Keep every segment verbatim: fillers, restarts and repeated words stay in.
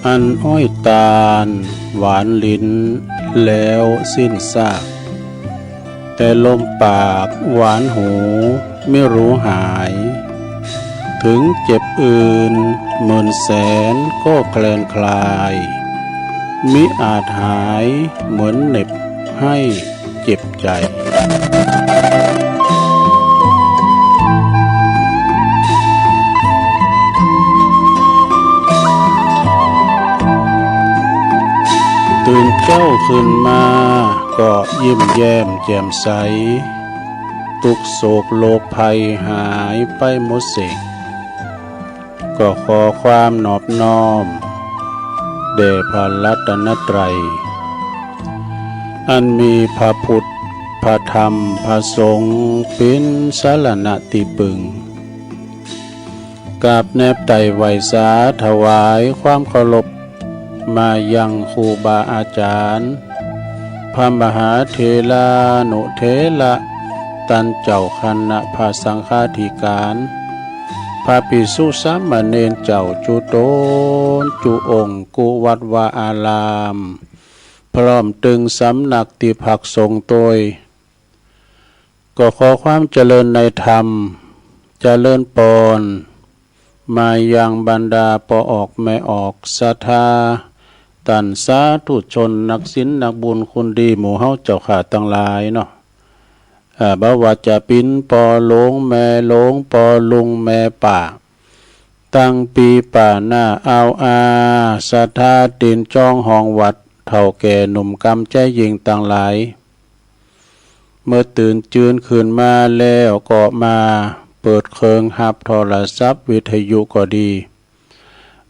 อันอ้อยตาลหวานลิ้นแล้วสิ้นซาก แต่ลมปากหวานหูมิรู้หาย ถึงเจ็บอื่นหมื่นแสนก็แคลนคลาย มิอาจหายเหมือนเหน็บให้เจ็บใจ ตื่นเจ๊าขึ้นมาก็ยิ้มแย้มแจ่มใส ตุ๊กข์โศกโรคภัยหายไปหมดเสก ก็ขอความนอบน้อมแด่พระรัตนตรัย อันมีพระพุทธ พระธรรม พระสงฆ์เป๋นสรณะตี้ปึง กราบแนบไต่ไหว้สาถวายความเคารพ มายังครูบาอาจ๋ารย์ พระมหาเถรานุเถระ ต้านเจ้าคณะพระสังฆาธิการ พระภิกษุสามเณรเจ้าจุ๊ต๋นจุ๊องค์กู้วัดวาอาราม พร้อมตึงสำนักตี้พักสงฆ์ตวย ก็ขอความเจริญในธรรม เจริญปอน มายังบรรดาป้อออกแม่ออกศรัทธา ต้านสาธุชนนักศีลนักบุญคุณดีหมู่เฮาเจ้าข้าตังหลายเนาะ อ่า บ่ว่าจะเป๋นป้อหลวงแม่หลวง ป้อลุงแม่ป้า ตังปี้ป้าน้าอาวอา ศรัทธาตี๋นจองห้องวัด เฒ่าแก่หนุ่มกำใจ๋ยิ่งตังหลาย เมื่อตื่นจืนขึ้นมาแล้วก็มาเปิดเครื่องฮับโทรศัพท์วิทยุก็ดี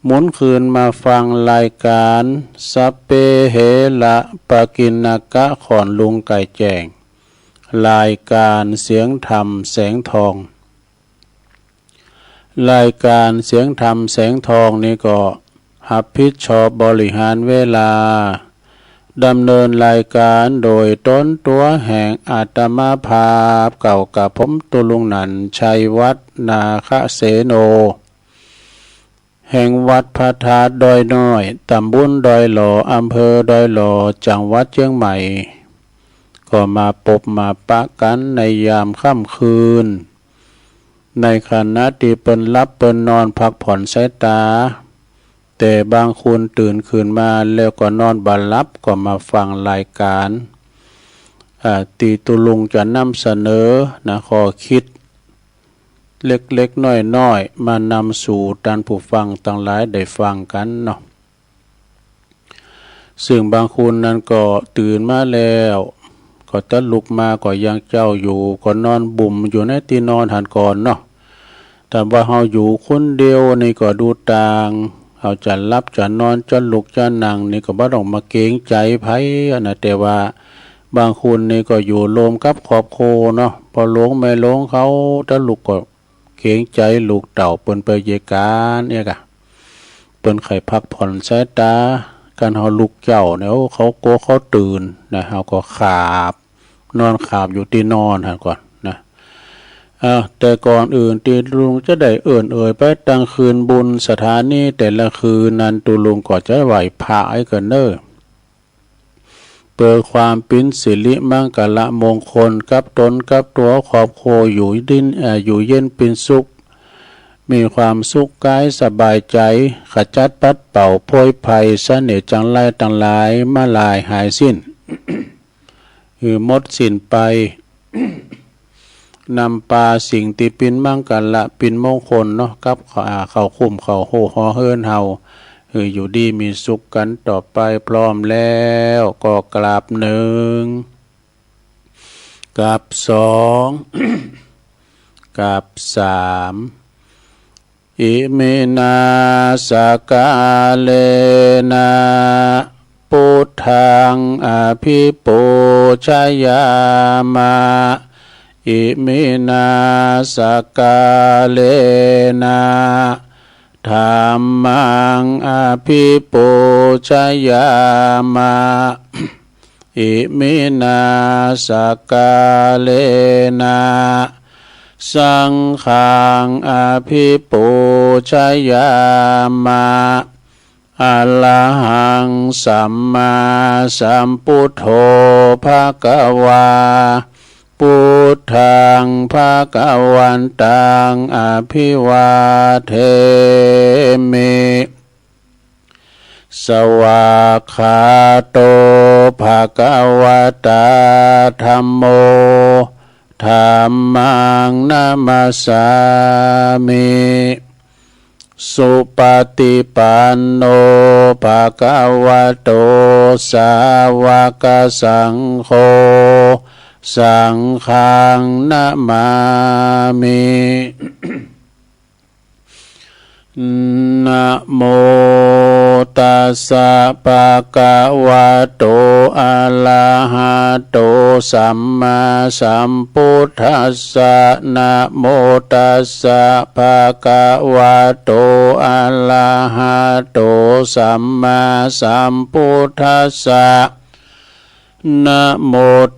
หมุนคืนมาฟังรายก๋านสัพเพเหระปะกิณณกะ ค่อนลุงใก้แจ้ง รายก๋านเสียงธรรมแสงทอง รายก๋านเสียงธรรมแสงทองนี้ก็ฮับผิดชอบบริหารเวลา ดำเนินรายก๋านโดยต๋นตั๋วแห่งอาตมาภาพ เก่ากะผมตุ๊ลุงหนัน ชัยวัฒน์ นาคเสโน แห่งวัดพระธาตุดอยน้อย ต๋ำบลดอยหล่อ อำเภอดอยหล่อ จังหวัดเจียงใหม่ ก็มาปบมาปะกั๋นในยามค่ำคืน ในขณะตี้เปิ้นหลับเปิ้นนอนพักผ่อนสายต๋า แต่บางคนตื่นขึ้นมาแล้วก็นอนบ่หลับ ก็มาฟังรายก๋าน อ่า ตี้ตุ๊ลุงจะนำเสนอนะ ข้อคิด เล็กๆ น้อยๆ มานำสู่ต้านผู้ฟังตังหลายได้ฟังกั๋นเนาะ ซึ่งบางคนนั้นก็ตื่นมาแล้ว ก็จะลุกมาก็ยังเจ๊าอยู่ ก็นอนบุ่มอยู่ในตี้นอนหั้นก่อนเนาะ ถ้าว่าเฮาอยู่คนเดียวนี่ก็ดูต่าง เฮาจะหลับจะนอนจะลุกจะนั่งนี่ก็บ่ต้องมาเกรงใจ๋ใผอะนะ แต่ว่าบางคนนี่ก็อยู่โฮมกับครอบครัวเนาะ ป้อหลวงแม่หลวงเขา ถ้าลุกก็ เกรงใจ๋ลูกเต้าเปิ้นไปเยียะก๋านเนี่ยกะ เปิ้นใค่พักผ่อนสายต๋า คันเฮาลุกเจ๊าเนี่ย โอ้ เขากั๋วเขาตื่นนะ เฮาก็ขาบ นอนขาบอยู่ตี้นอนหั้นก่อนนะ เอ้า แต่ก่อนอื่นตี้ตุ๊ลุงจะได้เอิ้นเอ่ยไปตังคืนบุญสถานีแต่ละคืนนั้น ตุ๊ลุงก็จะไหว้พระไอ้ก่อนเน่อ เปื้อความเป๋นสิริมังคละมงคลกับต๋นกับตั๋วครอบครัว อยู่ดิน เอ่อ อยู่เย็นเป๋นสุข มีความสุขก๋ายสบายใจ๋ ขจัดปัดเป่าโพยภัยเสน่ห์จังไรตังหลายมาลายหายสิ้น หื้อหมดสิ้นไป นำปาสิ่งตี้เป๋นมังคละเป๋นมงคลเนาะ กับ อ่า เข้าคุ้มเข้าโฮมหอเฮือนเฮา หื้ออยู่ดีมีสุขกั๋นต่อไป พร้อมแล้วก็กราบหนึ่ง กราบสอง กราบสาม อิมินาสกาเลนะ พุทธังอภิปูชยามะ อิมินาสกาเลนะ ธัมมังอภิปูชยามะ อิมินาสกาเลนะ สังฆังอภิปูชยามะ อะระหัง สัมมาสัมพุทโธ ภะคะวา พุทธัง ภะคะวันตัง อะภิวาเทมิ สวากขาโต ภะคะวะตา ธัมโม ธัมมัง นะมัสสามิ สุปะติปันโน ภะคะวะโต สาวะกะสังโฆ สังฆัง นะมามิ นะโมตัสสะ ภะคะวะโต อะระหะโต สัมมาสัมพุทธัสสะ นะโมตัสสะ ภะคะวะโต อะระหะโต สัมมาสัมพุทธัสสะ นะโม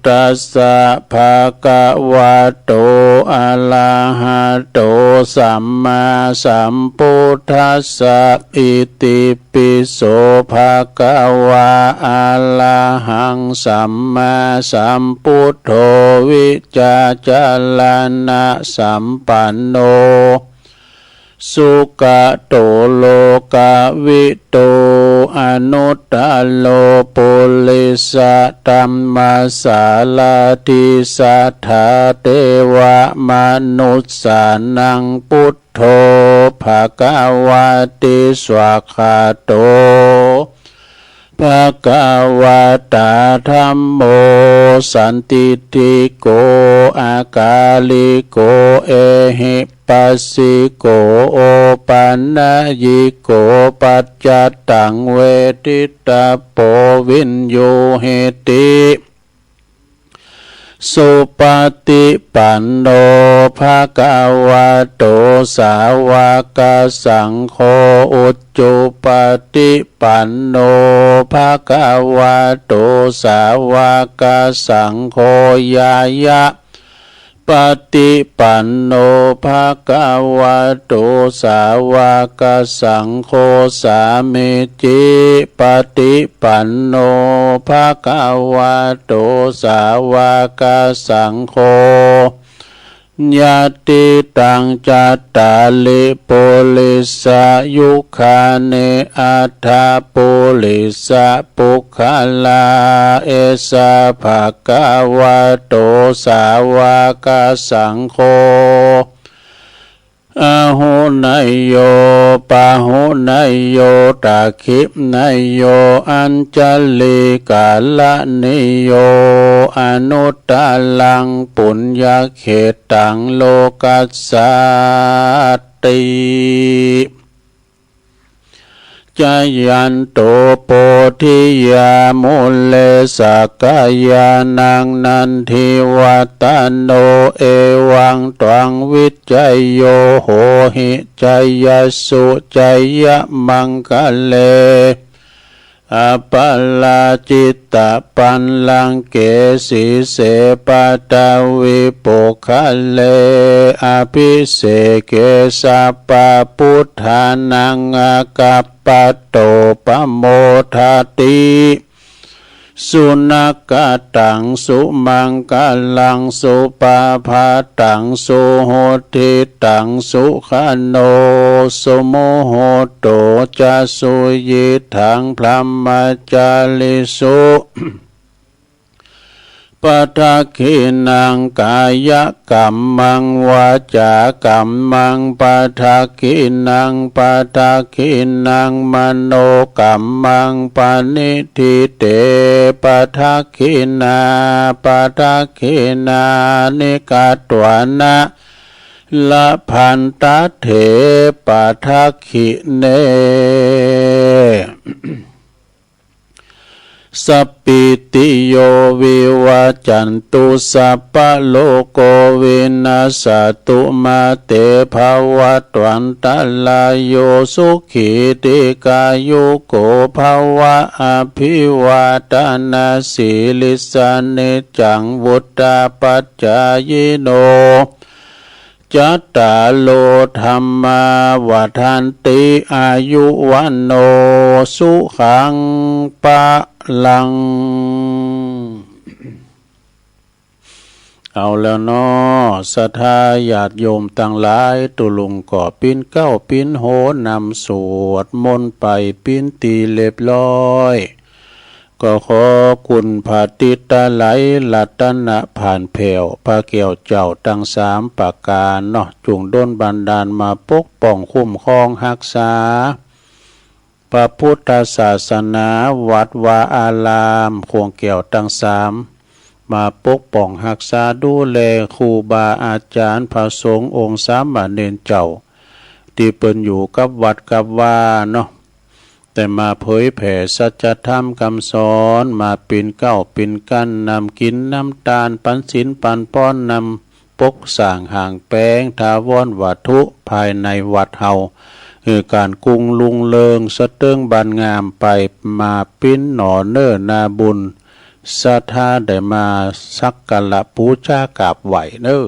ตัสสะ ภะคะวะโต อะระหะโต สัมมาสัมพุทธัสสะ อิติปิโส ภะคะวา อะระหัง สัมมาสัมพุทโธ วิจาจะระณะสัมปันโน สุกะโต โลกะวิทู อนุตตะโร ปุริสะธัมมะสารถิ สัทธาเตวะมนุสสานัง พุทโธ ภะคะวะติ สวากขาโต ภะคะวะตา ธัมโม สันทิฏฐิโก อะกาลิโก เอหิปัสสิโก โอปันนยิโก ปัจจัตตัง เวทิตะโป วิญญูหิติ สุปะติปันโน ภะคะวะโต สาวะกะสังโฆ อุจุปะติปันโน ภะคะวะโต สาวะกะสังโฆ ญาณะปะติปันโน ภะคะวะโต สาวะกะสังโฆ สามีจิปะติปันโน ภะคะวะโต สาวะกะสังโฆ ญาติตัง จัตตาริ ปุริสะยุคานิ อัฏฐะปุริสะปุคคลา เอสะ ภะคะวะโต สาวะกะสังโฆ อาหุเนยโย ปาหุเนยโย ตักขิเนยโย อัญชะลีกะระณีโย อนุตตะรัง ปุญญะเขตตัง โลกัสสาติ จายันโต โพธิยา มูเล สักกะยานัง นันทิวัตตะโน เอวังตวัง วิจโย โหหิ จายสสุ จายะมังคะเล อะปะราจิตตะปัลลังเก สีเส ปะทะวี ปุคคะเล อะภิเสเก สัพพะพุทธานัง อะกัปปะโต ปะโมทะติ สุนะกะตัง สุมังคะลัง สุปะภะตัง สุหุตติตัง สุขะโน สุมุหุตโต จะ สุยิทัง พรหมจาริสุ ปะทักขิณัง กายะกัมมัง วาจากัมมัง ปะทักขิณัง ปะทักขิณัง มโนกัมมัง ปะณิฏฐิเต ปะทักขิณา ปะทักขิณานิ กัตวานะ ละพันตะเถ ปะทักขิเณ สัปปีติโย วิวัจจันตุ สัพพะโรโก วินัสสะตุ มาเต ภะวัตวันตะราโย สุขี ทีฆายุโก ภะวะ อะภิวาทะนะสีลิสสะ นิจจัง วุฑฒาปัจจายิโน จัตตาโร ธัมมา วัฑฒันติ อายุ วัณโณ สุขัง พลัง เอาแล้วเนาะ ศรัทธาญาติโยมตังหลาย ตุ๊ลุงก็ปิ๊นเก๊าปิ๊นโหนำสวดมนต์ไปปิ๊นตี้เรียบร้อย ก็ขอคุณพระติตะไลยรัตนะผ่านแผ้ว พระแก้วเจ้าตังสามประก๋านเนาะ จุ่งดลบันดาลมาปกป้องคุ้มครองฮักษา พระพุทธศาสนา วัดวาอาราม โขงแก้วตังสาม มาปกป้องฮักษาดูแลครูบาอาจ๋ารย์ พระสงฆ์องค์สามเณรเจ้า ตี้เปิ้นอยู่กับวัดกับวาเนาะ ได้มาเผยแผ่สัจธรรมกำสอน มาปิ๊นเก๊าปิ๊นกั๋น นำกิ๋นนำตาน ปันศีลปันพร นำ ปกสร้างห้างแป๋งถาวรวัตถุภายในวัดเฮา หื้อก๋านกุ้งรุงเริงสะเติงบานงามไป มาปิ๊นหน่อเน่อนาบุญ ศรัทธาได้มาสักการะปู๋จากราบไหว้เน่อ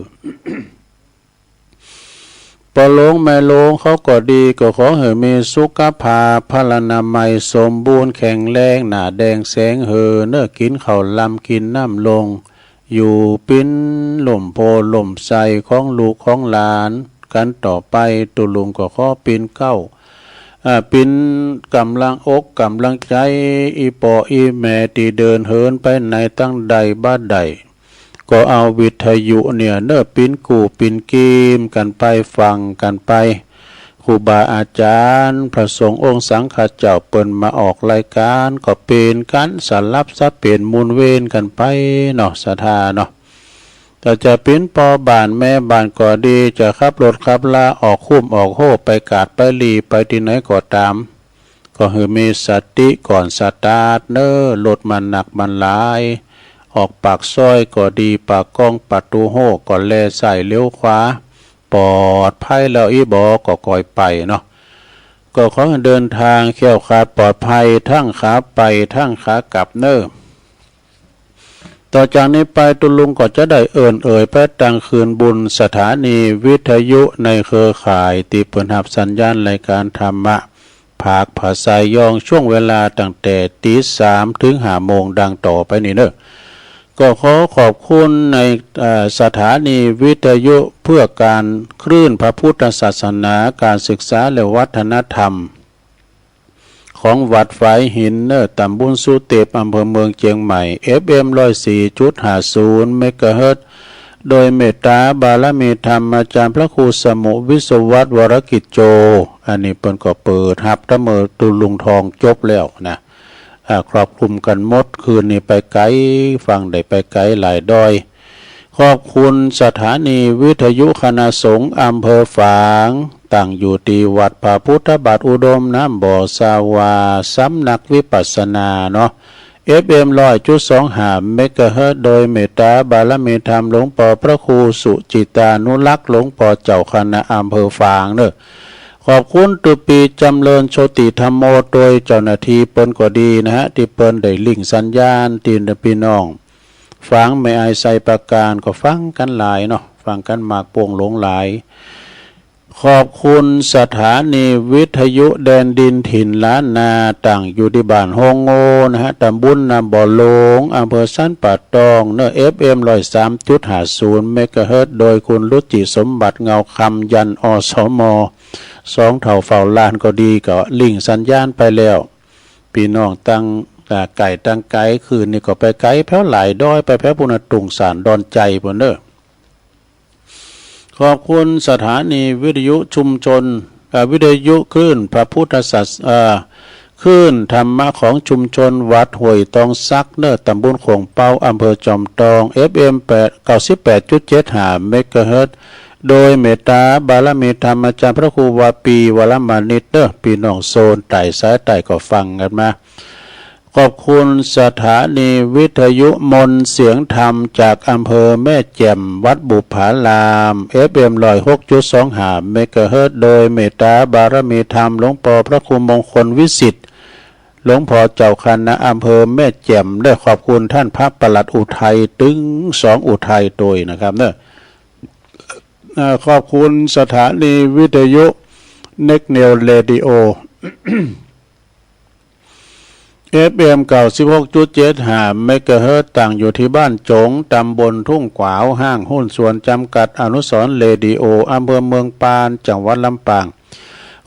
ป้อหลวงแม่หลวงเขาก็ดี ก็ขอหื้อมีสุขภาพพลานามัยสมบูรณ์แข็งแรง หน้าแดงแสงเหือเน่อ กิ๋นข้าวลำกิ๋นน้ำลง อยู่ปิ๊นล่มโพธิ์ล่มไทรของลูกของหลานกั๋นต่อไป ตุ๊ลุงก็ขอปิ๊นเก๊า อ่า ปิ๊นก๋ำลังอกก๋ำลังใจ๋ อี่ป้ออี่แม่ตี้เดินเหินไปไหนตังใดบ่าใด ก็เอาวิทยุเนี่ยเน่อ ปิ๊นกู้ปิ๊นกีมกั๋นไป ฟังกั๋นไป ครูบาอาจ๋ารย์ พระสงฆ์องค์สังฆเจ้าเปิ้นมาออกรายก๋าน ก็เป๋นกั๋นสลับสับเป๋นหมุนเวียนกั๋นไปเนาะ ศรัทธาเนาะ ถ้าจะปิ๊นป้อบ้านแม่บ้านก็ดี จะขับรถขับลาออกคุ้มออกโฮ่ ไปกาดไปหลีไปตี้ไหนก็ต๋าม ก็หื้อมีสติก่อนสตาร์ทเน่อ รถมันหนักมันหลาย ออกปากซอยก็ดี ปากก๊องประตู๋โฮ่ก็แลซ้ายเลี้ยวขวา ปลอดภัยแล้วอี่บ่ก็ก่อยไปเนาะ ก็ขอหื้อเดินทางแคล้วคลาดปลอดภัย ตึงขาไปตึงขากลับเน่อ ต่อจากนี้ไปตุ๊ลุงก็จะได้เอิ้นเอ่ยไปตังคืนบุญสถานีวิทยุในเครือข่ายตี้เปิ้นฮับสัญญาณรายก๋านธรรมะ ภาคภาษาย้อง ช่วงเวลาตั้งแต่ตี๋สามเถิงห้าโมงดังต่อไปนี้เน่อ ก็ขอขอบคุณใน เอ่อ สถานีวิทยุเพื่อการคลื่นพระพุทธศาสนา การศึกษาและวัฒนธรรม ของวัดฝายหินเน่อ ต๋ำบลสุเตป อำเภอเมืองเจียงใหม่ เอฟเอ็ม ร้อยสี่จุดห้าศูนย์ เมกะเฮิรตซ์ โดยเมตต๋าบารมีธรรมอาจ๋ารย์พระครูสมุห์ วิศวัตร วรกิจโจ อันนี้เปิ้นก็เปิดฮับตะเมิดตุ๊ลุงทองจบแล้วนะ อ่า ครอบคลุมกั๋นหมด คืนนี้ไปไก๋ ฟังได้ไปไก๋หลายดอย ขอบคุณสถานีวิทยุคณะสงฆ์อำเภอฝาง ตั้งอยู่ตี้วัดพระพุทธบาทอุดมน้ำบ่อสาวา สำนักวิปัสสนาเนาะ เอฟเอ็ม ร้อยจุดสองห้า เมกะเฮิรตซ์ โดยเมตต๋าบารมีธรรมหลวงป้อพระครูสุจิตานุรักษ์ หลวงป้อเจ้าคณะอำเภอฝางเน่อ ขอบคุณตุ๊ปี๋จำเริญโชติธัมโม โดยเจ้าหน้าตี้เปิ้นก็ดีนะฮะ ตี้เปิ้นได้ลิงก์สัญญาณ ตี้ปี้น้องฝางแม่อายไชยประการก็ฟังกั๋นหลายเนาะ ฟังกั๋นมากโป่งหลงหลาย ขอบคุณสถานีวิทยุแดนดินถิ่นล้านนา ตั้งอยู่ตี้บ้านโฮงโง่นะฮะ ต๋ำบลน้ำบ่อหลวง อำเภอสันป่าตองเน่อ เอฟเอ็ม ร้อยสามจุดห้าศูนย์ เมกะเฮิรตซ์ โดยคุณรุจิสมบัติเงาคำ ยัน อสม สองเฒ่าเฝ้าลานก็ดี ก็ลิงก์สัญญาณไปแล้ว ปี้น้องตัง อ่า ใก้ตังไก๋ คืนนี้ก็ไปไก๋แผวหลายดอย ไปแผวปุณณะ ตุ่งสาน ดอนไจปุ้นเน่อ ขอบคุณสถานีวิทยุชุมชน เอ่อ วิทยุคลื่นพระพุทธศาส- เอ่อ คลื่นธรรมะของชุมชนวัดห้วยตองสักเน่อ ต๋ำบลโข่งเป๊า อำเภอจอมตอง เอฟเอ็ม แปด- เก้าสิบแปดจุดเจ็ดห้า เมกะเฮิรตซ์ โดยเมตต๋าบารมีธรรมอาจ๋ารย์พระครูวาปี วรมานิตเน่อ ปี้น้องโซนใต้สายใต้ก็ฟังกั๋นมา ขอบคุณสถานีวิทยุมนต์เสียงธรรมจากอำเภอแม่แจ่ม วัดบุปผาราม เอฟเอ็ม ร้อยหกจุดสองห้า เมกะเฮิรตซ์ โดยเมตต๋าบารมีธรรมหลวงป้อพระครูมงคลวิสิทธิ์ หลวงป้อเจ้าคณะอำเภอแม่แจ่ม ได้ขอบคุณต้านพระปลัดอุทัย ตึงสองอุทัยตวยนะครับเน่อ อ่า ขอบคุณสถานีวิทยุ Next Neo Radio เอฟเอ็ม เก้าสิบหกจุดเจ็ดห้า เมกะเฮิรตซ์ ตั้งอยู่ตี้บ้านจ๋ง ตำบลทุ่งขวาว ห้างหุ้นส่วนจำกัดอนุสรณ์เรดิโอ อำเภอเมืองปาน จังหวัดลำปาง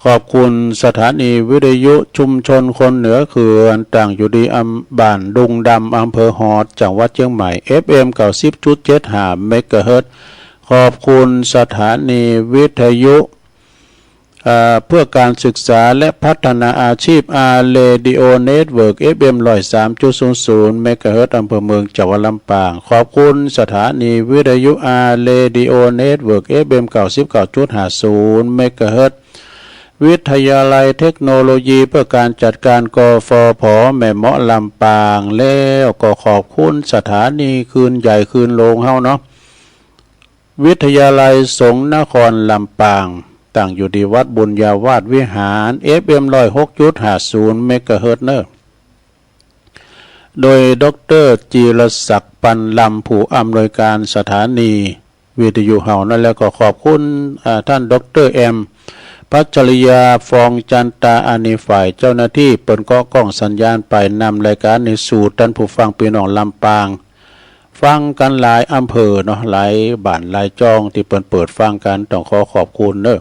ขอบคุณสถานีวิทยุชุมชนคนเหนือเขื่อน ตั้งอยู่ตี้อำ บ้านดุงดำ อำเภอฮอด จังหวัดเจียงใหม่ เอฟเอ็ม เก้าสิบจุดเจ็ดห้า เมกะเฮิรตซ์ ขอบคุณสถานีวิทยุ อ่า เพื่อการศึกษาและพัฒนาอาชีพ อาร์ Radio Network เอฟเอ็ม ร้อยสามจุดศูนย์ศูนย์ เมกะเฮิรตซ์ อำเภอเมือง จังหวัดลำปาง ขอบคุณสถานีวิทยุ อาร์ Radio Network เอฟเอ็ม เก้าสิบเก้าจุดห้าศูนย์ เมกะเฮิรตซ์ วิทยาลัยเทคโนโลยีเพื่อการจัดการ กฟผ แม่เมาะ ลำปาง แล้วก็ขอบคุณสถานีคลื่นใหญ่คลื่นโลงเฮาเนาะ วิทยาลัยสงฆ์นครลำปาง ตั้งอยู่ตี้วัดบุญญาวาสวิหาร เอฟเอ็ม ร้อยหกจุดห้าศูนย์ เมกะเฮิรตซ์ เนอะ โดย ด็อกเตอร์ จีรศักดิ์ ปันลำ ผู้อำนวยการสถานีวิทยุเฮานั้น แล้วก็ขอบคุณ อ่า ท่าน ด็อกเตอร์ แอม พัชริยา ฟองจันตา อันนี้ฝ่ายเจ้าหน้าตี้ เปิ้นก็ก้องสัญญาณไป นำรายการนี้สู่ต้านผู้ฟังปี้น้องลำปาง ฟังกั๋นหลายอำเภอเนาะ หลายบ้านหลายจ้องตี้เปิ้นเปิดฟังกั๋น ต้องขอขอบคุณเนอะ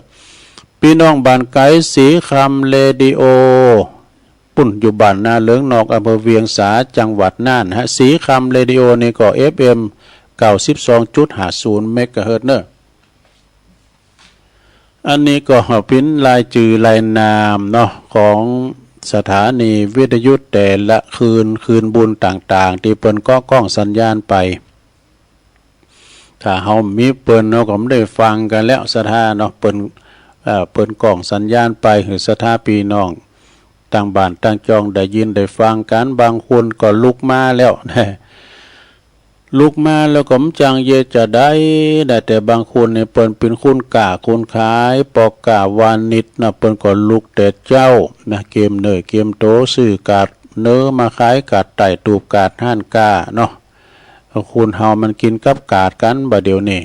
ปี้น้องบ้านไก๋ ศรีคำเรดิโอ ปุ้นอยู่บ้านนาเหลืองนอก อำเภอเวียงสา จังหวัดน่านฮะ ศรีคำเรดิโอนี่ก็ เอฟเอ็ม เก้าสิบสองจุดห้าศูนย์ เมกะเฮิรตซ์ เนอะ อันนี้ก็เป๋นรายจื้อรายนามเนาะ ของสถานีวิทยุแต่ละคลื่น คลื่นบุญต่างๆ ตี้เปิ้นก็ก้องสัญญาณไป ถ้าเฮามีเปิ้น เฮาก็บ่ได้ฟังกั๋นแล้ว ศรัทธาเนาะ เปิ้น เอ่อ เปิ้นก้องสัญญาณไป หื้อศรัทธาปี้น้อง ตางบ้านตางจ้องได้ยินได้ฟังกั๋น บางคนก็ลุกมาแล้ว ลุกมาแล้วก็บ่จังเยียะจะใด ได้แต่บางคนนี่เปิ้นเป๋นคนก๊าคนขาย ป้อก๊าวานิชนะ เปิ้นก็ลุกแต่เจ๊านะ เกียมเนื้อเกียมตั๋ว ซื้อก๊าดเนื้อมาขาย ก๊าดใต้ตูบ ก๊าดฮ้านก๊าเนาะ คนเฮามันกิ๋นกับก๊าดกั๋นบ่าเดี่ยวนี้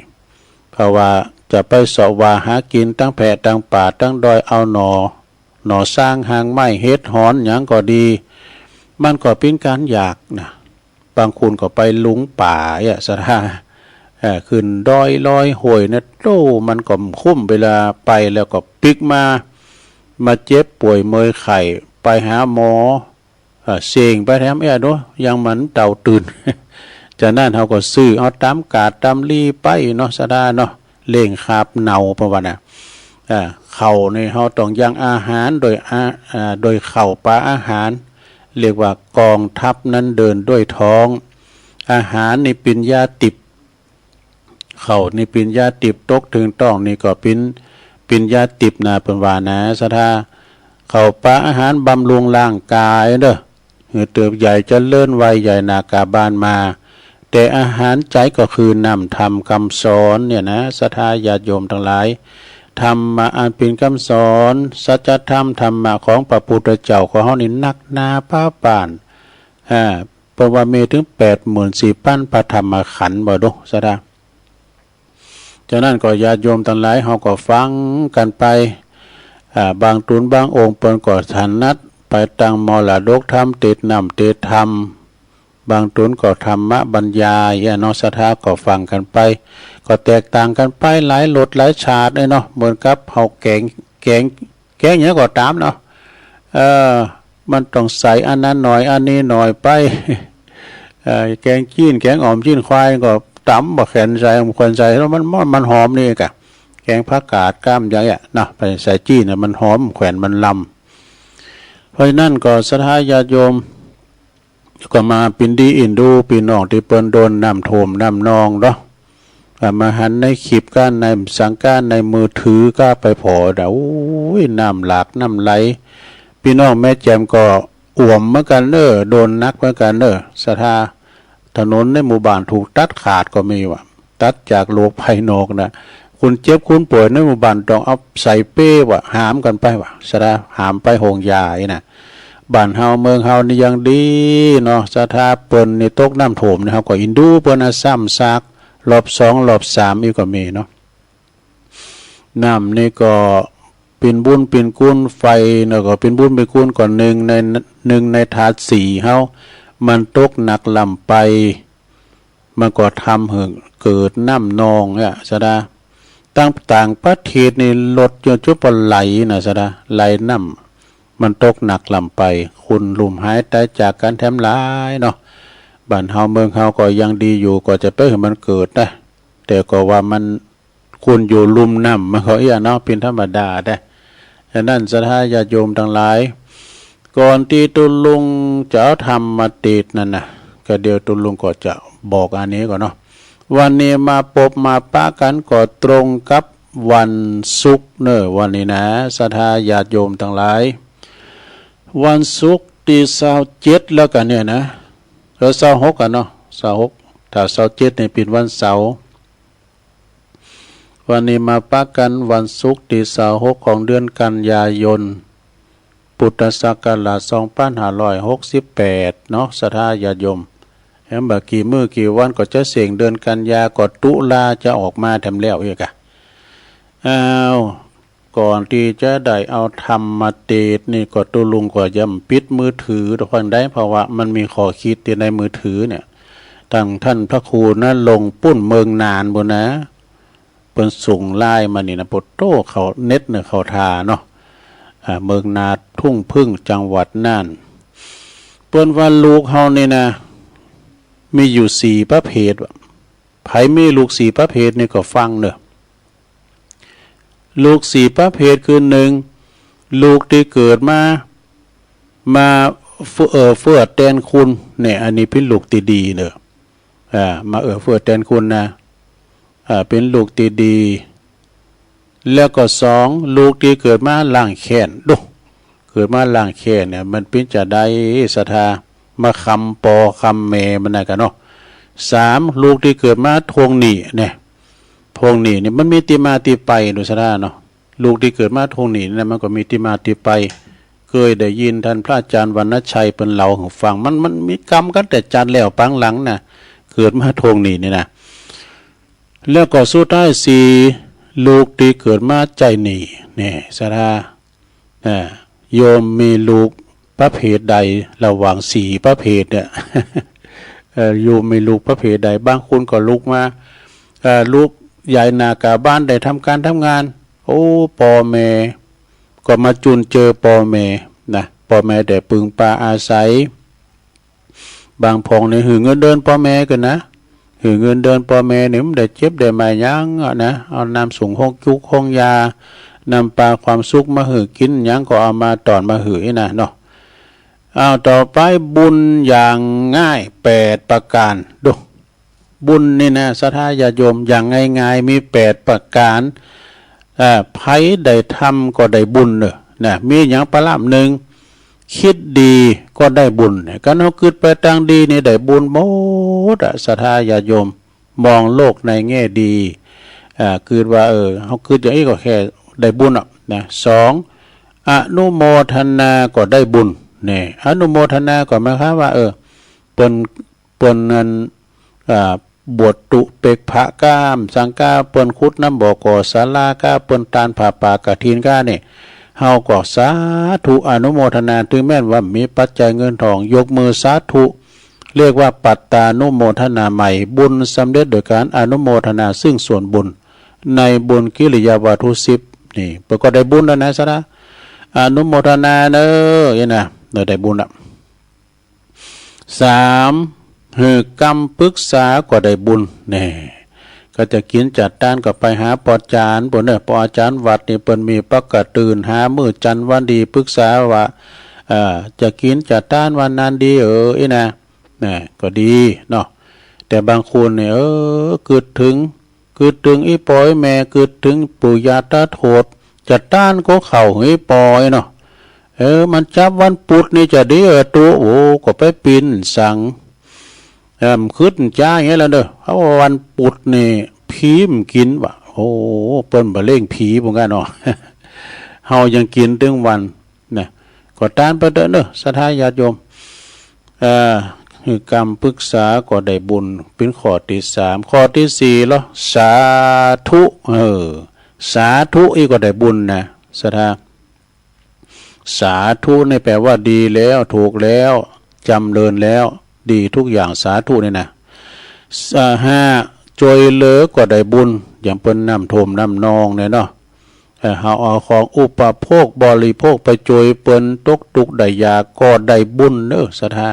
เพราะว่าจะไปเซาะว่าหากิ๋น ตังแพะตังป่า ตังดอย เอาหน่อ หน่อซาง ฮากไม้ เห็ดหอน หยังก็ดี มันก็เป๋นก๋านอยากนะ บางคนก็ไปหลงป่าเยียะ ศรัทธา เอ่อ ขึ้นดอยลอยห้วยนะ โต้ มันก็คุ้ม เวลาไปแล้วก็ปิ๊กมา มาเจ็บป่วยเมยไข้ ไปหาหมอ เอ่อ เซ็งไปแถมเอี้ยดู ยังมันเต่าตื่น จากนั้นเฮาก็ซื้อเอาต๋ามก๊าดต๋ามลีไปเนาะ ศรัทธาเนาะ เร่งขับเหนา เปิ้นว่านะ อ่า ข้าวนี่เฮาต้องยังอาหารโดยอา อ่า โดยข้าวปาอาหาร เรียกว่ากองทัพนั้นเดินด้วยท้อง อาหารนี่เป๋นยาติบ ข้าวนี่เป๋นยาติบ ตกเถิงต๊องนี่ก็เป๋น เป๋นยาติบนะ เปิ้นว่านะ ศรัทธา ข้าวปาอาหารบำรุงร่างกายเด้อ หื้อเติบใหญ่เจริญวัยใหญ่หน้ากาบานมา แต่อาหารใจ๋ก็คือน้ำธรรมกำสอนเนี่ยนะ ศรัทธาญาติโยมตังหลาย ธรรมะอันเป๋นกำสอน สัจธรรมธรรมะของพระพุทธเจ้าของเฮานี่นักหนาป๊าป่าน อ่า เปิ้นว่ามีเถิงแปดหมื่นสี่พันพระธรรมขันธ์บ่าดู ศรัทธา จากนั้นก็ญาติโยมตังหลายเฮาก็ฟังกั๋นไป อ่า บางต๋นบางองค์เปิ้นก็ถนัดไปตางมรดกธรรม เตสน์น้ำเตสน์ธรรม บางต๋นก็ธรรมบรรยาย อะเนาะ ศรัทธาก็ฟังกั๋นไป ก็แตกต่างกั๋นไปหลายรสหลายชาติเลยเนาะ เหมือนกับเฮาแก๋ง แก๋ง แก๋งหยังก็ต๋ามเนาะ เออ มันต้องใส่อันนั้นหน่อย อันนี้หน่อยไป เอ่อ แก๋งจี๊น แก๋งอ่อม จี๊นควายก็ต๋ามบ่แขวนใส่ บ่แขวนใส่ แล้วมัน มัน มันหอมนี่กะ แก๋งผักกาดก้ามใหญ่อะเนาะ ไปใส่จี๊นน่ะ มันหอม แขวนมันลำ เพราะฉะนั้นก็ศรัทธาญาติโยม ก็มาเป๋นดีเอ็นดูปี้น้องตี้เปิ้นโดนน้ำท่วมน้ำนองเนาะ อ่า มาหันในคลิปก้าน ในสังก้าน ในมือถือก้าไปผ่อนะ โอ้ย น้ำหลากน้ำไหล ปี้น้องแม่แจ่มก็อ่วมเหมือนกั๋นเน้อ โดนหนักเหมือนกั๋นเน้อ ศรัทธา ถนนในหมู่บ้านถูกตัดขาดก็มีว่ะ ตัดจากโลกภายนอกนะ คนเจ็บคนป่วยในหมู่บ้านต้องเอาใส่เปลว่ะ หามกั๋นไปว่ะ ศรัทธา หามไปโฮงยาอี้นะ บ้านเฮาเมืองเฮานี่ยังดีเนาะ ศรัทธา เปิ้นนี่ตกน้ำท่วมนี่ เฮาก็เอ็นดูเปิ้นนะ ซ้ำซากรอบสองรอบสามอี้ก็มีเนาะ น้ำนี่ก็เป๋นบุญเป๋นกุศล ไฟนี่ก็เป๋นบุญเป๋นกุศล ก็นึ่งใน นึ่งในธาตุสี่เฮา มันตกหนักล้ำไป มันก็ทำหื้อเกิดน้ำนองเนี่ย ศรัทธา ตางต่างประเทศนี่ลดอยู่จุดปอไหลนะ ศรัทธา ไหลน้ำ มันตกหนักล้ำไป คนลุ่มหายตายจากกั๋นแถมหลายเนาะ บ้านเฮาเมืองเฮาก็ยังดีอยู่ ก็จะไปหื้อมันเกิดนะ แต่ก็ว่ามัน คนอยู่ลุ่มน้ำมันก็เอี้ยเนาะ เป๋นธรรมดาแต๊ ฉะนั้นศรัทธาญาติโยมตังหลาย ก่อนตี้ตุ๊ลุงจะเอาธรรมมาเตสน์นั่นนะ ก็เดี๋ยวตุ๊ลุงก็จะบอกอันนี้ก่อนเนาะ วันนี้มาปบมาปะกั๋นก็ตรงกับวันศุกร์เน่อ วันนี้นะ ศรัทธาญาติโยมตังหลาย วันศุกร์ตี้ซาวเจ็ดแล้วกั๋นเนี่ยนะ เออ ซาวหกกั๋นเนาะ ซาวหก ถ้าซาวเจ็ดนี่เป๋นวันเสาร์ วันนี้มาปะกั๋นวันศุกร์ตี้ซาวหกของเดือนกันยายน พุทธศักราชสองปันห้าร้อยหกสิบแปดเนาะ ศรัทธาญาติโยม แหมบ่ากี่มื้อกี่วันก็จะเส้งเดือนกันยา ก็ตุลาจะออกมาแถมแล้วเอี้ยกะ อ้าว ก่อนตี้จะได้เอาธรรมมาเตสน์นี่ก็ตุ๊ลุงก็ย้ำปิดมือถือตะพังได้ เพราะว่ามันมีข้อคิดตี้ในมือถือเนี่ย ตังท่านพระครูณรงค์ ปุ้นเมืองนานปู้นนะ เปิ้นส่งไลน์มานี่นะ โปะโต้ เข้าเน็ตเนี่ยเข้าท่าเนาะ อ่า เมืองนาทุ่งผึ้ง จังหวัดน่าน เปิ้นว่าลูกเฮานี่นะ มีอยู่สี่ประเภทว่ะ ใผมีลูกสี่ประเภทนี่ก็ฟังเน่อ ลูกสี่ประเภทคือ นึ่ง ลูกตี้เกิดมา มาเฟื่อ เอ่อ เฟื่อแตนคุณเนี่ย อันนี้เป๋นลูกตี้ดีเน่อ อ่า มาเอื้อเฟื้อแตนคุณนะ อ่า เป๋นลูกตี้ดี แล้วก็สอง ลูกตี้เกิดมาล้างแค้น ดู เกิดมาล้างแค้นเนี่ย มันเป๋นจาใด ศรัทธา มาคำปอคำแม่มันนะกะเนาะ สาม ลูกตี้เกิดมาทวงหนี้เนี่ย ทวงหนี้นี่มันมีตี้มาตี้ไป ดู ศรัทธาเนาะ ลูกตี้เกิดมาทวงหนี้นี่นะ มันก็มีตี้มาตี้ไป เกยได้ยินท่านพระอาจารย์วรรณชัยเปิ้นเล่าหื้อฟัง มัน มันมีกำกั๋นแต่จัดแล้วปางหลังนะ เกิดมาทวงหนี้นี่นะ แล้วก็สุดท้ายสี่ ลูกตี้เกิดมาใจ๊หนี้ เนี่ย ศรัทธา อ่า โยมมีลูกประเภทใดระหว่างสี่ประเภทเนี่ย เอ่อ โยมมีลูกประเภทใด บางคนก็ลูกมา เอ่อ ลูกย้ายหน้ากลับบ้าน ได้ทำก๋านทำงาน โอ้ ป้อแม่ก็มาจุนเจือป้อแม่นะ ป้อแม่ได้ปึงปาอาศัย บางพ่องนี่หื้อเงินเดือนป้อแม่กั๋นนะ หื้อเงินเดือนป้อแม่นี่มันได้เจ็บได้ไม้หยังอะนะ เอาน้ำส่งโฮงจุกโฮงยา น้ำปลาความสุขมาหื้อกิ๋น หยังก็เอามาต้อนมาหื้อนี่นะเนาะ อ้าว ต่อไปบุญอย่างง่ายแปดประก๋าน ดู บุญนี่นะ ศรัทธาญาติโยม อย่างง่ายๆ มีแปดประก๋าน อ่า ใผได้ทำก็ได้บุญเน่อ นะ มีหยังปะล่ำ นึ่ง กึ๊ดดีก็ได้บุญ เนี่ย คันเฮากึ๊ดไปตางดีนี่ได้บุญหมดอะ ศรัทธาญาติโยม มองโลกในแง่ดี อ่า กึ๊ดว่า เออ เฮากึ๊ดอย่างอี้ก็แค่ได้บุญอะ นะ สอง อนุโมทนาก็ได้บุญ เนี่ย อนุโมทนาก็หมายความว่า เออ เปิ้น เปิ้นนั้น อ่า บวชตุเปกขะก้า สังฆา เปิ้นขุดน้ำบ่อก่อศาลาก้า เปิ้นตานผ้าป่ากฐินก้าเนี่ย เฮาก็สาธุอนุโมทนา เถิงแม้นว่ามีปัจจัยเงินทอง ยกมือสาธุ เรียกว่าปัตตานุโมทนาใหม่ บุญสำเร็จโดยก๋านอนุโมทนาซึ่งส่วนบุญ ในบุญกิริยาวัตถุสิบ นี่ เปิ้นก็ได้บุญแล้วนะ ศรัทธา อนุโมทนาเน่อ นี่นะ เน่อ ได้บุญอะ สาม หื้อกำปึกษาก็ได้บุญ แน่ ก็จะกิ๋นจะตานก็ไปหาป้อจ๋ารย์ปู้นเน่อ ป้อจ๋ารย์วัดนี่เปิ้นมีปอกะตื่นหามื้อจันทร์วันดีปึกษาว่า เอ่อ จะกิ๋นจะตานวันนั้นดี เออ อี้นะ นะ ก็ดีเนาะ แต่บางคนนี่ เออ กึ๊ดเถิง กึ๊ดเถิงอี่ป้ออี่แม่ กึ๊ดเถิงปู่ย่าต๋าทวด จะตานก็เข้าหื้ออี่ป้อเนาะ เออ มันจับวันปุธนี่จะดี เออ ตุ๊ โอ้ ก็ไปปิ๊นสัง เออ มันกึ๊ดจ้าอย่างเงี้ยแล้วเน่อ เพราะว่าวันปุธนี่ผีมันกิ๋นว่ะ โอ้ เปิ้นบ่เล่งผีปู้นก้าเนาะ เฮายังกิ๋นตึงวัน นะ ก็ตานไปเต๊อะเน่อ ศรัทธาญาติโยม เอ่อ หื้อกำปึกษาก็ได้บุญ เป๋นข้อตี้สาม ข้อตี้สี่ลอ สาธุ เออ สาธุอี้ก็ได้บุญนะ ศรัทธา สาธุนี่แปลว่าดีแล้ว ถูกแล้ว จ๋ำเริญแล้ว ดีทุกอย่าง สาธุนี่นะ อ่า ห้า จวยเหลือก็ได้บุญ อย่างเปิ้นน้ำท่วมน้ำนองเนี่ยเนาะ เอ่อ เฮาเอาของอุปโภคบริโภคไปจวยเปิ้นตกตุ๊กข์ได้ยากก็ได้บุญเน้อ ศรัทธา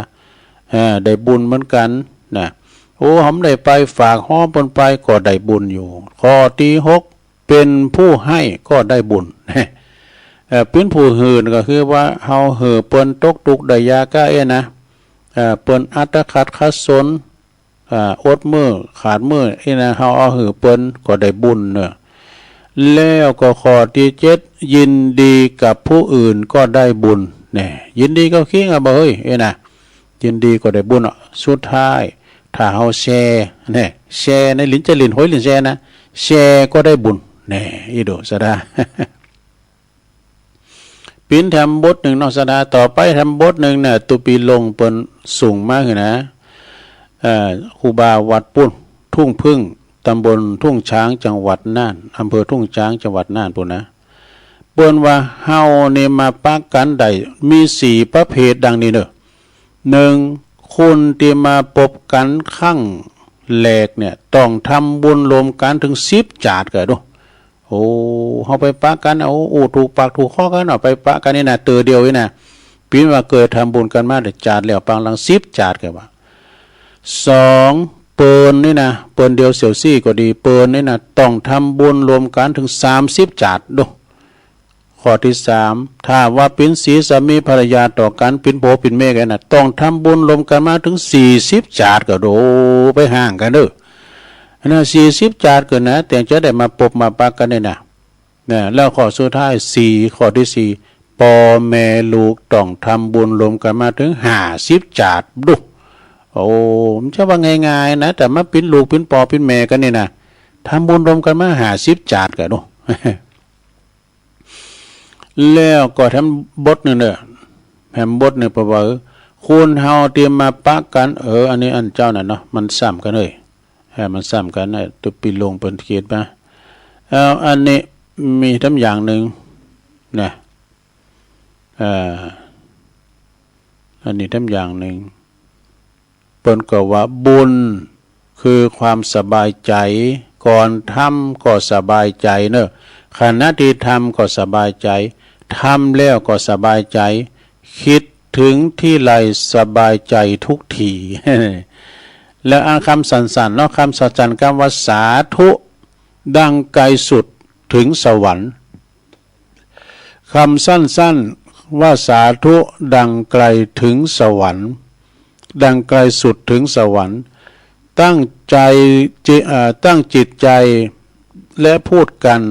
เอ่อ ได้บุญเหมือนกั๋นนะ โอ้ เฮาได้ไปฝากฮ้องเปิ้นไปก็ได้บุญอยู่ ข้อตี้หก เป๋นผู้หื้อก็ได้บุญ เอ่อ เป๋นผู้หื้อก็คือว่าเฮาหื้อเปิ้นตกตุ๊กข์ได้ยากก้าอี้นะ เอ่อ เปิ้นอัตคัดขัดสน อ่า อดมื้อขาดมื้ออี้นะ เฮาเอาหื้อเปิ้นก็ได้บุญเน้อ แล้วก็ข้อตี้เจ็ด ยินดีกับผู้อื่นก็ได้บุญ แน่ ยินดีกับขิงอะบ่าเฮ้ย อี้นะ ยินดีก็ได้บุญอะ สุดท้าย ถ้าเฮาแชร์ แน่ แชร์ในหลิ้นจะหลิ้นห้อยหลิ้นแชร์นะ แชร์ก็ได้บุญ แน่ อี้ดู ศรัทธา ปิ้นแถมบทนึ่งเนาะ ศรัทธา ต่อไปแถมบทนึ่งเนี่ย ตุ๊ปีลงเปิ้นส่งมาหื้อนะ เอ่อ ครูบาวัดปุ้น ทุ่งผึ้ง ตำบลทุ่งช้าง จังหวัดน่าน อำเภอทุ่งช้าง จังหวัดน่านปุ้นนะ เปิ้นว่า เฮานี่มาปะกั๋นได้มีสี่ประเภทดังนี้เน้อ นึ่ง คนตี้มาปบกั๋นครั้งแรกเนี่ย ต้องทำบุญรวมกั๋นเถิงสิบจาติก่อดู โอ้ เฮาไปปะกั๋น โอ้ อู้ถูกปากถูกคอกั๋นเนาะ ไปปะกั๋นนี่นะ เตื้อเดียวนี่นะ ปิ้นว่าเกยทำบุญกั๋นมาได้จาติแล้ว ปางลางสิบจาติก่อว่า สอง เปิ้นนี่นะ เปิ้นเดียวเสี่ยวซี้ก็ดี เปิ้นนี่นะ ต้องทำบุญรวมกั๋นเถิงสามสิบจาติดู ข้อตี้สาม ถ้าว่าเป๋นสีสามีภรรยาต่อกั๋น เป๋นผัวเป๋นเมียกั๋นนะ ต้องทำบุญรวมกั๋นมาเถิงสี่สิบจาติก่อดู ไปห่างกั๋นเน้อ อันนั้นสี่สิบจาติก่อนะ แต๋งจะได้มาปบมาปะกั๋นนี่นะ นะ แล้วข้อสุดท้าย สี่ ข้อตี้สี่ ป้อแม่ลูกต้องทำบุญรวมกั๋นมาเถิงห้าสิบจาติดู โอ้ มันจะว่าง่ายๆ นะ แต่มาเป๋นลูกเป๋นป้อเป๋นแม่กั๋นนี่นะ ทำบุญรวมกั๋นมาห้าสิบจาติก่อดู แล้วก็แถมบทนึ่งเน้อ แถมบทนึ่ง เพราะว่า เออ คนเฮาตี้มาปะกั๋น เออ อันนี้อันเจ้าน่ะเนาะ มันซ้ำกั๋นเอ้ย เออ มันซ้ำกั๋นนะ ตุ๊ปีลงเปิ้นเขียนมา เอ่อ อันนี้มีแถมอย่างนึ่งนะ เอ่อ อันนี้แถมอย่างนึ่ง เปิ้นก็ว่า บุญคือความสบายใจ๋ ก่อนทำก็สบายใจ๋เนาะ ขณะตี้ทำก็สบายใจ๋ ทำแล้วก็สบายใจ๋ กึ๊ดเถิงตี้ใดสบายใจ๋ทุกที แล้วอันกำสั้นๆ เนาะ กำสั้นๆ กำว่า สาธุ ดังไกลสุดเถิงสวรรค์ กำสั้นๆ ว่า สาธุ ดังไกลเถิงสวรรค์ ดังไกลสุดเถิงสวรรค์ ตั้งใจ๋ จิ เอ่อ ตั้งจิตใจ๋ และพูดกั๋น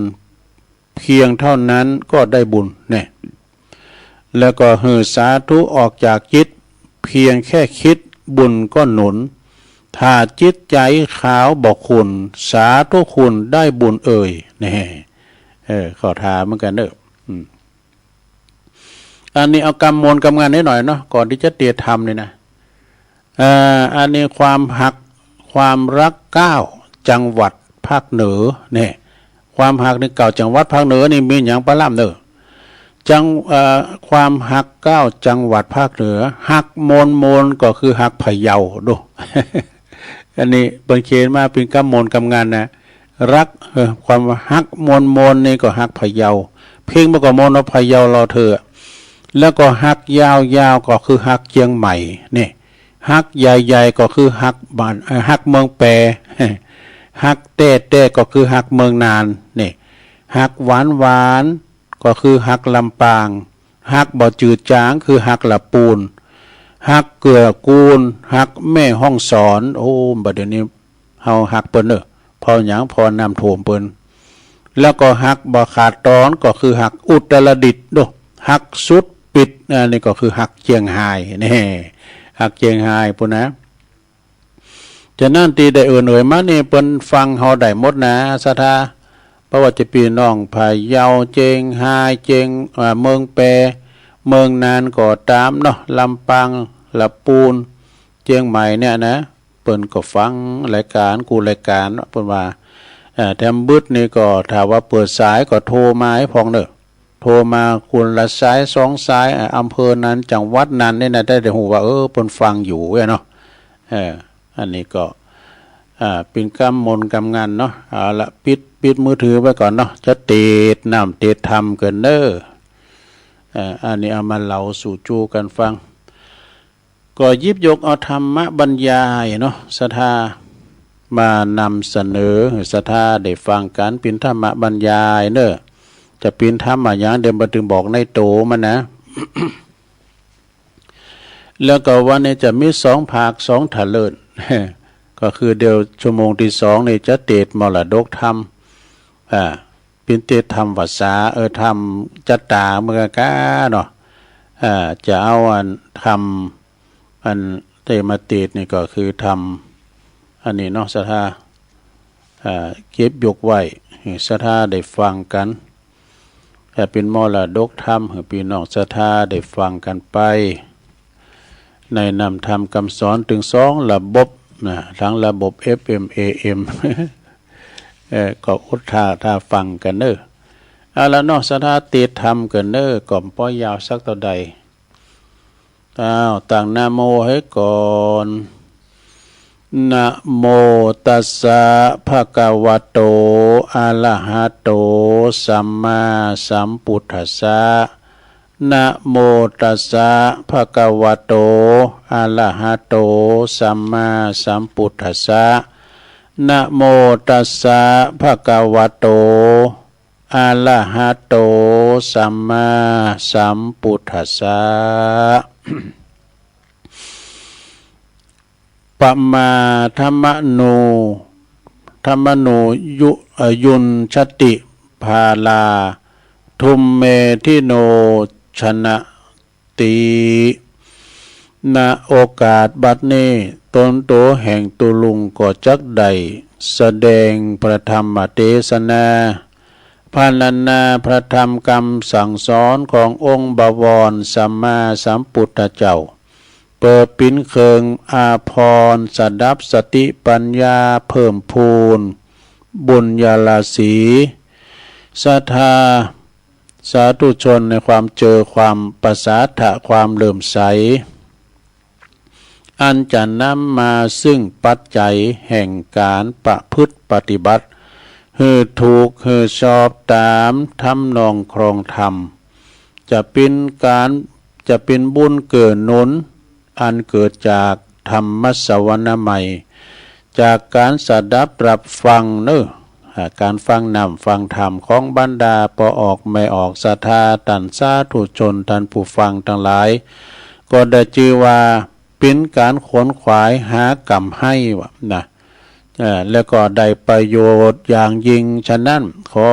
เพียงเต้านั้นก็ได้บุญ แน่ แล้วก็หื้อสาธุออกจากจิต เพียงแค่กึ๊ดบุญก็หนุน ถ้าจิตใจ๋ขาวบ่ขุ่น สาธุคุณได้บุญเอ่ย แน่ เออ ข้อธรรมเหมือนกั๋นเน้อ อืม อันนี้เอากำมนต์กำงานนิดหน่อยเนาะ ก่อนตี้จะเตียรติธรรมนี่นะ เอ่อ อันนี้ความฮัก ความฮักเก้าจังหวัดภาคเหนือ แน่ ความฮักในเก้าจังหวัดภาคเหนือนี่มีหยังปะล้ำเน้อ จัง เอ่อ ความฮักเก้าจังหวัดภาคเหนือ ฮักมนมนก็คือฮักพะเยาดู อันนี้เปิ้นเขียนมาเป๋นกำมนต์กำงานนะ ฮัก เออ ความฮักมนมนนี่ก็ฮักพะเยา เพลงมันก็มนว่าพะเยาลอเธอ แล้วก็ฮักยาวยาวก็คือฮักเจียงใหม่ นี่ ฮักใหญ่ๆ ก็คือฮักบ้าน เอ่อ ฮักเมืองแป ฮักแต๊ๆ ก็คือฮักเมืองน่าน นี่ ฮักหวานๆ ก็คือฮักลำปาง ฮักบ่จืดจางคือฮักละปูน ฮักเกื้อกูล ฮักแม่ฮ่องสอน โอ้ บัดเดี๋ยวนี้เฮาฮักเปิ้นเน้อ เพราะหยัง เพราะน้ำท่วมเปิ้น แล้วก็ฮักบ่ขาดต๋อนก็คือฮักอุตรดิตถ์เนาะ ฮักสุดปิด อันนี้ก็คือฮักเจียงฮาย แน่ ฮักเจียงฮายปู้นนะ ฉะนั้นตี้ได้เอ่ยๆ มานี่เปิ้นฟังเฮาได้หมดนะ ศรัทธา บ่ว่าจะปี้น้องพะเยา เจียงฮาย เจียง อ่า เมืองแป เมืองน่านก็ต๋ามเนาะ ลำปาง ละปูน เจียงใหม่เนี่ยนะ เปิ้นก็ฟังรายก๋าน กู้รายก๋าน เปิ้นว่า อ่า แถมบึดนี่ก็ถ้าว่าเปิดสายก็โทรมาหื้อพ่องเน่อ โทรมาคนละสายสองสาย อ่า อำเภอนั้นจังหวัดนั้นนี่นะ ได้ ได้ฮู้ว่า เออ เปิ้นฟังอยู่อะเนาะ เออ อันนี้ก็ อ่า เป๋นกำมนต์กำงันเนาะ เอาละ ปิด ปิดมือถือไว้ก่อนเนาะ จะเตสน์น้ำเตสน์ธรรมกั๋นเน่อ เอ่อ อันนี้เอามาเล่าสู่จู๋กั๋นฟัง ก็หยิบยกเอาธรรมบรรยายเนาะ ศรัทธามานำเสนอ หื้อศรัทธาได้ฟังกั๋น เป๋นธรรมบรรยายเน่อ จะเป๋นธรรมอะหยัง เดี๋ยวบ่าตึงบอกในโตมันนะ แล้วก็วันนี้จะมีสองภาคสองทะเลิน ก็คือเดี๋ยวชั่วโมงตี้สองนี่จะเตสน์มรดกธรรม อ่า เป๋นเตสน์ธรรมภาษา เออ ธรรมจัตตาเหมือนกั๋นเนาะ อ่า จะเอาอันธรรม อันได้มาเตสน์นี่ก็คือธรรม อันนี้เนาะ ศรัทธา อ่า เก็บยกไว้ หื้อศรัทธาได้ฟังกั๋น จะเป๋นมรดกธรรม หื้อปี้น้องศรัทธาได้ฟังกั๋นไป ในน้ำธรรมกำสอนตึงสองระบบนะ ตึงระบบ เอฟเอ็ม เอเอ็ม เอ่อ ก็อดถ้า ถ้าฟังกั๋นเน่อ เอาละเนาะ ศรัทธาเตสน์ธรรมกั๋นเน่อ ก็บ่ยาวสักเต้าใด อ้าว ตั้งนะโมหื้อก่อน นะโมตัสสะ ภะคะวะโต อะระหะโต สัมมาสัมพุทธัสสะ นะโมตัสสะ ภะคะวะโต อะระหะโต สัมมาสัมพุทธัสสะ นะโมตัสสะ ภะคะวะโต อะระหะโต สัมมาสัมพุทธัสสะ ปะมาทะมะโน ทะมะโนยุ เอ่อ ยุญชติ ภาลา ทุมเมธิโน ชนะ ติ ณ โอกาสบัดนี้ ตนโตแห่งตุ๊ลุงก็จักได้แสดงพระธรรมเตสนา พรรณนาพระธรรมกำสั่งสอนขององค์บวรสัมมาสัมพุทธเจ้า เปื้อเป๋นเครื่องอาภรณ์สดับสติปัญญา เพิ่มพูนบุญญาราศี ศรัทธา สาธุชนในความเจอความประสาทะ ความเลื่อมใส อันจะนำมาซึ่งปัจจัยแห่งก๋านประพฤติปฏิบัติ หื้อถูกหื้อชอบต๋ามทำนองครองธรรม จะเป๋นก๋าน จะเป๋นบุญเกื้อหนุน อันเกิดจากธรรมสวนามัย จากก๋านสดับรับฟังเนาะ อ่า ก๋านฟังน้ำฟังธรรมของบรรดาป้อออกแม่ออกศรัทธา ต้านสาธุชน ต้านผู้ฟังตังหลาย ก็ได้จื้อว่าเป๋นก๋านขวนขวายหาก๋ำไห้วะนะ เอ่อ แล้วก็ได้ประโยชน์อย่างยิ่ง ฉะนั้นขอ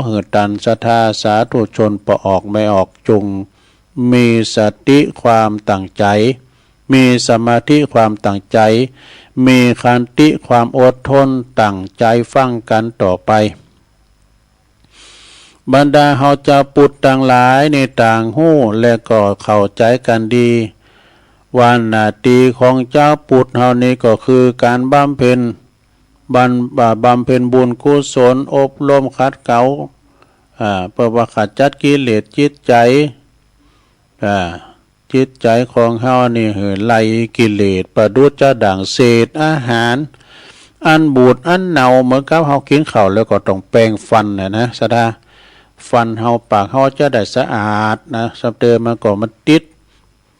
หื้อต้านศรัทธาสาธุชนป้อออกแม่ออก จงมีสติความตั้งใจ๋ มีสมาธิความตั้งใจ๋ มีขันติความอดทน ตั้งใจ๋ฟังกั๋นต่อไป บรรดาเฮาจาวปุทธตังหลายนี่ต่างฮู้และก็เข้าใจ๋กั๋นดี ว่าหน้าตี้ของจาวปุทธเฮานี่ก็คือก๋านบำเพ็ญ บำ อ่า บำเพ็ญบุญกุศล อบรมขัดเกลา อ่า เปื้อว่าขจัดกิเลสจิตใจ๋ อ่า จิตใจ๋ของเฮานี่หื้อไล่กิเลส ประดุจจะดั่งเศษอาหาร อันบูดอันเน่า เหมือนกับเฮากิ๋นข้าวแล้วก็ต้องแปรงฟันน่ะนะ ศรัทธา ฟันเฮาปากเฮาจะได้สะอาดนะ สำเติมมันก็มาติด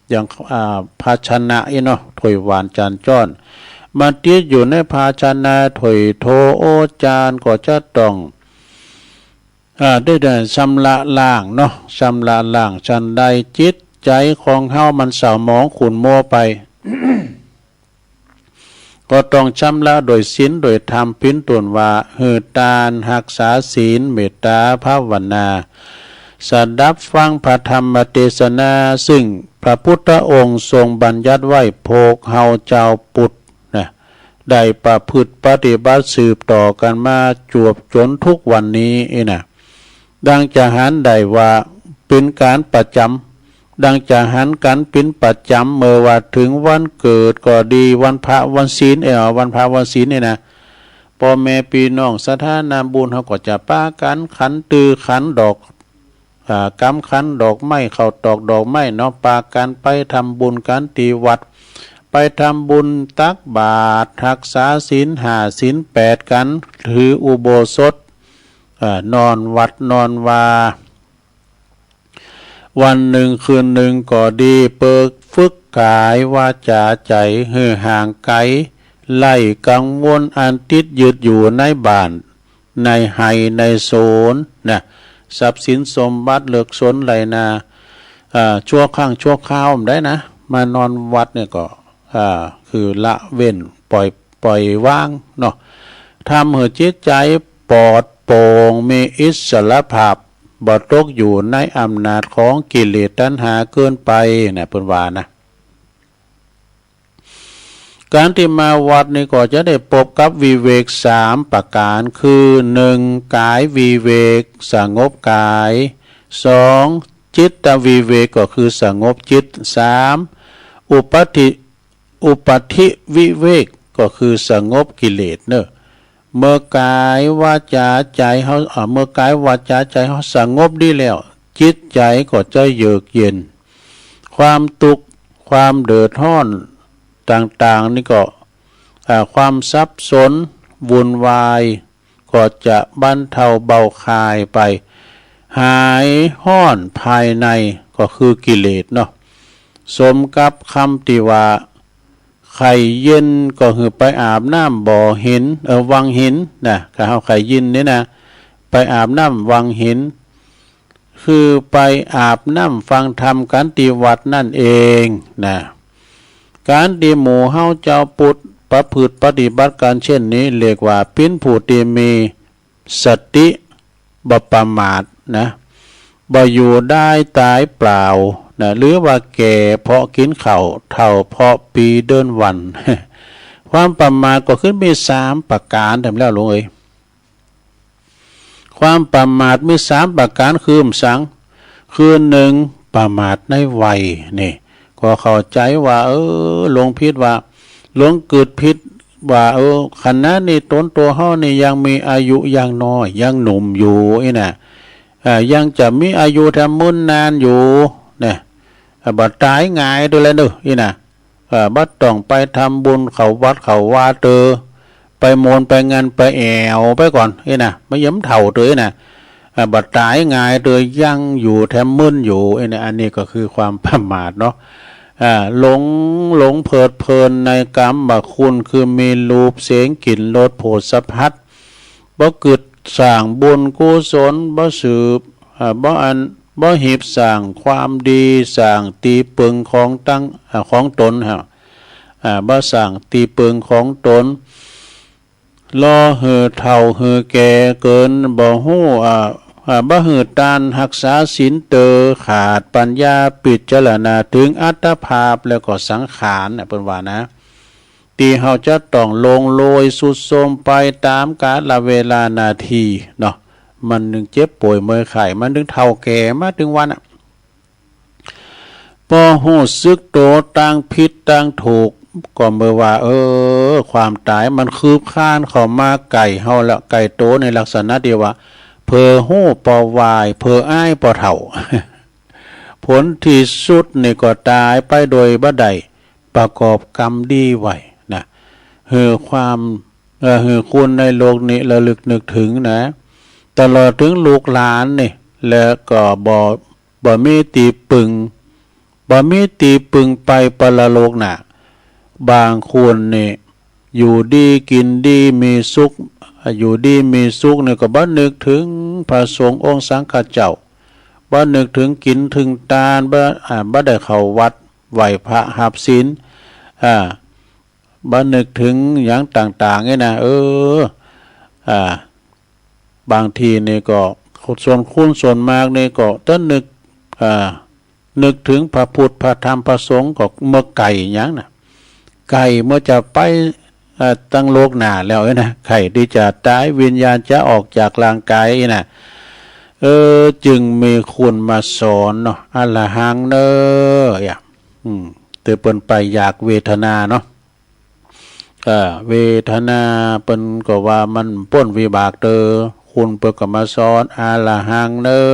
อย่าง อ่า ภาชนะอี้เนาะ ถ้วยหวานจานจ้อน มาติดอยู่ในภาชนะถ้วยโถโอจาน ก็จะต้อง อ่า ได้ ได้ชำระล้างเนาะ ชำระล้าง ฉันใดจิตใจ๋ของเฮามันเศร้าหมองขุ่นมัวไป ก็ต้องชำระโดยศีลโดยธรรม เป๋นต้นว่า หื้อตาน ฮักษาศีล เมตตาภาวนา สดับฟังพระธรรมเตสนา ซึ่งพระพุทธองค์ทรงบัญญัติไว้ พวกเฮาจาวปุทธนะ ได้ประพฤติปฏิบัติสืบต่อกั๋นมาจวบจ๋นทุกวันนี้อี้นะ ดังจะหันได้ว่าเป๋นก๋านประจ๋ำ ดังจะหันกั๋นเป๋นประจ๋ำ เมื่อว่าเถิงวันเกิดก็ดี วันพระวันศีล เอ่อ วันพระวันศีลนี่นะ ป้อแม่ปี้น้องศรัทธานาบุญเฮาก็จะปากั๋นขันตือขันดอก อ่า กำขันดอกไม้ ข้าวตอกดอกไม้เนาะ ปากั๋นไปทำบุญกั๋นตี้วัด ไปทำบุญตักบาตร ฮักษาศีลห้าศีลแปดกั๋น ถืออุโบสถ อ่า นอนวัดนอนวา วันนึ่งคืนนึ่งก็ดี เปิดฝึกก๋ายวาจ๋าใจ๋หื้อห่างไก๋ ไล่กังวลอันติดยึดอยู่ในบ้าน ในไฮ่ในสวนนะ ทรัพย์สินสมบัติเลือกสนไฮ่นา อ่า ชั่วครั้งชั่วคราวบ่ได้นะ มานอนวัดเนี่ยก็ อ่า คือละเว้น ปล่อย ปล่อยวางเนาะ ทำหื้อจิตใจ๋ปลอดโปร่ง มีอิสรภาพ บ่ตกอยู่ในอำนาจของกิเลสตัณหาเกินไปนะ เปิ้นว่านะ ก๋านตี้มาวัดนี่ก็จะได้ปบกับวิเวกสามประก๋าน คือ นึ่ง ก๋ายวิเวก สงบก๋าย สอง จิตวิเวก ก็คือสงบจิต สาม อุปัฏฐิ อุปัฏฐิวิเวก ก็คือสงบกิเลสเนาะ เมื่อก๋ายวาจ๋าใจ๋เฮา เอ่อ เมื่อก๋ายวาจ๋าใจ๋เฮาสงบดีแล้ว จิตใจ๋ก็จะเยือกเย็น ความตุ๊กข์ ความเดือดฮ้อนต่างๆ นี่ก็ อ่า ความสับสนวุ่นวาย ก็จะบรรเทาเบาคลายไป หายฮ้อนภายใน ก็คือกิเลสเนาะ สมกับกำตี้ว่า ใค่เย็นก็หื้อไปอาบน้ำบ่อหิน เออ วังหินนะ ถ้าเฮาใค่เย็นนี่นะ ไปอาบน้ำวังหิน คือไปอาบน้ำฟังธรรมกั๋นตี้วัดนั่นเองนะ ก๋านตี้หมู่เฮาจาวพุทธประพฤติปฏิบัติกั๋นเช่นนี้ เรียกว่าเป๋นผู้ตี้มีสติ บ่ประมาทนะ บ่อยู่ได้ต๋ายเปล่านะ หรือว่าแก่เพราะกิ๋นข้าว เฒ่าเพราะปี๋เดือนวัน ความประมาทก็คือมีสามประก๋าน แถมแล้วลุงเอ๋ย ความประมาทมีสามประก๋าน คือหยังสัง คือ นึ่ง ประมาทในวัย นี่ ก็เข้าใจ๋ว่า เออ หลงผิดว่า หลงกึ๊ดผิดว่า เออ ขณะนี้ต๋นตั๋วเฮานี่ยังมีอายุยังน้อย ยังหนุ่มอยู่อี้นะ อ่า ยังจะมีอายุแถมมึนนานอยู่นะ อ่า บ่ต๋ายง่ายเตื้อแลเนาะอี้นะ อ่า บ่ต้องไปทำบุญเข้าวัดเข้าวาเตื้อ ไปโมนไปงานไปแอ่วไปก่อนอี้นะ บ่ยอมเฒ่าเตื้ออี้นะ อ่า บ่ต๋ายง่ายเตื้อ ยังอยู่แถมมึนอยู่อี้นะ อันนี้ก็คือความประมาทเนาะ อ่า หลง หลงเพลิดเพลินในกามคุณ คือมีรูป เสียง กลิ่น รส โผฏฐัพพะ บ่กึ๊ดสร้างบุญกุศล บ่สืบ อ่า บ่อัน บ่หีบสร้างความดี สร้างตี้เปิงของตัง อ่า ของต๋นฮะ อ่า บ่สร้างตี้เปิงของต๋น รอหื้อเฒ่าหื้อแก่เกิน บ่ฮู้ อ่า อ่า บ่หื้อต้านฮักษาศีลเตื้อ ขาดปัญญาพิจารณาเถิงอัตภาพแล้วก็สังขารนะ เปิ้นว่านะ ตี้เฮาจะต้องล่วงโรยทรุดโทรมไปต๋ามกาลเวลานาทีเนาะ มันนึ่งเจ็บป่วยเมื่อยไข้ มันนึ่งเฒ่าแก่มาเถิงวันอะ ปอฮู้สึกโตตางผิดตางถูก ก็เมื่อว่า เออ ความต๋ายมันคืบคลานเข้ามาใก้เฮาแล้ว ใก้โตในลักษณะตี้ว่า เผลอฮู้ปอวาย เผลออ้ายปอเฒ่า ผลตี้สุดนี่ก็ต๋ายไปโดยบ่ได้ประกอบกรรมดีไว้นะ หื้อความ เอ่อ หื้อคนในโลกนี้ระลึกนึกเถิงนะ ตลอดเถิงลูกหลานนี่ แล้วก็บ่ บ่มีตี้ปึง บ่มีตี้ปึงไปปรโลกหน้า บางคนนี่อยู่ดีกิ๋นดีมีสุข อยู่ดีมีสุขนี่ก็บ่นึกเถิงพระสงฆ์องค์สังฆเจ้า บ่นึกเถิงกิ๋นเถิงต้าน บ่ อ่า บ่ได้เข้าวัดไหว้พระฮับศีล อ่า บ่นึกเถิงหยังต่างๆ นี่นะ เออ อ่า บางทีนี่ก็ส่วนคนส่วนมากนี่ก็จะนึก อ่า นึกเถิงพระพุทธพระธรรมพระสงฆ์ก็เมื่อใก้หยังนะ ใก้เมื่อจะไป เอ่อ ตังโลกหน้าแล้วนะ ใก้ตี้จะต๋าย วิญญาณจะออกจากร่างก๋ายนะ เออ จึงมีคนมาสอนเนาะ อรหังเนอ อย่า อืม เตื้อเปิ้นไปอยากเวทนาเนาะ อ่า เวทนาเปิ้นก็ว่ามันป๊นวิบากเตอ คุณเปิ้นก็มาสอนอรหังเน่อ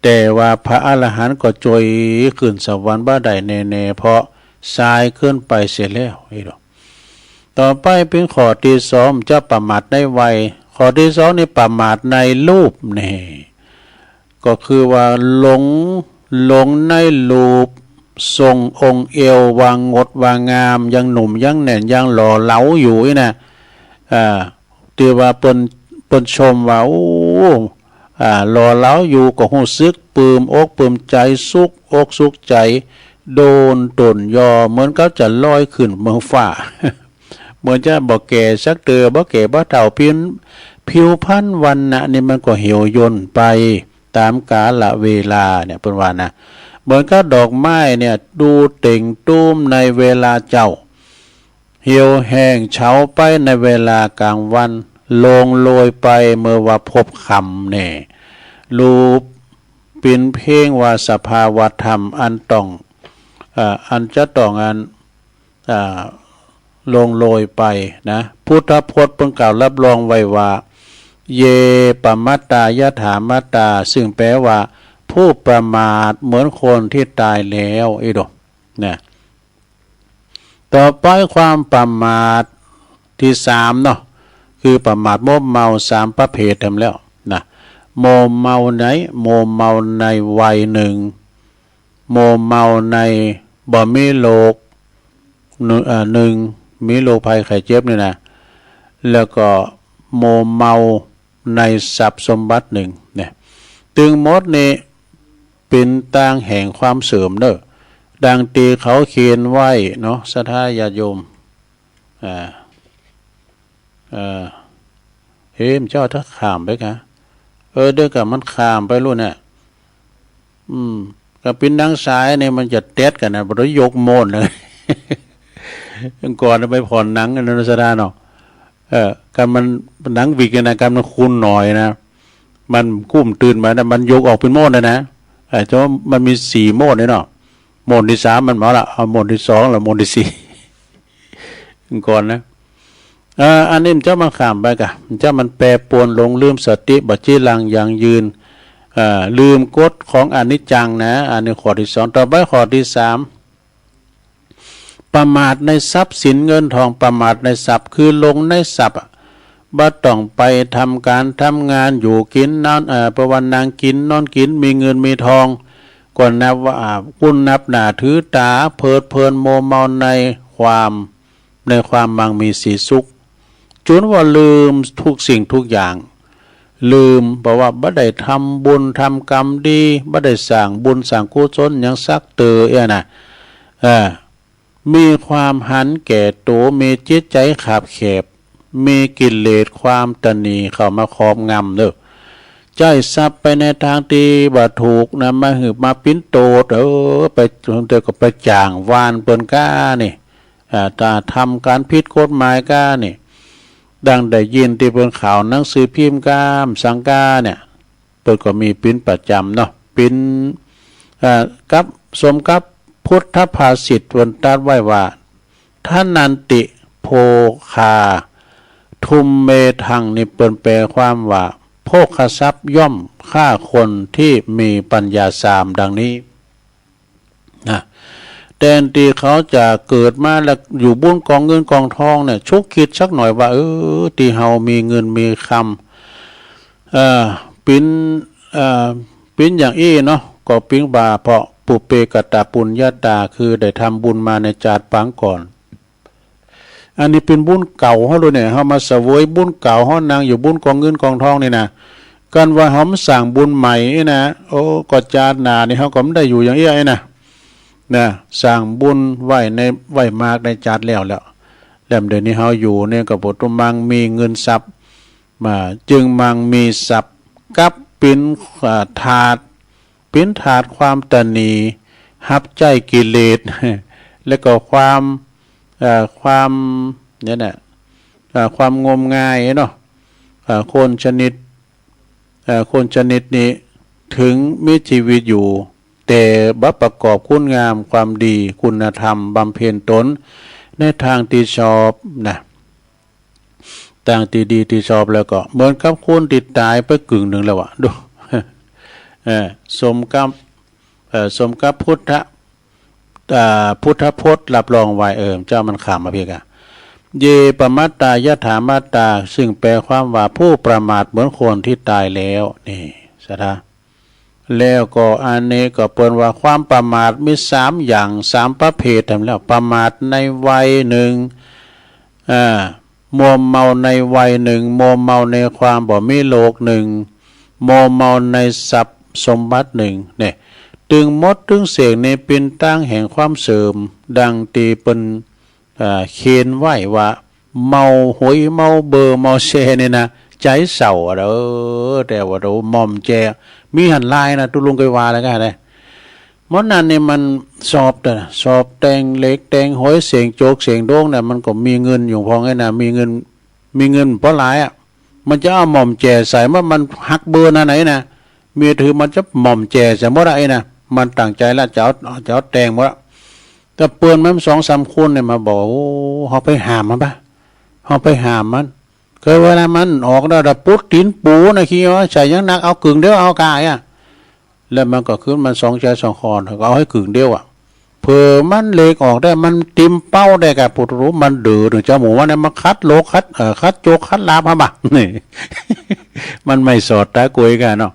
แต่ว่าพระอรหันต์ก็จ้วยขึ้นสวรรค์บ่ได้แน่ๆ เพราะสายเกินไปเสียแล้ว นี่ดอก ต่อไปเป๋นข้อตี้สอง จะประมาทในวัย ข้อตี้สองนี่ประมาทในรูปนี่ ก็คือว่าหลง หลงในรูป ทรงองค์เอว ว่างดว่างาม ยังหนุ่ม ยังแน่น ยังหล่อเหลาอยู่อี้นะ อ่า ตี้ว่าเปิ้น เปิ้นชมว่า โอ้ อ่า หล่อเหลาอยู่ ก็ฮู้สึกปลื้มอกปลื้มใจ๋ สุขอกสุขใจ๋ โดนต้นยอ เหมือนกับจะลอยขึ้นเมืองฟ้า เหมือนจะบ่แก่สักเตื้อ บ่แก่บ่เฒ่า ผิว ผิวพรรณวรรณะนี่มันก็เหี่ยวย่นไปต๋ามกาลเวลาเนี่ย เปิ้นว่านะ เหมือนกับดอกไม้เนี่ย ดูเต่งตูมในเวลาเจ๊า เหี่ยวแห้งเฉาไปในเวลากลางวัน โลงโลยไปเมื่อว่าพบค่ำแน่ รูปเป๋นเพียงว่าสภาวะธรรมอันต้อง เอ่อ อันจะต้องอัน อ่า โลงโลยไปนะ พุทธพจน์เปิ้นกล่าวรับรองไว้ว่า เย ปมัตตา ยถามัตตา ซึ่งแปลว่า ผู้ประมาทเหมือนคนที่ต๋ายแล้ว อี้ดอก นะ ต่อไปความประมาทตี้สามเนาะ คือประมาทมัวเมาสามประเภทแถมแล้วนะ มัวเมาใน มัวเมาในวัยนึ่ง มัวเมาในบ่มีโรค นึ่ง เอ่อ นึ่ง มีโรคภัยไข้เจ็บนี่นะ แล้วก็มัวเมาในทรัพย์สมบัตินึ่งเนี่ย ตึงหมดนี่เป๋นตางแห่งความเสื่อมเน่อ ดังตี้เขาเขียนไว้เนาะ ศรัทธาญาติโยม อ่า เอ่อ เฮ้ย มันเจ้าถ้าข้ามไปกะ เออ เดี๋ยวกะมันข้ามไปลู้นเนี่ย อืม กะเป๋นหนังสายนี่มันจะแต๊ดกั๋นนะ บ่ได้ยกโม่นเลย ก่อนไปผ่อนหนังอันนั้นศรัทธาเนาะ เออ กันมันหนังวิกเนี่ยนะ กันมันคูณหน่อยนะ มันกุ้มตื่นมานะ มันยกออกเป๋นโม่นเลยนะ เออ แต่ว่ามันมีสี่โม่นนี่เนาะ โม่นตี้สามมันหมดละ เอาโม่นตี้สองแล้วโม่นตี้สี่ ก่อนนะ เอ่อ อันนี้มันจะมันข้ามไปกะ มันจะมันแปรปรวน หลงลืมสติ บ่จีรังยั่งยืน เอ่อ ลืมกฎของอนิจจังนะ อันนี้ข้อตี้สอง ต่อไปข้อตี้สาม ประมาทในทรัพย์สินเงินทอง ประมาทในทรัพย์ คือหลงในทรัพย์อะ บ่ต้องไปทำก๋านทำงาน อยู่กิ๋นนอน เอ่อ ประวันนั่งกิ๋นนอนกิ๋น มีเงินมีทอง ก็นับว่า อ่า กุนนับหน้าถือต๋า เพลิดเพลินมัวเมาในความ ในความมั่งมีสีสุข จ๋นว่าลืมทุกสิ่งทุกอย่าง ลืม เพราะว่าบ่ได้ทำบุญทำกรรมดี บ่ได้สร้างบุญสร้างกุศลหยังสักเตื้ออี้นะ เออ มีความหันแก่ตั๋ว มีจิตใจ๋คับแคบ มีกิเลสความตณีเข้ามาครอบงำเน่อ ใจ๊ทรัพย์ไปในตางตี้บ่ถูกนะ มาหื้อมาเป๋นโต้ษ เออ ไป เดี๋ยวก็ไปจ้างวานเปิ้นก้านี่ อ่า ถ้าทำก๋านผิดกฎหมายก้านี่ ดังได้ยินตี้เปิ้นข่าวหนังสือพิมพ์ก้า สังก้าเนี่ย เปิ้นก็มีเป๋นประจ๋ำเนาะ เป๋น อ่า กับ สมกับพุทธภาษิตเปิ้นตรัสไว้ว่า ทะนันติ โภคา ทุมเมทัง นี่เปิ้นแปลความว่า โภคทรัพย์ย่อมฆ่าคนที่มีปัญญาสามดังนี้ นะ แตนตี้เขาจะเกิดมาแล้วอยู่บุญกองเงินกองทองเนี่ย ชุกคิดสักหน่อยว่า เออ ตี้เฮามีเงินมีคำ เอ่อ เป๋น เอ่อ เป๋นอย่างอี้เนาะ ก็เป๋นว่าเพราะปุพเพกตปุญญาตา คือได้ทำบุญมาในจาติปางก่อน อันนี้เป๋นบุญเก่าเฮาเลยเนี่ย เฮามาเสวยบุญเก่า เฮานั่งอยู่บุญกองเงินกองทองนี่นะ กันว่าเฮามาสร้างบุญใหม่นี่นะ โอ้ ก็จาติหน้านี่เฮาก็บ่ได้อยู่อย่างอี้นะ นะ สร้างบุญไว้ใน ไว้มากในจาติแล้ว แล้ว แล้วเดี๋ยวนี้เฮาอยู่เนี่ยก็บ่ต้องมั่งมีเงินทรัพย์ มา จึงมั่งมีทรัพย์ กับเป๋น อ่า ทาส เป๋นทาสความตณี ฮับใจ๊กิเลส แล้วก็ความ เอ่อ ความ เนี่ยนะ เอ่อ ความงมงายเนาะ เอ่อ คนชนิด เอ่อ คนชนิดนี้ ถึงมีชีวิตอยู่ แต่บ่ประกอบคุณงามความดี คุณธรรม บำเพ็ญตน ในตางตี้ชอบนะ ตางตี้ดีตี้ชอบแล้วก็เหมือนกับคนตี้ต๋ายไปกึ่งนึ่งแล้วอะ ดู เออ สมกับ เออ สมกับพุทธ อ่า พุทธพจน์รับรองไว้ เออ เจ้ามันข้ามมาเพียงอะ เย ปมัตตา ยถามัตตา ซึ่งแปลความว่าผู้ประมาทเหมือนคนตี้ต๋ายแล้ว นี่ ศรัทธา แล้วก็อันนี้ก็เปิ้นว่าความประมาทมีสามอย่าง สามประเภทหั้นแหละ ประมาทในวัยนึ่ง อ่า มัวเมาในวัยนึ่ง มัวเมาในความบ่มีโลกนึ่ง มัวเมาในทรัพย์สมบัตินึ่ง เนี่ย ตึงหมดตึงเสี้ยงนี้เป๋นตางแห่งความเสื่อม ดังตี้เปิ้น อ่า เขียนไว้ว่า เมาหวย เมาเบอร์ เมาแชร์นี่นะ ใจ๋เศร้าอะ เออ แต่ว่าโตหม่อมแจ มีหั้นหลายนะ ตุ๊ลุงเกยว่าแล้วกั๋นนะ หมดนั้นนี่มันสอบเต๊อะ สอบแต่งเลขแต่งหวย เสี่ยงโจกเสี่ยงดวงเนี่ย มันก็มีเงินอยู่พ่องไอ้นะ มีเงิน มีเงินบ่หลายอะ มันจะเอาหม่อมแจใส่ มัน มันหักเบอร์นั้นไหนนะ มีถือมันจะหม่อมแจใส่หมดอะไอ้นะ มันตั้งใจ๋ละจะเอา จะเอาแต่งหมดละ แต่เปิ้นมันสองสามคนเนี่ยมาบอก โอ้ เฮาไปห้ามมันปะ เฮาไปห้ามมัน เกยว่านะ มันออกแล้ว แต่ปุ๊ดตี๋นปูนะ ขี้ว่าใส่ยังนัก เอากึ่งเดียว เอาก๋าอะ แล้วมันก็ขึ้นมาสองใจ๋สองคอ ก็เอาหื้อกึ่งเดียวอะ เผื่อมันเลขออกได้ มันติ่มเป้าได้กะ ปุถุ มันดื้อ เถิงจะหมู่ว่าเนี่ย มันขัดโลกขัด เอ่อ ขัดโจกขัดลาภฮะบ่ะ นี่ มันไม่สอดต๋ากุยกั๋นเนาะ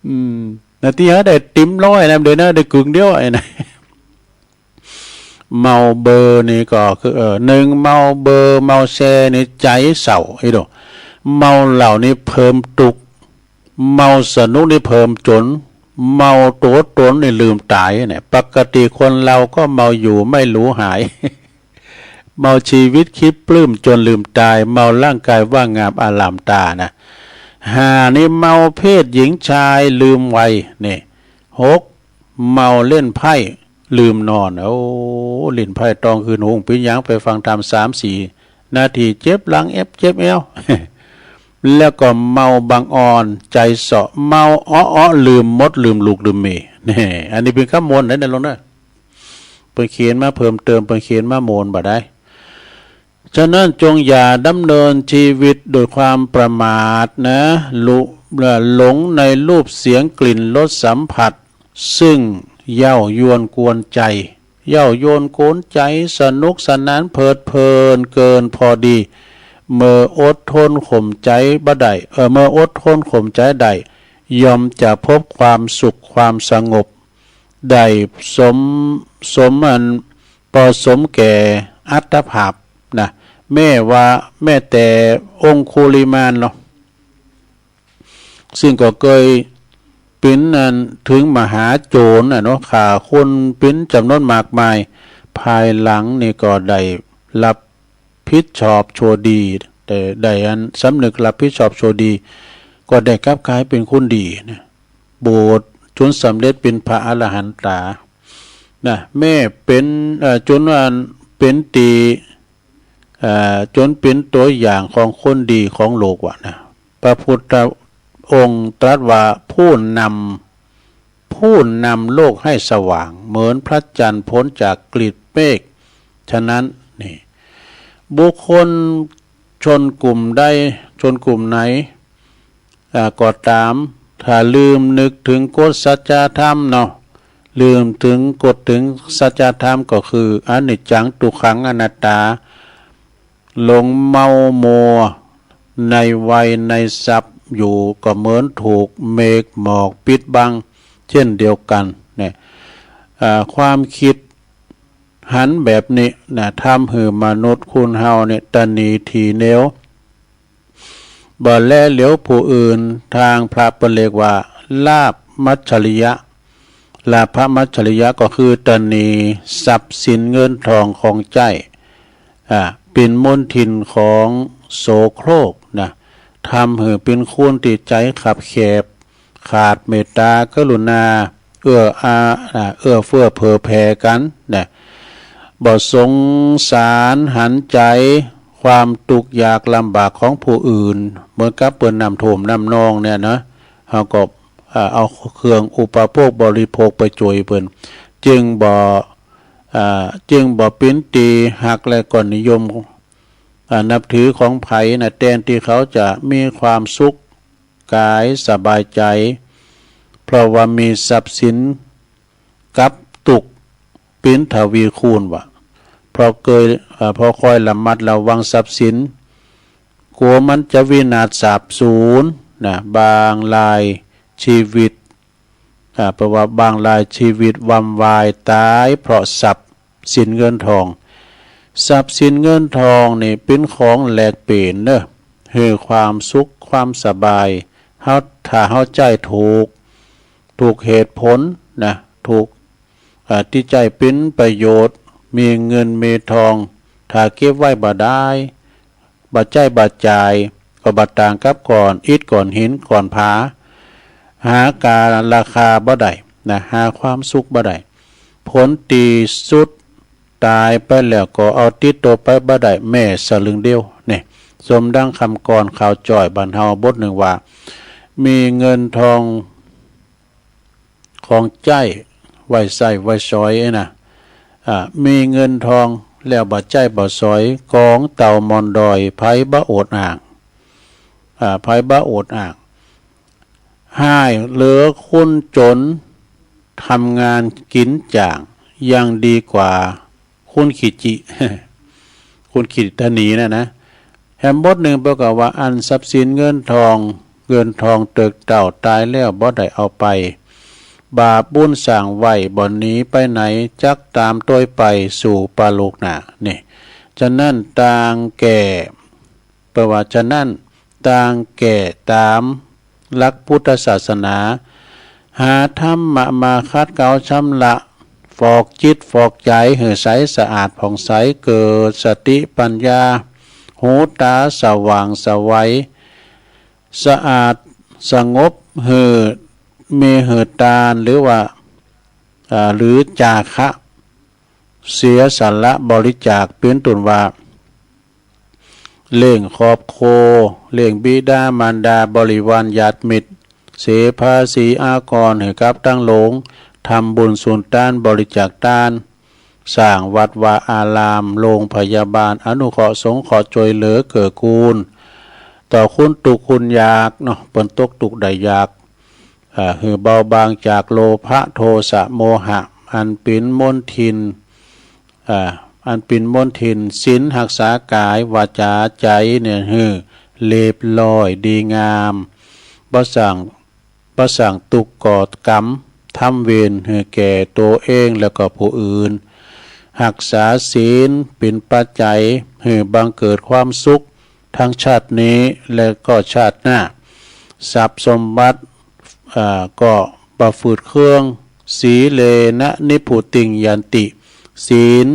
อืม นาตี้หื้อได้ติ่มร้อยแล้ว เดี๋ยวนะ ได้กึ่งเดียวไอ้นะ เมาเบอร์นี่ก็คือ เออ นึ่ง เมาเบอร์ เมาแชร์นี่ใจ๋เศร้า ไอ้โด เมาเหล้านี่เพิ่มตุ๊กข์ เมาสนุกนี่เพิ่มจ๋น เมาตั๋วต๋นนี่ลืมต๋ายเนี่ย ปกติคนเฮาก็เมาอยู่ไม่หลูหาย เมาชีวิตคิดปลื้มจ๋นลืมต๋าย เมาร่างกายว่างงามอลามต๋านะ ห้า นี่เมาเพศหญิงชายลืมวัย นี่ หก เมาเล่นไพ่ลืมนอน โอ้ เล่นไพ่ตองคืน หุงปิ้นหยัง ไปฟังธรรมสามสี่นาที เจ็บหลังเอ็บเจ็บแอว แล้วก็เมาบังอ่อน ใจ๋เสาะ เมาเอ้อๆ ลืมมดลืมลูกลืมเมีย นี่ อันนี้เป๋นกำมวลนะ ในหลวงนะ เปิ้นเขียนมาเพิ่มเติม เปิ้นเขียนมาโมนบ่ได้ ฉะนั้นจงอย่าดำเนินชีวิตโดยความประมาทนะ ลุ หลงในรูปเสียงกลิ่นรสสัมผัส ซึ่งเย้ายวนกวนใจ๋ เย้ายวนกวนใจ๋ สนุกสนานเพลิดเพลินเกินพอดี เมื่ออดทนข่มใจ๋บ่ได้ เออ เมื่ออดทนข่มใจ๋ได้ ย่อมจะพบความสุขความสงบ ได้สม สมอัน พอสมแก่อัตภาพนะ แม้ว่า แม้แต่องคุลิมาลเนาะ ซึ่งก็เกยเป๋นอันเถิงมหาโจรน่ะเนาะ ฆ่าคนเป๋นจ๋ำนวนมากมาย ภายหลังนี่ก็ได้รับผิดชอบชั่วดี แต่ได้อันสำนึกรับผิดชอบชั่วดี ก็ได้กลับกลายเป๋นคนดีนะ บวชจ๋นสำเร็จเป๋นพระอรหันตา นะ แม้เป๋น เอ่อ จ๋นว่าเป๋นตี้ เอ่อ จ๋นเป๋นตั๋วอย่างของคนดีของโลกว่านะ พระพุทธองค์ตรัสว่าผู้นำ ผู้นำโลกให้สว่างเหมือนพระจันทร์พ้นจากกลีบเมฆ ฉะนั้น นี่ บุคคลชนกลุ่มใด ชนกลุ่มไหน อ่า ก็ต๋าม ถ้าลืมนึกเถิงกฎสัจธรรมเนาะ ลืมเถิงกฎเถิงสัจธรรมก็คืออนิจจัง ทุกขัง อนัตตา หลงเมามัวในวัยในทรัพย์อยู่ ก็เหมือนถูกเมฆหมอกปิดบังเช่นเดียวกั๋น เนี่ย อ่า ความกึ๊ดหันแบบนี้นะ ทำหื้อมนุษย์คนเฮาเนี่ยตระหนี่ถี่เหนียว บ่แลเหลียวผู้อื่น ตางพระเปิ้นเรียกว่า ลาภมัจฉริยะ ลาภมัจฉริยะก็คือตระหนี่ทรัพย์สินเงินทองของใจ๊ อ่า เป๋นมลทินของโสโครกนะ ทำหื้อเป๋นคนตี้ใจ๋คับแคบ ขาดเมตตากรุณา เอื้ออา อ่า เอื้อเฟื้อเผื่อแผ่กั๋นนะ บ่สงสารหันใจ๋ความตุ๊กข์ยากลำบากของผู้อื่น เหมือนกับเปิ้นน้ำท่วมน้ำนองเนี่ยนะ เฮาก็ อ่า เอาเครื่องอุปโภคบริโภคไปจ่วยเปิ้น จึงบ่ อ่า จึงบ่เป๋นตี้ฮักและก็นิยม อ่า นับถือของใผนะ แตนตี้เขาจะมีความสุขกายสบายใจ๋ เพราะว่ามีทรัพย์สินกลับตุ๊กข์เป๋นทวีคูณว่า เพราะเกย เอ่อ เพราะคอยระมัดระวังทรัพย์สิน กั๋วมันจะวินาศสาบสูญนะ บางรายชีวิต อ่า แปลว่าบางรายชีวิตวำวายต๋ายเพราะทรัพย์สินเงินทอง ทรัพย์สินเงินทองนี่เป๋นของแลกเป๋นเนาะ หื้อความสุขความสบาย เฮา ถ้าเฮาใจ๊ถูก ถูกเหตุผลนะ ถูก อ่า ตี้ใจ๊เป๋นประโยชน์ มีเงินมีทอง ถ้าเก็บไว้บ่ได้ บ่ใจ๊บ่จ่าย ก็บ่ต่างกับก้อนอิฐก้อนหินก้อนผา หาการาคาบ่ได้นะ หาความสุขบ่ได้ ผลตี้สุดต๋ายไปแล้วก็เอาติดตั๋วไปบ่ได้แม้สลึงเดียวนี่ สมดังคำกลอนข่าวจ้อยบ้านเฮาบทนึ่งว่า มีเงินทอง ของใจ๊ไว้ใจ๊ไว้สอยนะ อ่า มีเงินทองแล้วบ่ใจ๊บ่สอย ก๋องเต่าหม่อนดอย ใผบ่โอดอ้าง อ่า ใผบ่โอดอ้าง ฮ้ายเหลือคนจ๋น ทำงานกิ๋นจ้าง ยังดีกว่า คนขี้จิ คนขี้ตะหนีน่ะนะ แหมบทนึ่งเปิ้นก็ว่า อันทรัพย์สินเงินทอง เงินทองเติกเต้าต๋ายแล้วบ่ได้เอาไป บาปบุญสร้างไว้บ่หนีไปไหน จักต๋ามตวยไปสู่ปรโลกหน้า นี่ ฉะนั้นต่างแก่ แปลว่า ฉะนั้นต่างแก่ต๋ามหลักพุทธศาสนา หาธรรมะมาขัดเกลาชำระ ฟอกจิตฟอกใจ๋หื้อใสสะอาดผ่องใส เกิดสติปัญญา หูต๋าสว่างไสว สะอาดสงบ หื้อ มีหื้อตาน หรือว่า อ่า หรือจาคะ เสียสละบริจาค เป๋นต้นว่า เลี้ยงครอบครัว เลี้ยงบิดามารดา บริวารญาติมิตร เสียภาษีอากรหื้อกับตังหลวง ทำบุญสุนตาน บริจาคตาน สร้างวัดวาอาราม โรงพยาบาล อนุเคราะห์สงเคราะห์จ้วยเหลือเกื้อกูล ต่อคนตุ๊กข์คนยากเนาะ เปิ้นตกตุ๊กข์ได้ยาก อ่า หื้อเบาบางจากโลภะ โทสะ โมหะ อันเป๋นมลทิน อ่า อันเป๋นมลทิน ศีลฮักษากาย วาจา ใจ๋เนี่ย หื้อเรียบร้อยดีงาม บ่สร้าง บ่สร้างตุ๊กข์ก่อกรรม ทำเวรหื้อแก่ตั๋วเองและก็ผู้อื่น ฮักษาศีลเป๋นปัจจัยหื้อบังเกิดความสุข ทั้งชาตินี้และก็ชาติหน้า ทรัพย์สมบัติ อ่า ก็บ่ฝืดเคือง สีเลนะนิพพุติงยันติ ศีล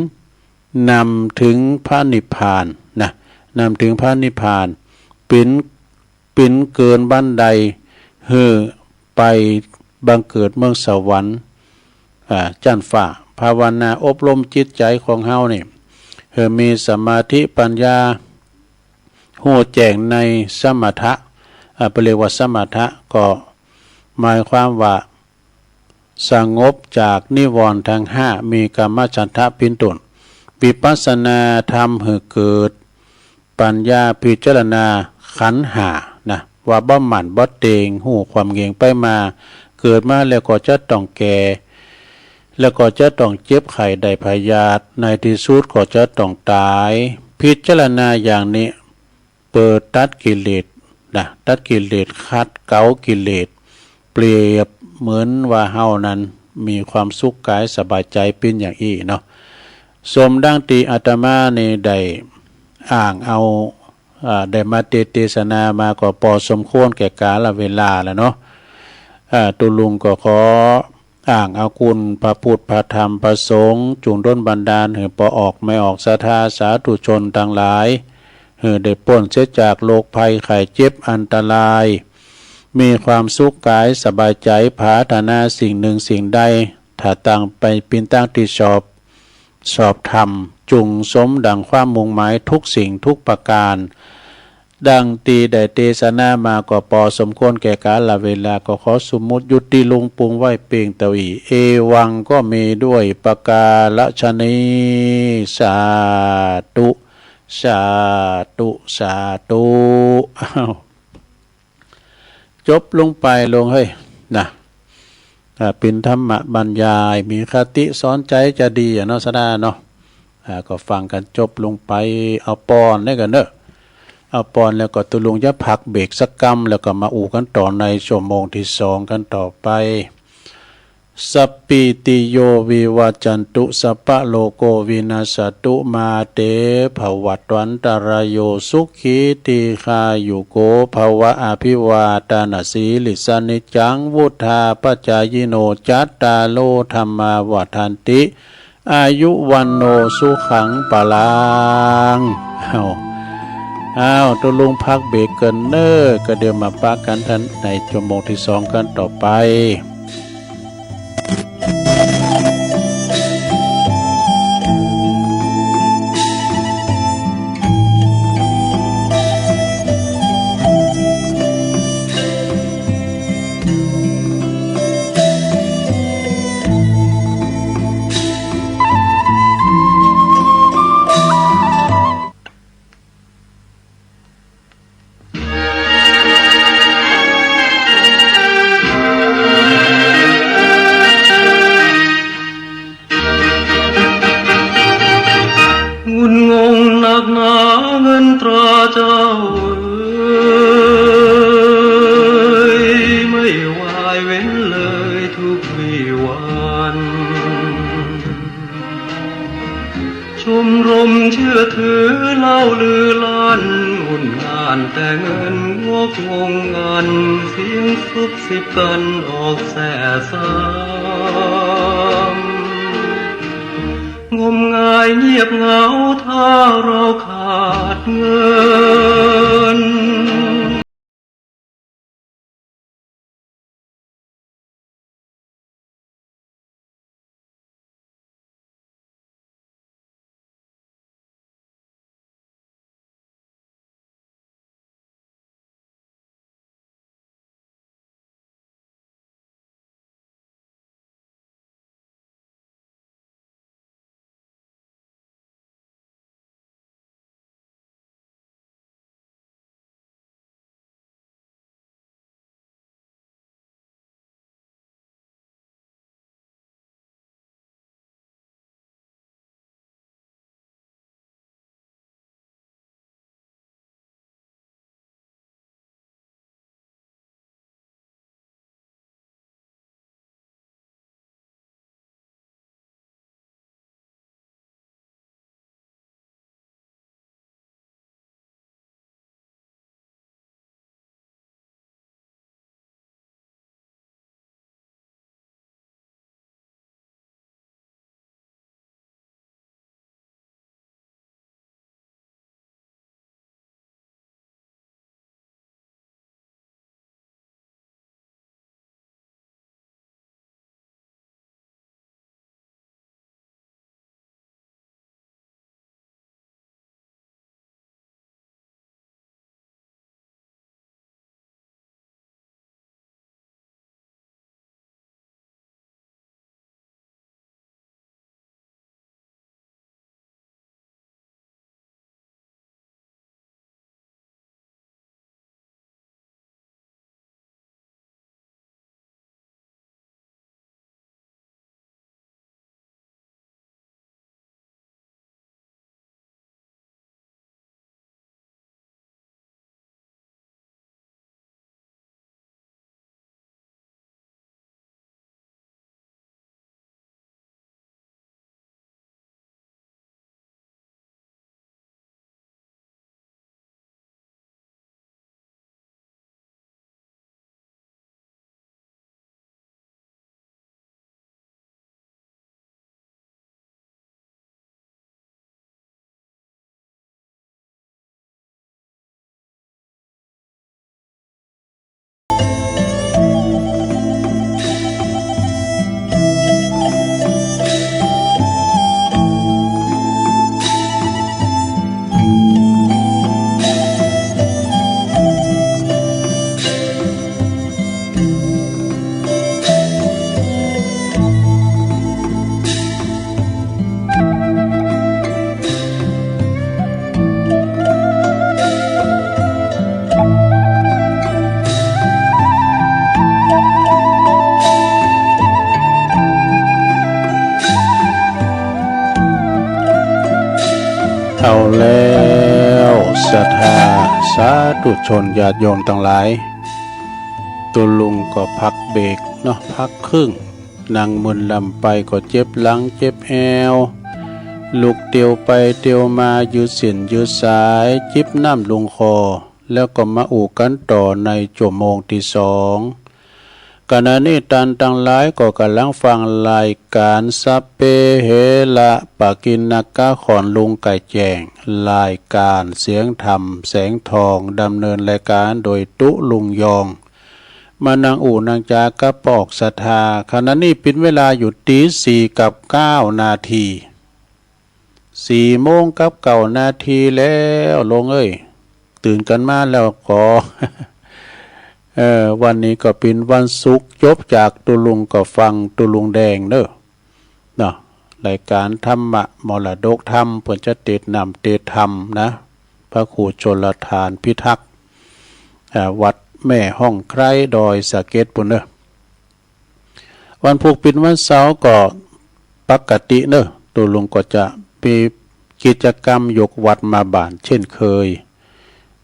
นำถึงพระนิพพานนะ นำถึงพระนิพพาน เป๋น เป๋นเกินบันไดหื้อไปบังเกิดเมืองสวรรค์ อ่า จั๊นฟ้า ภาวนาอบรมจิตใจ๋ของเฮานี่ หื้อมีสมาธิปัญญา ฮู้แจ้งในสมถะ อ่า เปิ้นเรียกว่าสมถะ ก็หมายความว่า สงบจากนิวรณ์ทั้งห้า มีกามฉันทะเป๋นต้น วิปัสสนาทำหื้อเกิดปัญญาพิจารณาขันธ์ห้านะ ว่าบ่หมั่นบ่เต็ง ฮู้ความเหง่งไปมา เกิดมาแล้วก็จะต้องแก่ แล้วก็จะต้องเจ็บไข้ได้พยาธิ ในตี้สุดก็จะต้องต๋าย พิจารณาอย่างนี้ เปิ้นตัดกิเลสนะ ตัดกิเลส ขัดเกลากิเลส เปรียบเหมือนว่าเฮานั้นมีความสุขกายสบายใจ๋เป๋นอย่างอี้เนาะ สมดังตี้อาตมานี่ได้อ้างเอา อ่า ได้มาเต เตสนามาก็ปอสมควรแก่กาลเวลาแล้วเนาะ อ่า ตุ๊ลุงก็ขอ อ้างเอาคุณพระพุทธพระธรรมพระสงฆ์ จุ่งดลบันดาลหื้อป้อออกแม่ออกศรัทธาสาธุชนตังหลาย หื้อได้ป๊นเสียจากโรคภัยไข้เจ็บอันตราย มีความสุขกายสบายใจ๋ ผาถนาสิ่งนึ่งสิ่งใด ถ้าตั้งไปเป๋นตางตี้ชอบ ชอบธรรม จุ่งสมดังความมุ่งหมายทุกสิ่งทุกประก๋าน จ ดังตี้ได้เตสนามาก็ปอสมควรแก่กาลเวลา ก็ขอสมมุติยุติลงปวงไว้เปียงเต้าอี้ เอวัง ก็มีด้วยประการฉะนี้ สาธุ สาธุ สาธุ อ้าว จบลงไปลง เฮ้ย นะ อ่า เป๋นธรรมบรรยาย มีคติสอนใจ๋จะดีอะเนาะ สะดาเนาะ อ่า ก็ฟังกั๋นจบลงไป เอาปอนนี่ก่อนเนาะ เอาปอนแล้วก็ตกลงจะพักเบรกสักกำ แล้วก็มาอู้กั๋นต่อในชั่วโมงตี้สองกั๋นต่อไป สัพพีติโย วิวัจจันตุ สัพพะโรโค วินัสสะตุ มา เต ภะวัตวันตะราโย สุขี ทีฆายุโก ภะวะ อะภิวาตานะสีลิสสะ นิจจัง วุฑฒาปะจายิโน จัตตาโร ธัมมา วัฑฒันติ อายุ วัณโณ สุขัง พะลัง อ้าว อ้าว ตกลงพักเบรกก่อนเนาะ ก็เดี๋ยวมาปะกั๋นในชั่วโมงตี้สองกั๋นต่อไปงุนงงนักหนาเงินตราเจ้าเอ๋ย ไม่วายเว้นเลยทุกวีวัน ชมรมเชื่อถือเล่าลือลั่น งุ่นง่านแต่เงินงกงงงัน เสียงซุบซิบกั๋นออกแซ่ซ้ำ งมงายเงียบเหงาถ้าเราขาดเงิน เอาแล้วศรัทธาสาธุชนญาติโยมตังหลาย ตุ๊ลุงก็พักเบรกเนาะ พักครึ่ง นั่งมึนลำไปก็เจ็บหลังเจ็บแอว ลุกเตียวไปเตียวมา ยืดเส้นยืดสาย จิบน้ำลงคอ แล้วก็มาอู้กั๋นต่อในจั่วโมงตี้สอง ขณะนี้ต้านตังหลายก็ก่ำลังฟังรายก๋านสัพเพเหระปะกิณณกะของลุงไก่แจ้ง รายก๋านเสียงธรรมแสงทอง ดำเนินรายก๋านโดยตุ๊ลุงยอง มานั่งอู้นั่งจ๋ากับปอกศรัทธา ขณะนี้เป๋นเวลาอยู่ตีสี่กับเก้านาที สี่โมงกับเก้านาทีแล้ว โลงเอ้ย ตื่นกั๋นมาแล้วก็ เออ วันนี้ก็เป๋นวันศุกร์ จบจากตุ๊ลุงก็ฟังตุ๊ลุงแดงเนาะ เนาะ รายก๋านธรรมะมรดกธรรม เปิ้นจะเตสน์นำเตสน์ธรรมนะ พระครูชลทานพิทักษ์ อ่า วัดแม่ฮ่องไคร้ ดอยสะเก็ดปู้นเนาะ วันพูกเป๋นวันเสาร์ก็ปกติเนาะ ตุ๊ลุงก็จะมีกิจกรรมยกวัตรมาบานเช่นเคย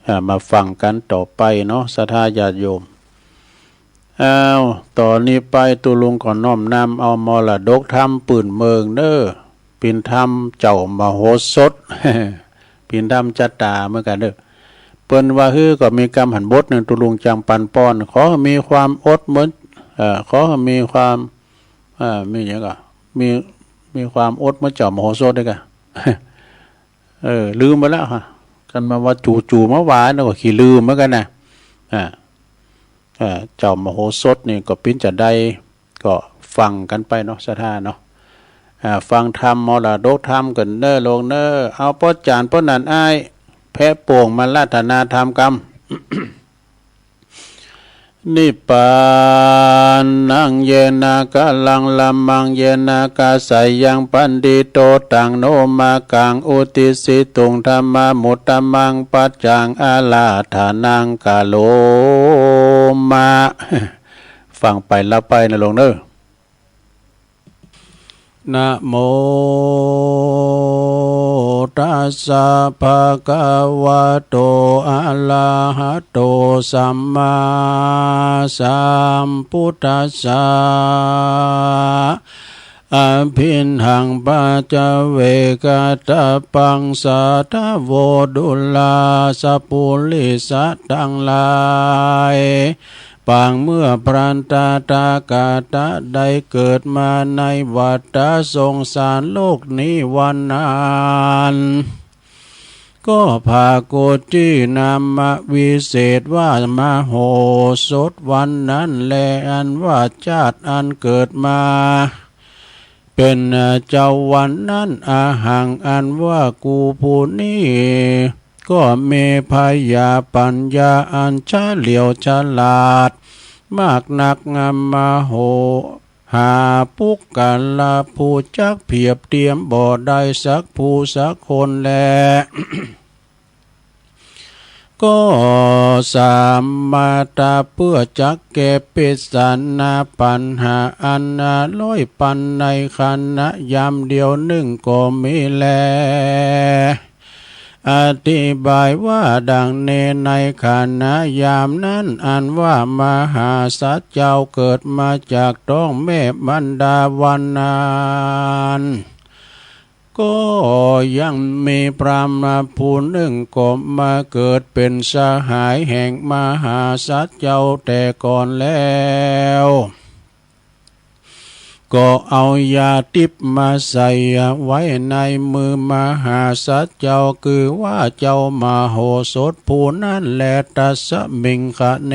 อ่า มาฟังกั๋นต่อไปเนาะ ศรัทธาญาติโยม อ้าว ต่อนี้ไปตุ๊ลุงก็น้อมนำเอามรดกธรรมปื้นเมืองเนาะ เป๋นธรรมเจ้ามโหสถ เป๋นธรรมจะต๋าเหมือนกั๋นเนาะ เปิ้นว่าหื้อก็มีกำหันบทนึ่ง ตุ๊ลุงจั่งปันป้อน ขอหื้อมีความอดเหมือน เอ่อ ขอหื้อมีความ เอ่อ มีหยังก่อ มี มีความอดเหมือนเจ้ามโหสถด้วยก่อ เออ ลืมไปแล้วฮะ กันมาว่าจู่ๆ มาว่าเนาะ ก็ขี้ลืมเหมือนกั๋นนะ อ่า เอ่อ เจ้ามโหสถนี่ก็เป๋นจาใด ก็ฟังกั๋นไปเนาะ ศรัทธาเนาะ อ่า ฟังธรรมมรดกธรรมกั๋นเนาะ โลงเนาะ เอาป้อจ๋ารย์ป้อหนานอ้าย แพะโป่งมาอาราธนาธรรมกำ นิพพานัง เยนะ กะลัง ละมัง เยนะ กะสะยัง ปัณฑิโต ตัง โน มะกัง อุตติสสิตุง ธัมมานุตตะมัง ปัจจัง อาราธนัง กะโรมะ ฟังไปละไปเนาะ โลงเนาะ นะโมตัสสะ ภะคะวะโต อะระหะโต สัมมาสัมพุทธัสสะ อะภิณหัง ปัจจเวกะตะปัง สาธะโว ดูราสะปุริสะตังหลาย ปางเมื่อพระตถาคตะได้เกิดมาในวัฏฏะสงสารโลกนี้วันนั้น ก็ปรากฏตี้นามวิเศษว่ามโหสถวันนั้นแล อันว่าชาติอันเกิดมา เป๋นเจ้าวันนั้น อะหัง อันว่ากูผู้นี้ ก็มีพญาปัญญาอันเฉลียวฉลาดมากนัก มโห หาปุคคละผู้จักเปรียบเตียมบ่ได้สักผู้สักคนแล ก็สามารถเปื้อจักแก้ปริศนาปัญหาอันร้อยปันในขณะยามเดียวนึ่งก็มีแล อธิบายว่าดังนี้ ในขณะยามนั้นอันว่ามหาสัตว์เจ้าเกิดมาจากต๊องแม่มารดาวันนั้น ก็ยังมีพราหมณ์ผู้นึ่งก็มาเกิดเป๋นสหายแห่งมหาสัตว์เจ้าแต่ก่อนแล้ว ก็เอายาทิพย์มาใส่ไว้ในมือมหาสัตว์เจ้า คือว่าเจ้ามโหสถผู้นั้นแล ตัสมิงคเณ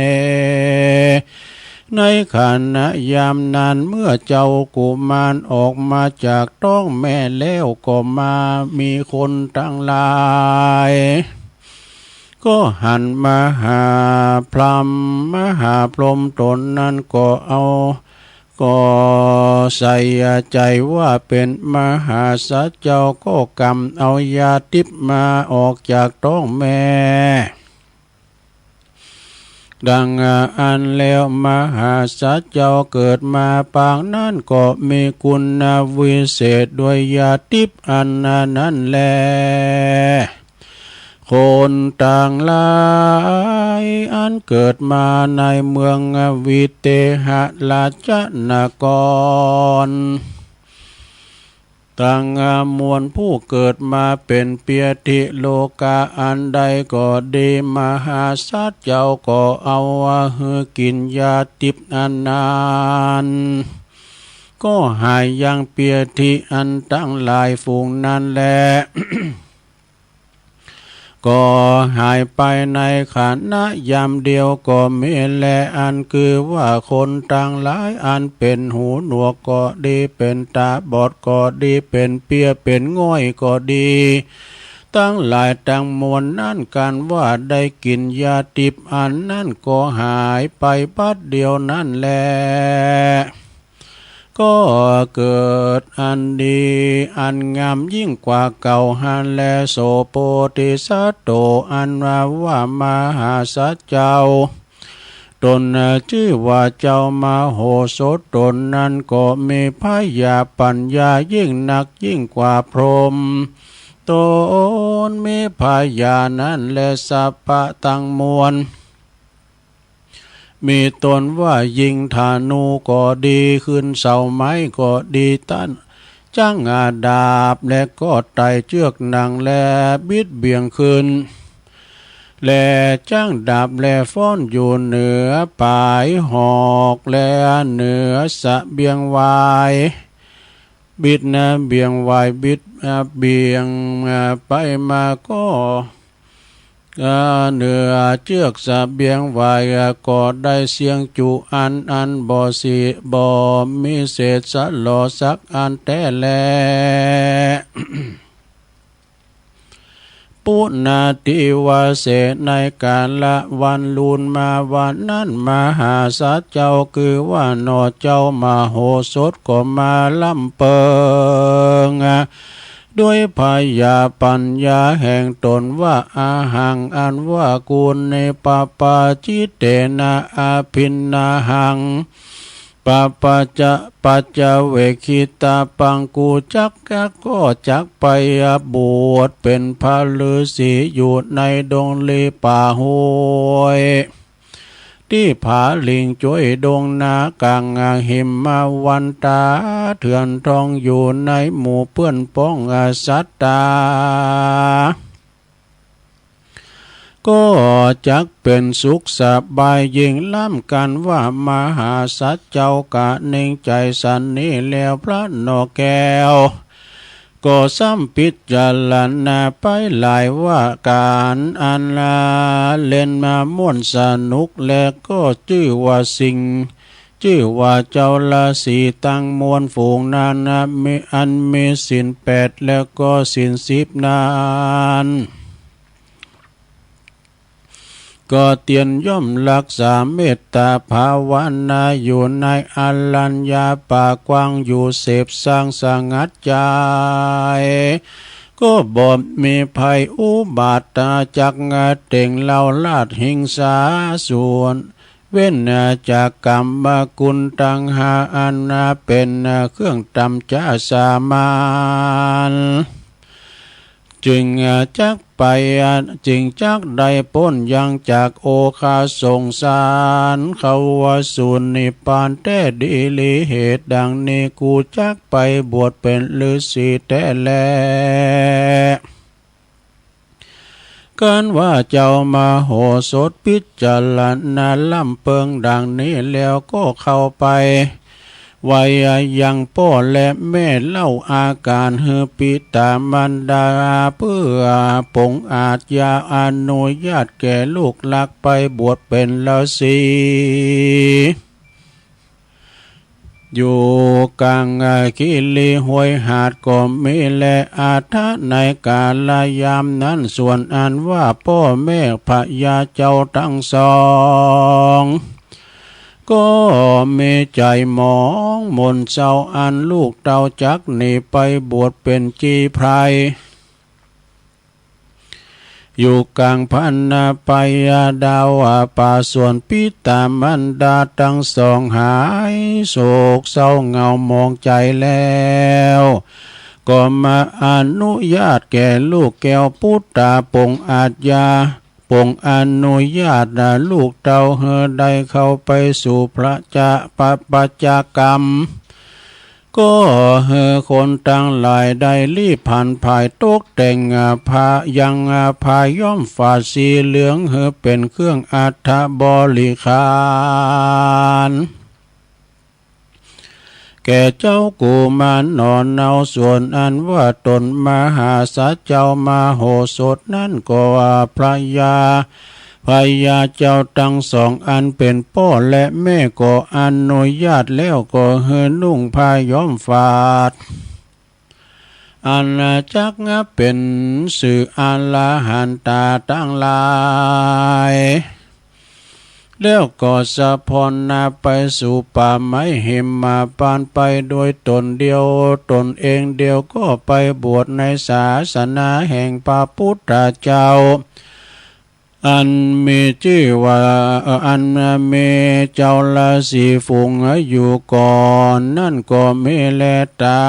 ในขณะยามนั้นเมื่อเจ้ากุมารออกมาจากต๊องแม่แล้ว ก็มามีคนตังหลาย ก็หันมหาพราหมณ์ มหาพรหมต๋นนั้นก็เอา ก็ใส่ใจ๋ว่าเป๋นมหาสัตว์เจ้า ก็กำเอายาทิพย์มาออกจากต๊องแม่ ดังอั้นแล้วมหาสัตว์เจ้าเกิดมาปางนั้นก็มีคุณวิเศษด้วยยาทิพย์อันนั้นแล คนตังหลายอันเกิดมาในเมืองวิเทหราชนคร ตังมวลผู้เกิดมาเป๋นเปียธิโลกาอันใดก็ดี มหาสัตว์เจ้าก็เอาหื้อกิ๋นยาทิพย์อันนั้น ก็หายยังเปียธิอันตังหลายฝูงนั้นแล ก็หายไปในขณะยามเดียวก็มีแล อันคือว่าคนตังหลายอันเป๋นหูหนวกก็ดี เป๋นต๋าบอดก็ดี เป๋นเปียเป๋นง่อยก็ดี ตังหลายตังมวลนั้น กันว่าได้กิ๋นยาทิพย์อันนั้นก็หายไปบัดเดียวนั้นแล ก็เกิดอันดีอันงามยิ่งกว่าเก่าหั้นแล โส โพธิสัตว์โต อันว่า ว่ามหาสัตว์เจ้า ต๋นจื้อว่าเจ้ามโหสถ ต๋นนั้นก็มีผญาปัญญายิ่งนักยิ่งกว่าพรหม ต๋นมีผญานั้นแล สัพพะตังมวล มีต้นว่ายิงธนูก็ดี ขึ้นเสาไม้ก็ดี ตัดจั้งดาบ และก็ไต่เจื้อกหนัง และบิดเบี่ยงขึ้น และจั้งดาบ และฟ้อนอยู่เหนือปายหอก และเหนือเสบียงวาย บิดเสบียงวาย บิดเสบียงไปมาก็ เหนือเจื้อกเสบียงวาย ก็ได้เสี้ยงจุอัน อันบ่สิ บ่มีเศษสลอสักอันแต๊แล ปุณาทิวาเส ในกาละวันลูนมาวันนั้น มหาสัตว์เจ้า คือว่าหน่อเจ้ามโหสถก็มาร่ำเปิง ด้วยผญาปัญญาแห่งต๋นว่า อะหัง อันว่ากูนี้ ปปาจิตเตนะ อะภินนาหัง ปปาจะ ปัจจเวกขิตาปัง กูจัก ก็จักไปบวชเป๋นพระฤๅษีอยู่ในดงลีป่าห้วย ตี้ผาลิงจ้วยดงนา ก๋างหิมวันตาเถื่อนทอง อยู่ในหมู่เปื้อนป้องสัตตา ก็จักเป๋นสุขสบายยิ่งล้ำ กันว่ามหาสัตว์เจ้ากะเณงใจ๋สันนี้แล้ว พระหน่อแก้ว ก็ซ้ำพิจารณาไปหลายว่า ก๋านอันเล่นมาม่วนสนุก และก็จื้อว่าสิ่ง จื้อว่าเจ้าฤๅษีตังมวลฝูงนั้นนะ มี อันมีศีลแปด แล้วก็ศีลสิบนั้น ก็เตียนย่อมรักษาเมตตาภาวนาอยู่ในอรัญญาป่ากว้างอยู่ เสพสร้างสงัดใจ๋ ก็บ่มีภัยอุบัติจักเต็งเล้าราชหิงสาส่วน เว้นจากกรรมคุณตังห้าอันเป๋นเครื่องตำจ๊าสามัญ จึงจักไป จึงจักได้ป๊นยังจากโอฆะสงสาร เข้าสู่นิพพานแต๊ดีหลี เหตุดังนี้กูจักไปบวชเป๋นฤๅษีแต๊แล กันว่าเจ้ามโหสถพิจารณาร่ำเปิงดังนี้แล้ว ก็เข้าไปไหว้ยังป้อและแม่เล่าอาการหื้อปิตามารดา เพื่อปรงอาจญาอนุญาตแก่ลูกรักไปบวชเป๋นฤๅษี อยู่ก๋างคีรีห้วยหาดก็มีแล อัฏฐะ ในกาลยามนั้น ส่วนอันว่าป้อแม่พญาเจ้าตังสอง ก็มีใจ๋หมองหม่นเศร้า อันลูกเต้าจักหนีไปบวชเป๋นจีไพร อยู่ก๋างพรรณะไปดาวป่า ส่วนปิตามารดาตังสองหายโศกเศร้าเหงาหมองใจ๋แล้ว ก็มาอนุญาตแก่ลูกแก้วปุตตา ปลงอาญา ปลงอนุญาตลูกเต้าหื้อได้เข้าไปสู่พระจา ปะ ประจากรรม ก็หื้อคนตังหลายได้รีบผันผายตกแต่งผ้า ยังผ้าย้อมฝาดสีเหลืองหื้อเป๋นเครื่องอัฐบริขาร แก่เจ้ากุมารหนอ เนาส่วนอันว่าต๋นมหาสัจเจ้ามโหสถนั้นก็ว่าพญา พญาเจ้าตังสองอันเป๋นป้อและแม่ก็อนุญาตแล้วก็หื้อนุ่งผ้าย้อมฝาด อันจักเป๋นสื่ออรหันตาตังหลาย แล้วก็สะพอนนาไปสู่ป่าไม้หิมพานต์ไปโดยต๋นเดียว ต๋นเองเดียวก็ไปบวชในศาสนาแห่งพระปุทธเจ้า อันมีจื้อว่า เอ่อ อันมีเจ้าฤาษีฝูงอยู่ก่อนนั้นก็มีแล ต๋า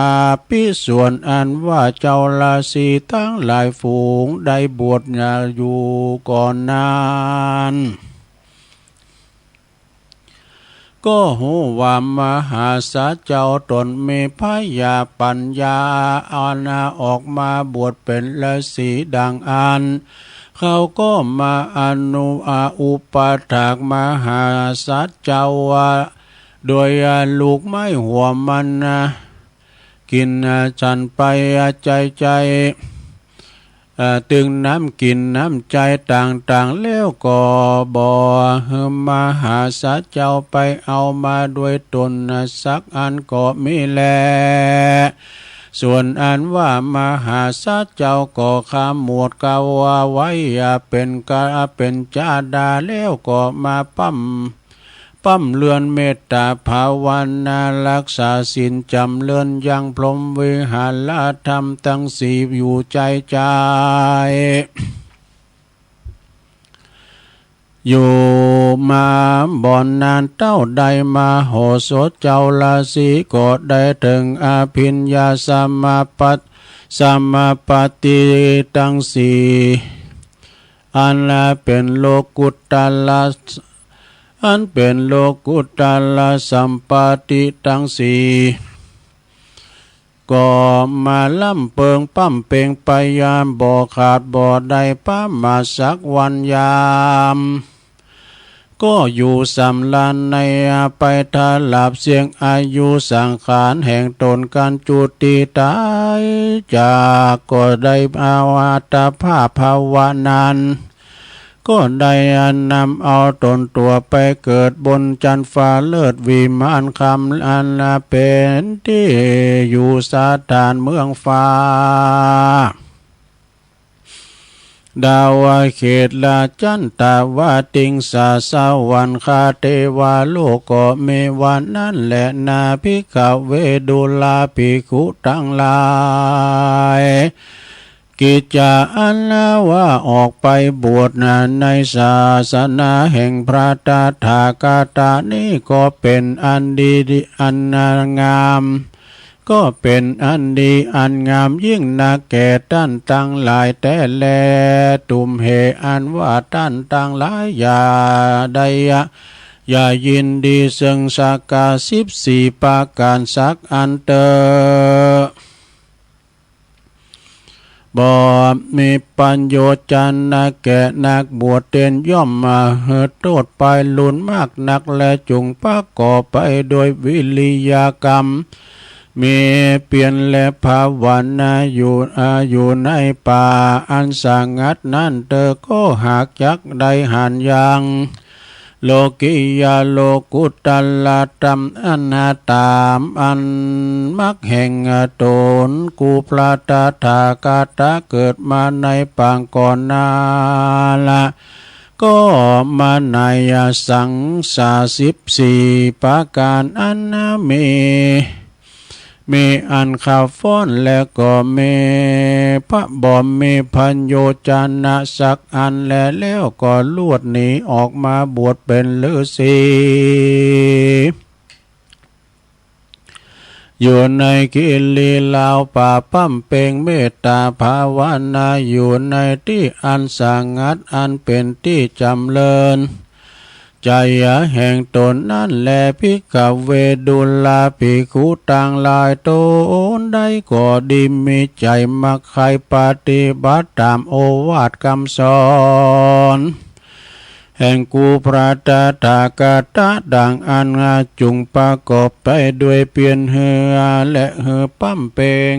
ปิส่วนอันว่าเจ้าฤาษีตังหลายฝูงได้บวชอยู่ก่อนนั้น ก็ฮู้ว่ามหาสัจเจ้าต๋นมีพญาปัญญา อันออกมาบวชเป๋นฤาษีดังอั้น เขาก็มาอนุ อา อุปถากมหาสัจเจ้าว่า โดยลูกไม้หัวมันนะ กิ๋นฉันไปใจ๊ใจ๊ เอ่อ ตึงน้ำกิ๋นน้ำใจ๊ต่างๆ แล้วก็บ่หื้อมหาสัจเจ้าไปเอามาด้วยต๋นสักอันก็มีแล ส่วนอันว่ามหาสัจเจ้าก็ขมวดกายไว้เป๋นกา เป๋นจาดา แล้วก็มาป้ำ ป้ำเรือนเมตตาภาวนา รักษาศีลจ๋ำเริญยังพรหมวิหารธรรมตังสี่อยู่ใจ๊ใจ๊ อยู่มาบ่นานเต้าใด มโหสถเจ้าฤาษีก็ได้เถิงอภิญญาสมาปัตติ สมาปัตติตังสี่ อันเป๋นโลกุตตระ อันเป๋นโลกุตตระสัมปัตติตังสี่ ก็มาล่ำเปิงป้ำเป็งไปยามบ่ขาดบ่ได้ประมาทสักวันยาม ก็อยู่สำราญในไป ตลอดเสี้ยงอายุสังขารแห่งต๋น กั๋นจุติต๋ายจาก ก็ได้อวตารภาพภาวะนั้น ก็ได้นำเอาต๋นตั๋วไปเกิดบนจั๊นฟ้าเลิศวิมานคำ อันเป๋นตี้อยู่สถานเมืองฟ้า ดาวเขตราจันตาวติงสา สวรรคาเทวาโลกก็มีวันนั้นแลนา ภิกขเว ดูราภิกขุตังหลาย กิจจาอันว่าออกไปบวชในศาสนาแห่งพระตถาคตนี้ก็เป๋นอันดี อันงาม ก็เป๋นอันดีอันงามยิ่งนักแก่ต้านตังหลายแต๊แล ตุมเหตุอันว่าต้านตังหลายอย่าได้ อย่ายินดีเซิ่งสักกาสิบสี่ประก๋านสักอันเต๊อะ บ่มีประโยชน์จานะแก่นักบวชเตน ย่อมมาหื้อโต้ษไปรุนมากนักแล จุ่งประกอบไปโดยวิริยกรรม มีเพียรและภาวนาอยู่ อ่า อยู่ในป่าอันสงัดนั้นเต๊อะ ก็หากจักได้หันยัง โลกิยะโลกุตตระธรรมอันต๋ามอันมรรคแห่งต๋น กู้พระตถาคตเกิดมาในปางก่อนนาละ ก็มาในสังสาสิบสี่ประก๋านอันมี มีอันขับฟ้อนและก็มีพระบ่มีประโยชน์จานะสักอันแล แล้วก็ลวดหนีออกมาบวชเป๋นฤๅษี อยู่ในกิริราวป่าบำเพ็งเมตตาภาวนา อยู่ในตี้อันสงัดอันเป๋นตี้จ๋ำเริญ ใจ๋แห่งต๋นนั้นแล ภิกขเว ดูราภิกขุตังหลาย ต๋นใดก็ดีมีใจ๋มักใค่ปฏิบัติต๋ามโอวาทกำสอน แห่งกู่พระตถาคตะ ดังอั้น จุ่งประกอบไปด้วยเปียรหื้อ และหื้อบำเพ็ง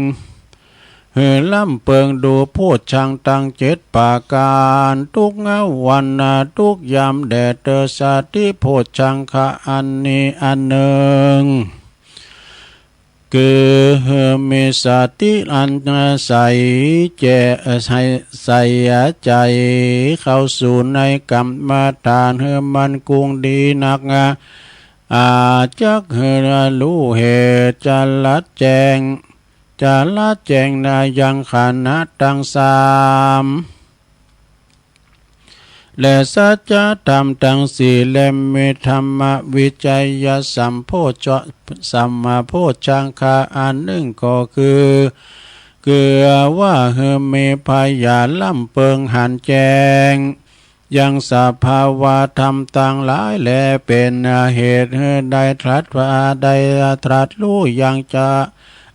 หื้อลำเปิงดูโพชฌังค์ตังเจ็ดประก๋าน กู้วันกู้ยามแด่เตอ สติโพชฌังคะอันนี้อันนึ่ง คือมีสติอันใสแจ้ ใสใจ๋เข้าสู่ในกรรมฐานหื้อมั่นคงดีนัก อาจักหื้อฮู้เหตุ จะละแจ้ง จะละแจ้งยังขันธ์ตังสาม และสัจธรรมตังสี่ และมีธรรมวิจยสัมโพชฌ สัมโพชฌังคะอันนึ่งก็คือ คือว่าหื้อมีผญาลำเปิงหันแจ้ง ยังสภาวธรรมตังหลาย และเป๋นเหตุหื้อได้ตรัสว่า ได้ตรัสฮู้ยังจะ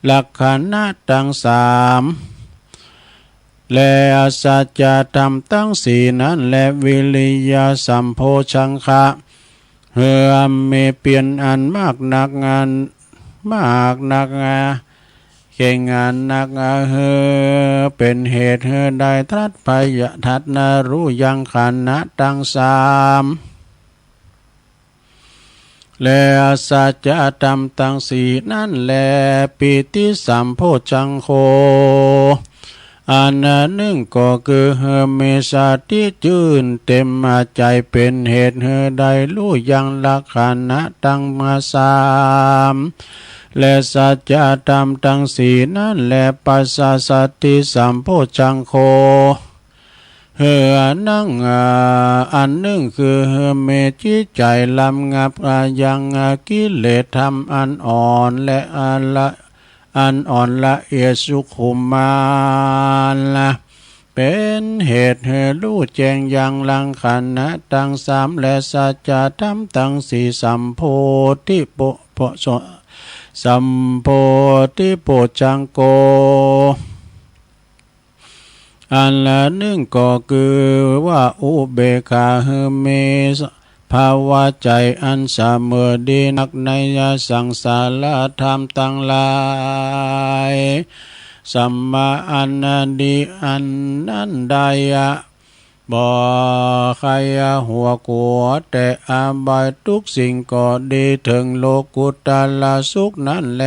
ลักขณะตังสาม และสัจธรรมตังสี่นั้น และวิริยสัมโพชฌังคะ หื้อมีเปียรอันมากนักอัน มากนัก เก่งอันนัก หื้อเป๋นเหตุหื้อได้ตรัสผญา ตรัสฮู้ยังขันธ์ตังสาม และสัจธรรมตังสี่นั้นแล ปีติสัมโพชฌังโค อันนึ่งก็คือหื้อมีสติจื้นเต็มใจ๋ เป๋นเหตุหื้อได้ฮู้ยังลักขณะตังสาม และสัจธรรมตังสี่นั้นแล ปัสสะสัตถิสัมโพชฌังโค หื้ออันนึ่ง อ่า อันนึ่งคือหื้อมีจิตใจ๋ระงับ อ่า ยัง อ่า กิเลสธรรมอันอ่อนและอันละ อันอ่อนละเอียดสุขุมมาละ เป๋นเหตุหื้อฮู้แจ้งยังลักขณะตังสาม และสัจธรรมตังสี่ สัมโพธิปุ ปุ สัมโพธิปุชฌังโก อันนึ่งก็คือว่าอุเบกขา หื้อมีภาวะใจ๋อันเสมอดีนักในสังสารธรรมตังหลาย สัมมาอันดีอันนั้นได้ บ่ใค่หวาดกั๋วแต่อบาย ทุกสิ่งก็ดี เถิงโลกุตตรสุขนั้นแล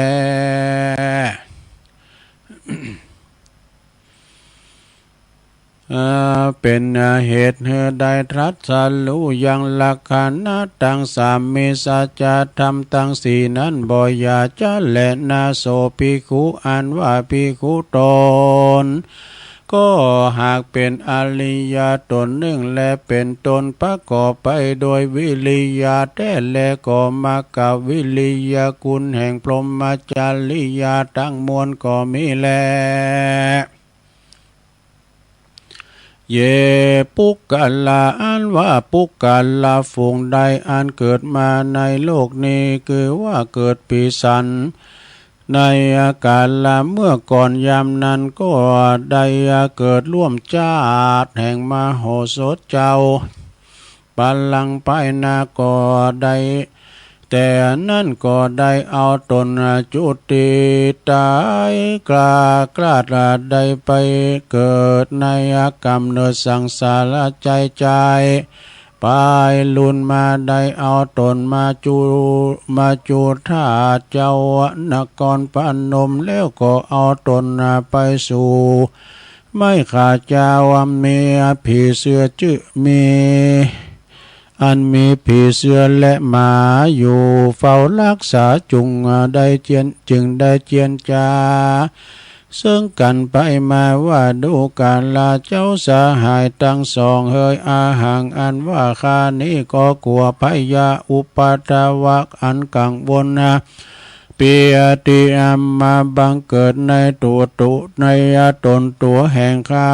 เอ่อ เป๋นเหตุหื้อได้ตรัสฮู้ยังลักขณะตังสาม มีสัจธรรมตังสี่นั้นบ่อย่าจะแล นาโสภิกขุ อันว่าภิกขุต๋น ก็หากเป๋นอริยะต๋นนึ่ง และเป๋นต้นประกอบไปโดยวิริยะแต๊แล ก็มรรควิริยะคุณแห่งพรหมจริยะตังมวลก็มีแล เย ปุคคละ อันว่าปุคคละฝูงใดอันเกิดมาในโลกนี้ คือว่าเกิดปี๋สัน ในกาละเมื่อก่อน ยามนั้นก็ได้เกิดร่วมชาติแห่งมโหสถเจ้า บัลลังก์ภายหน้าก็ได้ แต่นั้นก็ได้เอาต๋นจุติต๋าย กล้า กล้าได้ไปเกิดในก๋ำเนิดสังสารใจ๋ใจ๋ ปายลุนมาได้เอาต๋นมาจุ มาจุฑาเจ้านครพนม แล้วก็เอาต๋นไปสู่ไม้ขาเจ้า มีผีเสื้อจื้อ มี อันมีผีเสื้อและหมาอยู่เฝ้าฮักษา จุ่งได้เจียน จึงได้เจียรจาเซิ่งกั๋นไปมาว่า ดูกรา เจ้าสหายตังสองเหย อะหัง อันว่าข้านี้ก็กั๋วพยา อุปัทวะ อันกังวลนะ เป ปิอติ อำมาบังเกิดในตั๋ว ตั๋ว ในต๋นตั๋วแห่งข้า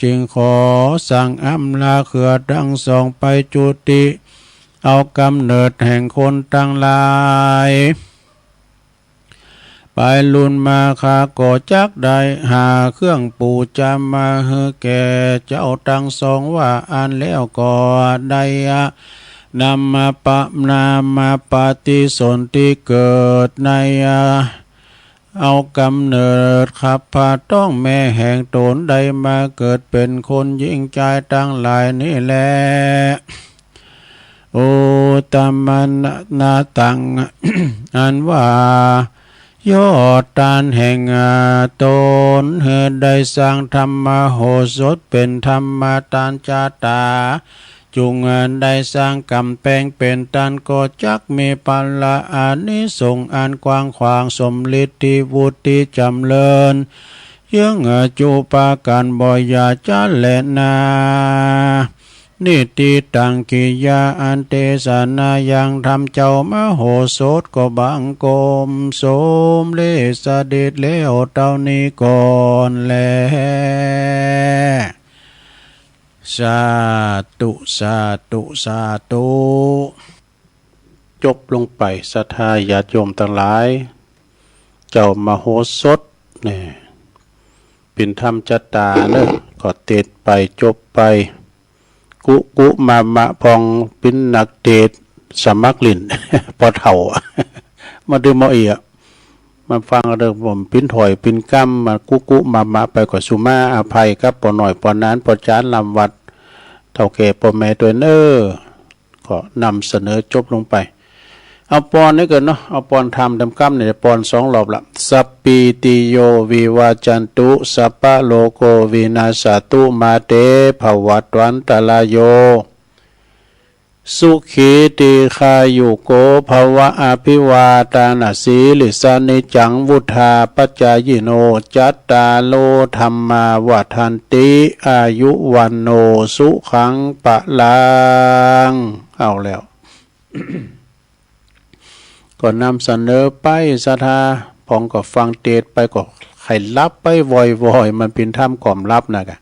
จึงขอสั่งอำลาเขลือตังสองไปจุติ เอาก๋ำเนิดแห่งคนตังหลาย ไปลุนมาข้าก็จักได้หาเครื่องปู๋จามาหื้อแก่เจ้าตังสองว่าอั้นแล้วก็ได้นำมาปะ นำมาปฏิสนธิเกิดใน เอาก๋ำเนิดขับผ่าต๊องแม่แห่งต๋นได้มาเกิดเป๋นคนญิงจายตังหลายนี้แล อุตตมะนะตัง อันว่ายอดตานแห่งต๋น หื้อได้สร้างธรรมโหสถเป๋นธรรมตานจาต๋า จุ่งได้สร้างก๋ำแปงเป๋นตานก็จักมีผละอานิสงส์อันกว้างขวาง สมฤทธิวุฒิจ๋ำเริญ เยื้องจุปาก๋านบ่อย่าจ๊าแลนา นิทธิตังกิริยาอันเตสนายัง ธรรมเจ้ามโหสถก็บังคมสมเร็จเสด็จแล้วเต้านี้ก่อนแล สาธุ สาธุ สาธุ จบลงไป ศรัทธาญาติโยมตังหลาย เจ้ามโหสถเนี่ย เป๋นธรรมจาต๋าเนาะ ก็เตศน์ไปจบไป กุกุมามะพองเป๋นนักเตศน์สมัครเล่น ปอเฒ่า มาดื่มเอาเอีย มาฟังเรื่องผมปิ้นถ้อยปิ้นกำ มากุกุมามะไปก็สุมาอภัยกับป้อน้อยป้อหนานป้อจานล้ำวัด เฒ่าแก่ป้อแม่ตวยเน้อ ก็นำเสนอจบลงไป เอาปอนนี้ก่อนเนาะ เอาปอนธรรมตำกำเนี่ย ปอนสองรอบละ สัพพีติโยวิวัจจันตุ สัพพะโรโควินัสสะตุ มาเตภวัตวันตรายโย สุขีทีฆายุโกภวะ อภิวาทานะสีลิสสะ นิจจังวุฑฒาปจายิโน จัตตาโรธัมมาวัฑฒันติ อายุวัณโณสุขังพลัง เอาแล้ว ก็นำเสนอไปศรัทธา พองก็ฟังเตศน์ไปก็ใค่หลับไปว่อยๆ มันเป๋นธรรมกล่อมหลับนะกะ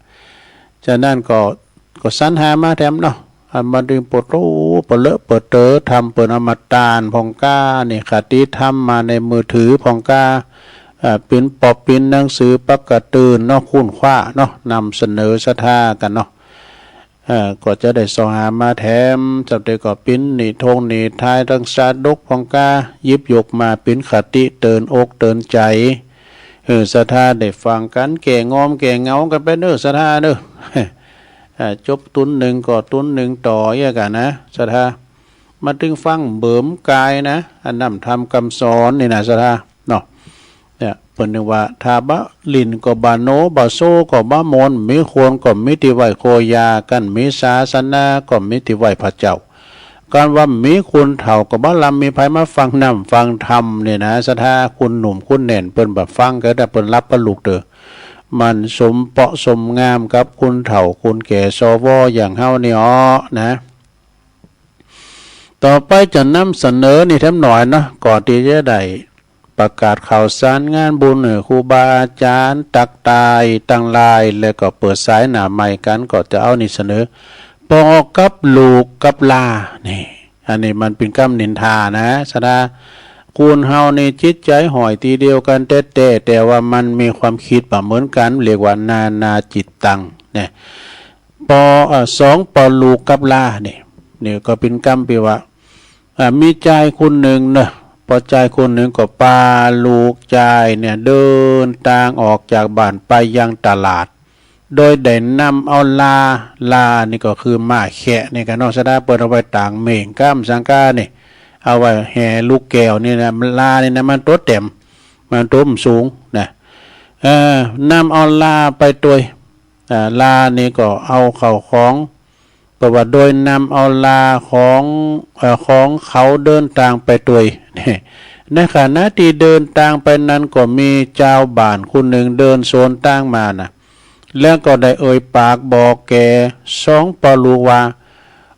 ฉะนั้นก็ ก็สรรหามาแถมเนาะ อันมาดึงปวดโอ้ปวดเลอะปวดเต๋อ ธรรมเปิ้นเอามาตานพ่องก้า นี่คติธรรมมาในมือถือพ่องก้า อ่า เป๋นปอบเป๋นหนังสือปักกะตื่นเนาะ ค้นคว้าเนาะ นำเสนอศรัทธากั๋นเนาะ เอ่อ ก็จะได้เซาะหามาแถม จำได้ก็เป๋นนิทงนิทายตังชาดกพ่องก้า หยิบยกมาเป๋นคติเตือนอกเตือนใจ๋ เออ ศรัทธาได้ฟังกั๋น แก้งอมแก้เหงากั๋นไปเน้อศรัทธาเน้อ อ่า จบตุ๊นนึ่งก็ตุ๊นนึ่งต่อเยียะกั๋นนะศรัทธา มาตึงฟังเบิ่มกายนะ อันนำธรรมกำสอนนี่นะศรัทธาเนาะ เนี่ย เปิ้นว่า ถ้าบ่หลิ้นก็บ่โหน บ่โซก็บ่มน มีคนก็มีตี้ไหว้โคยา คันมีศาสนาก็มีตี้ไหว้พระเจ้า คันว่ามีคนเฒ่าก็บ่ลำมีไผมาฟังนำฟังธรรมเนี่ยนะ ศรัทธา คนหนุ่มคนแน่นเปิ้นบ่ฟังก็ได้ เปิ้นหลับปะลุกเต๊อะ มันสมเปาะสมงามกับคนเฒ่าคนแก่ สว อย่างเฮานี่อ้อนะ ต่อไปจะนำเสนอนี่แถมหน่อยเนาะ ก่อนตี้จะได้ประกาศข่าวสารงานบุญหื้อครูบาอาจ๋ารย์ตั๊กตายตังหลาย แล้วก็เปิดสายหน้าไมค์กั๋น ก็จะเอานี่เสนอ ปอกับลูกกับหล้า นี่ อันนี้มันเป๋นกำนินทานะศรัทธา คนเฮานี่จิตใจ๋ห่อยตี้เดียวกั๋นแต๊ๆ แต่ว่ามันมีความกึ๊ดบ่เหมือนกั๋น เรียกว่านานาจิตตัง เนี่ย ปอ เอ่อ สองปอลูกกับหล้านี่ นี่ก็เป๋นกำตี้ว่า อ่า มีจายคนนึ่งเนาะ ปอจายคนนึ่งก็ปาลูกจายเนี่ยเดินตางออกจากบ้านไปยังตลาด โดยได้นำเอาหล้า หล้านี่ก็คือม้าแคะนี่กะเนาะศรัทธา เปิ้นเอาไว้ตางเม่งก้ามสังกานี่ เอาไว้แห่ลูกแก้วนี่นะ หล้านี่นะมันตั๋วแต้ม มันตั๋วบ่สูงนะ เอ่อ นำเอาหล้าไปตวย อ่า หล้านี่ก็เอาเข้าของ เปิ้นว่าโดยนำเอาหล้าของ เอ่อ ของเขาเดินตางไปตวย ในขณะตี้เดินตางไปนั้นก็มีจาวบ้านคนนึ่งเดินสวนตางมานะ แล้วก็ได้เอ่ยปากบอกแก่สองปอลูกว่า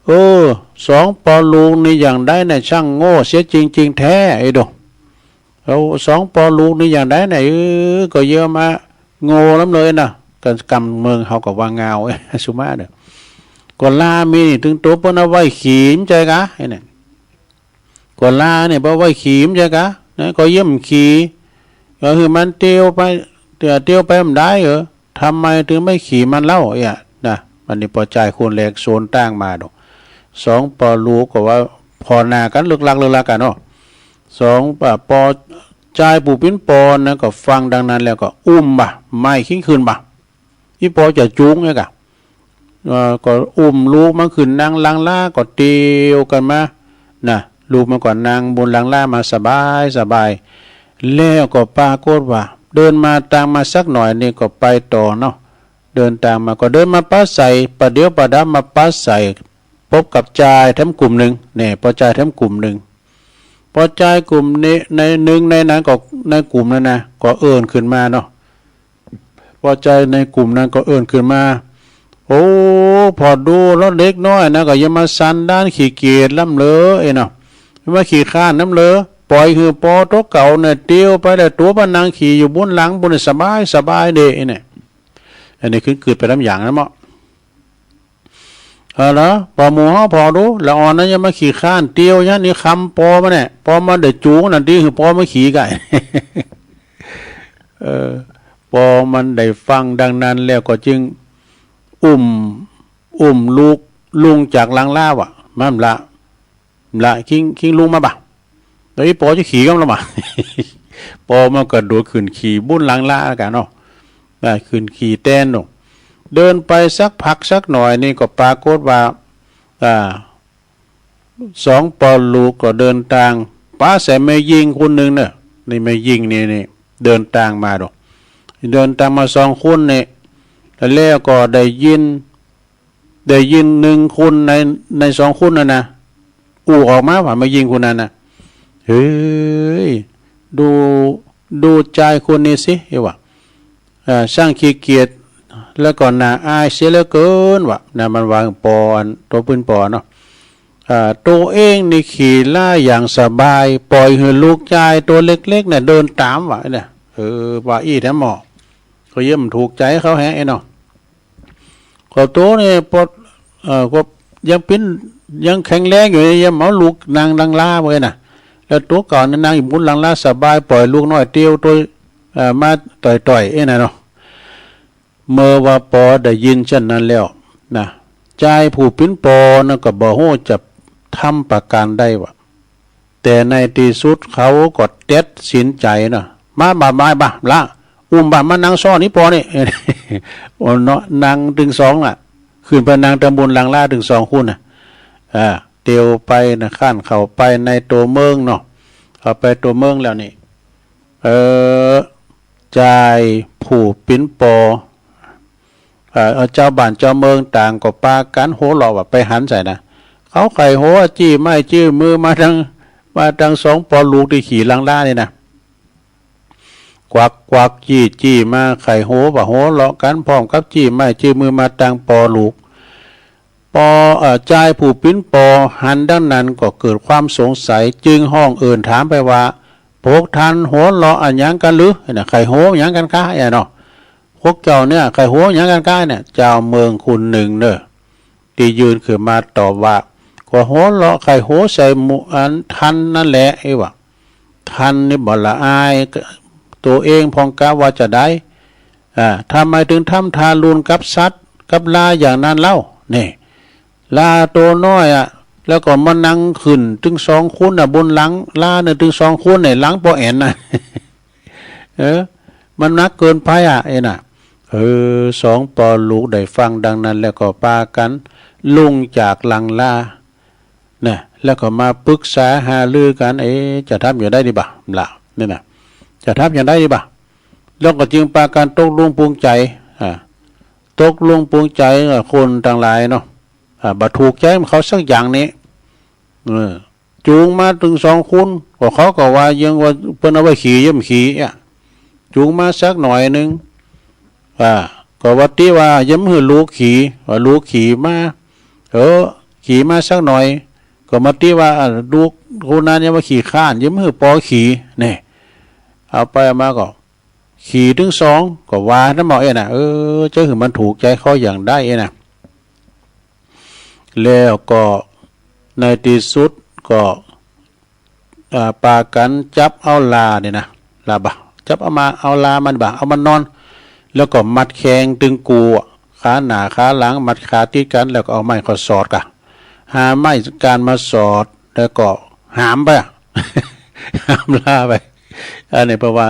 เออ สองปอลูกนี่อย่างใดน่ะ ช่างโง่เสียจริงๆ แท้ ไอ้ดง เอาสองปอลูกนี่อย่างใดน่ะ เออ ก็เยียะมาโง่ล้ำเลยนะ ก็กำเมืองเฮาก็ว่างาว สุมาเน่อ ก็ลามีนี่ตึงตั๋วเปิ้นเอาไว้ขี่ บ่ใจ้กา ไอ้เนี่ย ก็ลาเนี่ยเปิ้นเอาไว้ขี่ บ่ใจ้กา นะ ก็เยียะบ่ขี่ ก็หื้อมันเตียวไป เตียวไปบ่ได้เหรอ ทำไมถึงไม่ขี่มันเล่า เอี้ย นะ บัดนี้ปอจายคนแรกสวนตางมาดอก สองปอลูกก็ว่าผ่อหน้ากั๋นเลิกลักเลิกลักกั๋นเนาะ สอง อ่า ปอจายผู้เป๋นปอนะ ก็ฟังดังนั้นแล้วก็อุ้มบ่า ไม้ขิ้งขึ้นบ่า อี่ปอจะจูงเนี่ยกะ เอ่อ ก็อุ้มลูกมันขึ้นนั่งหลังลา ก็เตียวกั๋นมา นะ ลูกมันก็นั่งบนหลังลามาสบายสบาย แล้วก็ปรากฏว่า เดินมาตางมาสักหน่อยนี่ก็ไปต่อเนาะ เดินตางมาก็เดินมาปะใส ประเดี๋ยวประดาวมาปะใส ปบกับจายแถมกลุ่มนึ่ง เนี่ย ปอจายแถมกลุ่มนึ่ง ปอจายกลุ่มนี้ ในนึ่งในนั้นก็ ในกลุ่มนั้นนะ ก็เอิ้นขึ้นมาเนาะ ปอจายในกลุ่มนั้นก็เอิ้นขึ้นมา โอ้ ผ่อดูแล้วเด็กน้อยนะ ก็อย่ามาสันดานขี้เกียจล้ำเลอ เอ้ยเนาะ อย่ามาขี้คร้านล้ำเลอ ป่อยหื้อปอตั๋วเก่าเนี่ยเตียวไปแล้วตั๋วมานั่งขี่อยู่บนหลังปู้นสบายสบายเด้ ไอ้เนี่ย อันนี้ขึ้นกึ๊ดไปลำอย่างนั้นเนาะ เออ แล้วปอหมู่เฮาผ่อดู ละอ่อนนะ อย่ามาขี้คร้าน เตียวอย่างนี้ คำปอมาเนี่ย ปอมาได้จูงนั่นตี้ หื้อปอมาขี่ก่าย เออ ปอมันได้ฟังดังนั้นแล้วก็จึงอุ้ม อุ้มลูกลุงจากหลังลาว่ะ มันละ ละ คิง คิงลุงมาบ่า แล้วอี่ปอจะขี่กำละบ่า ปอมันกระโดดขึ้นขี่บนหลังลาแล้วกั๋นเนาะ อ่า ขึ้นขี่แตนเนาะ เดินไปสักพักสักหน่อยนี่ก็ปรากฏว่า อ่า สองปอลูกก็เดินตาง ปะใสแม่ญิงคนนึ่งเน่อ นี่แม่ญิงนี่ นี่ เดินตางมาดอก เดินตางมาสองคนนี่ แล้วก็ได้ยิน ได้ยินนึ่งคนใน ในสองคนนั้นนะ อู้ออกมาว่า แม่ญิงคนนั้นนะ เฮ้ย ดู ดูจายคนนี้สิ เอ้ยว่ะ เอ่อ ช่างขี้เกียจ แล้วก็น่าอายเสียเหลือเกินว่ะ นะ มันว่าปออันตั๋วปื๊นปอเนาะ เอ่อ ตั๋วเองนี่ขี่ลาอย่างสบาย ป่อยหื้อลูกจายตั๋วเล็กๆ เนี่ยเดินต๋ามว่ะ เนี่ย เออ ว่าอี้แท้หมอ ก็เยียะบ่ถูกใจ๋เขาแฮะ ไอ้เนาะ ก็ตั๋วนี่ปอ เอ่อ ก็ยังปิ้น ยังแข็งแรงอยู่ ยังเอาลูกนั่งหลังลาไว้น่ะ แล้วตั๋วเก่านี่นั่งอยู่บนหลังลาสบาย ป่อยลูกน้อยเตียวตั๋ว เอ่อ มาต่อยๆ ไอ้นั่นเนาะ เมื่อว่าปอได้ยินเช่นนั้นแล้วนะ จายผู้เป๋นปอนั้นก็บ่ฮู้จะทำประก๋านใดว่ะ แต่ในตี้สุดเขาก็ตัดสินใจ๋เนาะ มาบ่า มาบ่า ละ อุ้มบ่า มานั่งซ้อนอี่ปอนี่ โอ้เนาะ นั่งตึงสองน่ะ ขึ้นไปนั่งตางบนหลังลาตึงสองคนน่ะ อ่า เตียวไปนะ คร้านเข้าไปในตั๋วเมืองเนาะ เข้าไปตั๋วเมืองแล้วนี่ เออ จายผู้เป๋นปอ เอ่อ เจ้าบ้านเจ้าเมืองต่างก็ปากั๋นหัวเราะว่า ไปหันใส่นะ เขาใค่หัว จี้ไม้จี้มือมาตาง มาตางสองปอลูกตี้ขี่หลังลานี่นะ กวักกวักจี้จี้มา ใค่หัวว่าหัวเราะกั๋น พร้อมกับจี้ไม้จี้มือมาตางปอลูก ปอ เอ่อ จายผู้เป๋นปอหันดังนั้นก็เกิดความสงสัย จึงฮ้องเอิ้นถามไปว่า พวกต้านหัวเราะอะหยังกั๋นหรือ น่ะ ใค่หัวหยังกั๋นกา ไอ้เนาะ พวกเจ้าเนี่ยใค่หัวหยังกั๋นกาเนี่ย เจ้าเมืองคนนึ่งเน่อ ตี้ยืนขึ้นมาตอบว่า ก็หัวเราะใค่หัวใส่หมู่อันต้านนั่นแหละ ไอ้ว่ะ ต้านนี่บ่ละอายตั๋วเองพ่องกาว่าจะใด อ่า ทำไมถึงทำทารุณกับสัตว์กับลาอย่างนั้นเล่า นี่ ลาตั๋วน้อยอะ แล้วก็มานั่งขึ้นตึงสองคนน่ะ บนหลังลาเนี่ยตึงสองคนเนี่ย หลังปอแอ่นน่ะ เออ มันหนักเกินไปอะ ไอ้น่ะ เออ สองปอลูกได้ฟังดังนั้นแล้วก็ปากั๋นลงจากหลังลา นะ แล้วก็มาปรึกษาหารือกั๋น เอ๊ะ จะทำอย่างใดดีบ่า ละ นี่นะ จะทำอย่างใดดีบ่า แล้วก็จึงปากั๋นตกลงปลงใจ๋ อ่า ตกลงปลงใจ๋ อ่า คนตังหลายเนาะ อ่า บ่ถูกใจ๋เขาสักอย่างนี่ เออ จูงมาตึงสองคน ก็เขาก็ว่ายังว่าเปิ้นเอาไว้ขี่ ยังบ่ขี่อะ จูงมาสักหน่อยนึ่ง อ่า ก็ว่าตี้ว่ายังบ่หื้อลูกขี่ ว่าลูกขี่มา เออ ขี่มาสักหน่อย ก็มาตี้ว่า อ่า ลูกคนนั้นยังว่าขี้คร้าน ยังบ่หื้อปอขี่ นี่ เอาไปเอามาก็ ขี่ตึงสอง ก็ว่านั้นหมอเอ๊ะนะ เออ จะหื้อมันถูกใจ๋เขาอย่างใดเอ๊ะนะ แล้วก็ในตี้สุดก็ อ่า ปากั๋นจับเอาลาเนี่ยนะ ลาบ่ะ จับเอามา เอาลามันบ่ะ เอามันนอน แล้วก็มัดแข้งตึงกั๋ว ขาหน้าขาหลัง มัดขาติดกั๋น แล้วก็เอาไม้เข้าสอดก่ะ หาไม้ก้านมาสอด แล้วก็หามไปอะ หามลาไป อันนี้เพราะว่า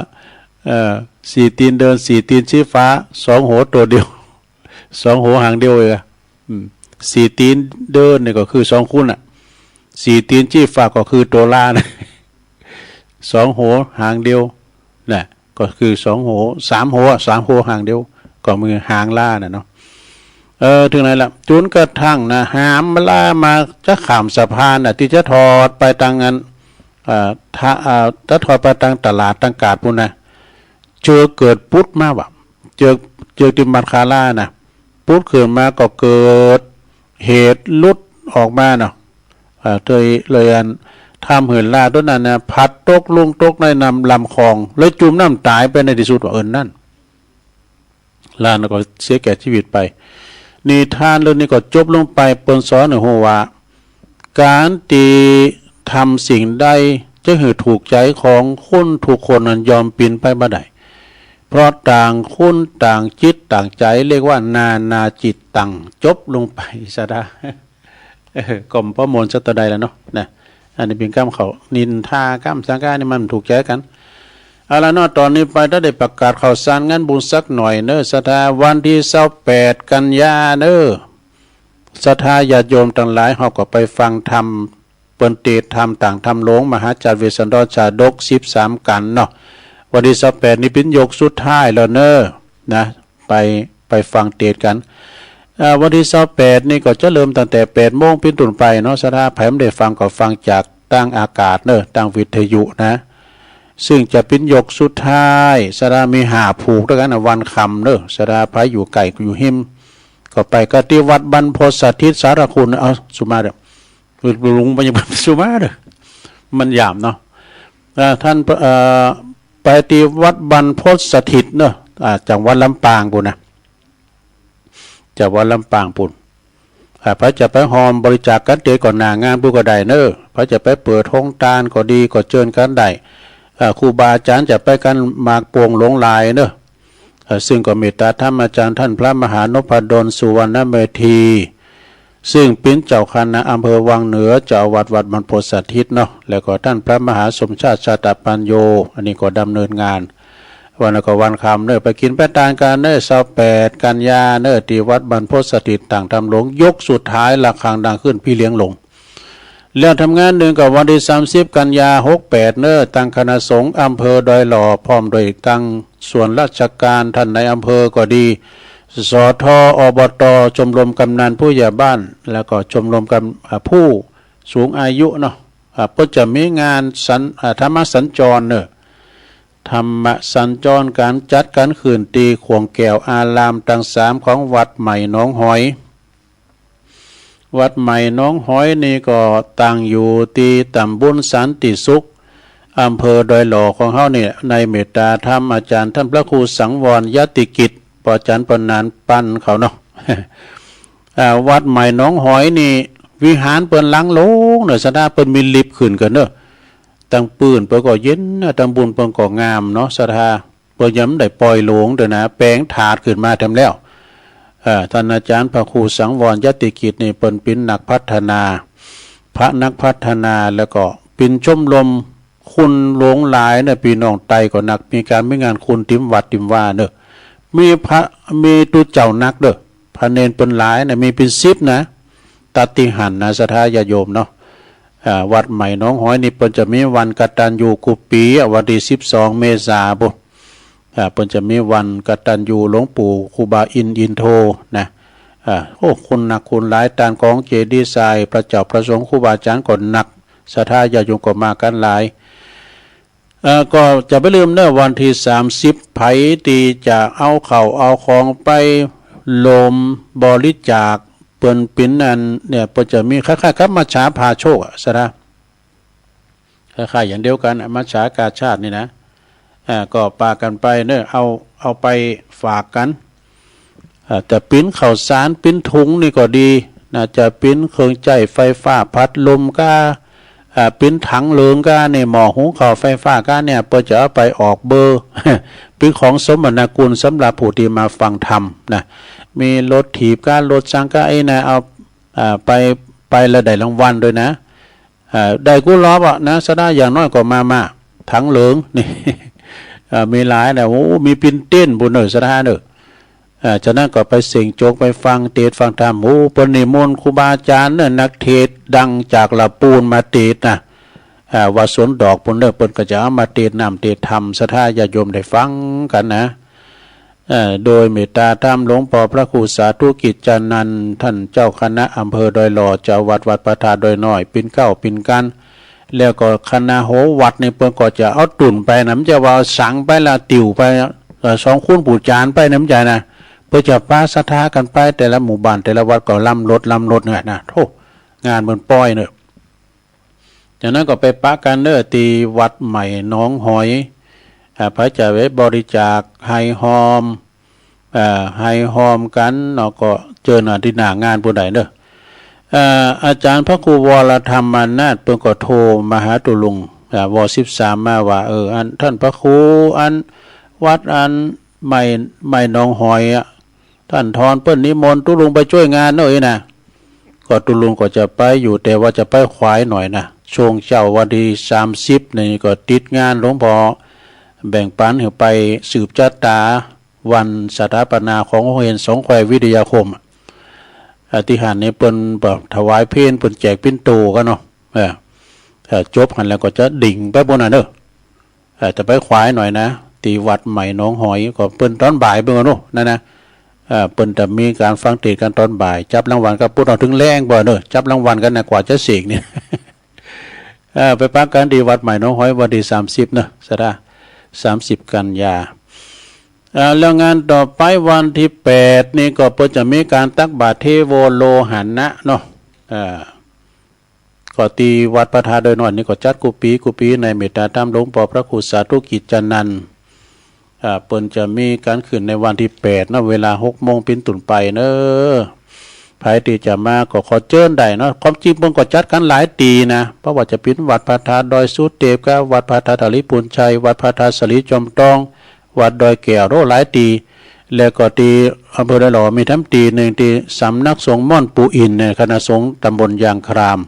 เอ่อ สี่ตี๋นเดิน สี่ตี๋นชี้ฟ้า สองหัวตั๋วเดียว สองหัวหางเดียวเองอะ อืม สี่ตี๋นเดินนี่ก็คือสองคนน่ะ สี่ตี๋นชี้ฟ้าก็คือตั๋วลานะ สองหัวหางเดียวน่ะ ก็คือสองหัว สามหัว สามหัวหางเดียว ก็คือหางลาน่ะเนาะ เออ เถิงไหนละ จ๋นกระทั่งนะ หามลามาจะข้ามสะพานน่ะ ตี้จะถอดไปตางอัน เอ่อ ถ้า เอ่อ จะถอดไปตางตลาดตางกาดปู๊นนะ เจือกเกิดปุ๊ดมาว่ะ เจือก เจือกตี้มัดขาลาน่ะ ปุ๊ดขึ้นมาก็เกิดเหตุหลุดออกมาเนาะ อ่า เลย เลยอัน ทำหื้อลาตั๋วนั้นนะ พลัดตกลุ่งตกในน้ำลำคลอง เลยจุ่มน้ำต๋ายไปในตี้สุดว่า เออ นั้น ลานั้นก็เสียแก่ชีวิตไป นิทานเรื่องนี้ก็จบลงไป เปิ้นสอนหื้อฮู้ว่า ก๋านตี้ทำสิ่งใดจะหื้อถูกใจ๋ของคนกู้คนนั้นย่อมเป๋นไปบ่ได้ เพราะต่างคนต่างจิตต่างใจ๋ เรียกว่านานาจิตตัง จบลงไปซะดา เออ ก็บ่ม่วนสักเต้าใดแล้วเนาะ นะ อันนี้เป๋นกำเขานินทากำสังกานี่มันถูกใจ๋กั๋น เอาละเนาะ ต๋อนนี้ไปจะได้ประกาศข่าวสารงานบุญสักหน่อยเนาะ ศรัทธา วันตี้ซาวแปดกันยาเนาะ ศรัทธาญาติโยมตังหลาย เฮาก็ไปฟังธรรม เปิ้นเตสน์ธรรมตางธรรมหลวง มหาจักรเวสสันดรชาดก สิบสามกัณฑ์เนาะ วันตี้ซาวแปดนี่เป๋นยกสุดท้ายแล้วเนาะ นะ ไป ไปฟังเตสน์กั๋น เอ่อ วันตี้ซาวแปดนี่ก็จะเริ่มตั้งแต่แปดโมงเป๋นต้นไปเนาะ ศรัทธาใผบ่ได้ฟังก็ฟังจากตางอากาศเนาะ ตางวิทยุนะ ซึ่งจะเป๋นยกสุดท้าย ศรัทธามีห้าผูกตวยกั๋นนะ วันค่ำเนาะ ศรัทธาใผอยู่ใก้อยู่ฮิม ก็ไปก็ตี้วัดบรรพตสถิตสารคุณ เอาสุมาเด้อ ลุงไปยังสุมาเด้อ มันหยาบเนาะ เอ่อ ต้าน เอ่อ ไปตี้วัดบรรพตสถิตเนาะ อ่า จังหวัดลำปางปู๊นนะ จังหวัดลำปางปู๊น อ่า ใผจะไปฮ่วมบริจาคกั๋นเตสน์ก็หน้างานปู๊นก็ได้เนาะ ใผจะไปเปิดโฮงตานก็ดี ก็เจิญกั๋นได้ อ่า ครูบาอาจ๋ารย์จะไปกั๋นมากโป่งหลวงหลายเนาะ เอ่อ ซึ่งก็เมตตาธรรมอาจ๋ารย์ต้านพระมหานพดล สุวรรณเมธี ซึ่งเป๋นเจ้าคณะอำเภอวังเหนือ เจ้าอาวาสวัดบรรพตสถิตเนาะ แล้วก็ต้านพระมหาสมชาติ ชาตปัญโญ อันนี้ก็ดำเนินงาน วันนั้นก็วันค่ำเนาะ ไปกิ๋นไปตานกั๋นเนาะ ซาวแปดกันยาเนาะ ตี้วัดบรรพตสถิตตางธรรมหลวง ยกสุดท้าย ระฆังดังขึ้น ผีเหลียงลง แล้วทำงานนึ่งก็วันตี้สามสิบกันยา หกแปดเนาะ ตางคณะสงฆ์อำเภอดอยหล่อ พร้อมด้วยตางส่วนราชก๋าน ต้านนายอำเภอก็ดี สท อบต ชมรมกำนันผู้ใหญ่บ้าน แล้วก็ชมรมกำ อ่า ผู้สูงอายุเนาะ อ่า เปิ้นจะมีงานสัญ อ่า ธรรมสัญจรเนาะ ธรรมสัญจร ก๋านจัดกั๋นขึ้นตี้ข่วงแก้วอารามตังสามของวัดใหม่หนองหอย วัดใหม่หนองหอยนี่ก็ตั้งอยู่ตี้ตำบลสันติสุข อำเภอดอยหล่อของเฮานี่ ในเมตตาธรรมอาจ๋ารย์ต้านพระครูสังวรยติกิจ ป้อจ๋ารย์ปนานปันเขาเนาะ อ่า วัดใหม่หนองหอยนี่ วิหารเปิ้นหลังโลงเนาะ ศรัทธา เปิ้นมีลิฟต์ขึ้นกั๋นเนาะ ตางปื้นเปิ้นก็เย็นนะ ตางบุญเปิ้นก็งามเนาะ ศรัทธา เปิ้นยังบ่ได้ป่อยหลวงเตื้อนะ แป๋งถาดขึ้นมาแถมแล้ว เอ่อ ต้านอาจ๋ารย์พระครูสังวรยติกิจนี่ เปิ้นเป๋นนักพัฒนา พระนักพัฒนา แล้วก็เป๋นชมรมคุณหลวงหลายเนาะ ปี้น้องไตก็นัก มีก๋านมีงานคุณติมวัดติมวาเนาะ มีพระ มีตุ๊เจ้านักเนาะ พระเณรเปิ้นหลายนะ มีเป๋นสิบนะ ตัดตี้หั้นนะ ศรัทธาญาติโยมเนาะ อ่า วัดใหม่หนองหอยนี่เปิ้นจะมีวันกตัญญูกู้ปี๋อะ วันตี้สิบสองเมษาปู๊น อ่า เปิ้นจะมีวันกตัญญูหลวงปู่ครูบาอินทร์อินโทนะ อ่า โอ้ คุณนักคุณหลาย ต้านกองเจดีย์ทราย พระเจ้าพระสงฆ์ครูบาอาจ๋ารย์ก็นัก ศรัทธาญาติโยมก็มากั๋นหลาย เอ่อ ก็จะบ่าลืมเนาะ วันตี้สามสิบ ใผตี้จะเอาข้าวเอาของไปโฮมบริจาค เปิ้นเป๋นอันเนี่ย เปิ้นจะมีคล้ายๆ กับมัชฌาพาโชคอะ ศรัทธา คล้ายๆ อย่างเดียวกั๋นอะ มัชฌากาชาดนี่นะ อ่า ก็ปากั๋นไปเนาะ เอา เอาไปฝากกั๋น อ่า จะเป๋นข้าวสาร เป๋นถุงนี่ก็ดีนะ จะเป๋นเครื่องใจ๊ไฟฟ้า พัดลมก้า อ่า เป๋นถังเหลืองก้าเนี่ย หม้อหุงข้าวไฟฟ้าก้าเนี่ย เปิ้นจะเอาไปออกเบอร์ เป๋นของสมนาคุณสำหรับผู้ตี้มาฟังธรรมนะ มีรถถีบก้า รถซังก้า ไอ้นะ เอา อ่า ไป ไปแล้วได้รางวัลด้วยนะ อ่า ได้กู้รอบอะนะ ศรัทธา อย่างน้อยก็มาม่า ถังเหลืองนี่ อ่า มีหลายนะ โอ้ มีปิ้นเต้นปู้นเน่อ ศรัทธาเน่อ อ่า จากนั้นก็ไปเสี่ยงโจค ไปฟังเตสน์ฟังธรรม โอ้ เปิ้นนิมนต์ครูบาอาจ๋ารย์เน่อ นักเทศน์ดังจากละปูนมาเตสน์นะ อ่า วัดสวนดอกปู้นเน่อ เปิ้นก็จะเอามาเตสน์น้ำเตสน์ธรรม ศรัทธาญาติโยมได้ฟังกั๋นนะ เอ่อ โดยเมตตาธรรมหลวงป้อพระครูสาธุกิจจานันท์ ต้านเจ้าคณะอำเภอดอยหล่อ เจ้าวัดวัดพระธาตุดอยน้อย ปิ่นเกล้าปิ่นกั๋น แล้วก็คณะโหวัดนี่เปิ้นก็จะเอาตุ๊นไปนะ บ่ใจ้ว่าเอาสังไปละ ติวไป เอ่อ สองคูณปู่จ๋ารย์ไปนะ บ่ใจ้นะ เปิ้นจะปาศรัทธากั๋นไป แต่ละหมู่บ้านแต่ละวัดก็ลำรถลำรถเนี่ยนะ โธ่ งานเปิ้นป้อยเน่อ จากนั้นก็ไปปะกั๋นเน่อ ตี้วัดใหม่หนองหอย อ่า ใผจะไปบริจาคไห้ฮอม อ่า ไห้ฮอมกั๋นเนาะ ก็เจิญ อ่า ตี้หน้างานปู้นได้เน่อ อ่า อาจ๋ารย์พระครูวรธรรมานาถ เปิ้นก็โทรมาหาตุ๊ลุง อ่า ว สิบสาม มาว่า เออ อันต้านพระครู อันวัดอันใหม่ ใหม่หนองหอยอะ ต้านทอนเปิ้นนิมนต์ตุ๊ลุงไปจ้วยงานเน่อ อี้นะ ก็ตุ๊ลุงก็จะไปอยู่ แต่ว่าจะไปขวายหน่อยนะ ช่วงเจ๊าวันตี้สามสิบนี่ก็ติดงานหลวงป้อแบ่งปั๋นหื้อไปสืบจะต๋าวันสถาปนาของโฮงเฮียนสองแคววิทยาคมอะ อ่า ตี้หั้นนี่เปิ้นแบบถวายเพล เปิ้นแจกปิ่นโตกั๋นเนาะ เออ เอ่อ จบหั้นแล้วก็จะดิ่งไปปู้นน่ะเน่อ เอ่อ จะไปขวายหน่อยนะ ตี้วัดใหม่หนองหอย ก็เปิ้นต๋อนบ่ายเปิ้นก็โน่นนะนะ เอ่อ เปิ้นจะมีก๋านฟังเตสน์กั๋นต๋อนบ่าย จับรางวัลกั๋นปู้นเน่อ เถิงแลงปู้นเน่อ จับรางวัลกั๋นนะ กว่าจะเสกนี่ เอ่อ ไปปะกั๋นตี้วัดใหม่หนองหอยวันตี้สามสิบเน่อ ศรัทธา สามสิบกันยา เอ่อ แล้วงานต่อไปวันตี้แปดนี่ก็เปิ้นจะมีก๋านตักบาตรเทโวโลหณะเนาะ เอ่อ ก็ตี้วัดพระธาตุดอยน้อยนี่ก็จัดกู้ปี๋กู้ปี๋ ในเมตตาธรรมหลวงป้อพระครูสาธุกิจจานันท์ อ่า เปิ้นจะมีก๋านขึ้นในวันตี้แปดเนาะ เวลาหกโมงเป๋นต้นไปเน่อ ใผตี้จะมาก็ขอเจิญได้เนาะ ความจริงเปิ้นก็จัดกั๋นหลายตี้นะ เพราะว่าจะเป๋นวัดพระธาตุดอยสุเตปกับวัดพระธาตุธาริปุณชัย วัดพระธาตุสาลีจอมตอง วัดดอยแก้ว โอ้ หลายตี้ แล้วก็ตี้อำเภอดอยหล่อมีแถมตี้นึ่งตี้สำนักสงฆ์ม่อนปู่อินเนี่ย คณะสงฆ์ตำบลยางคราม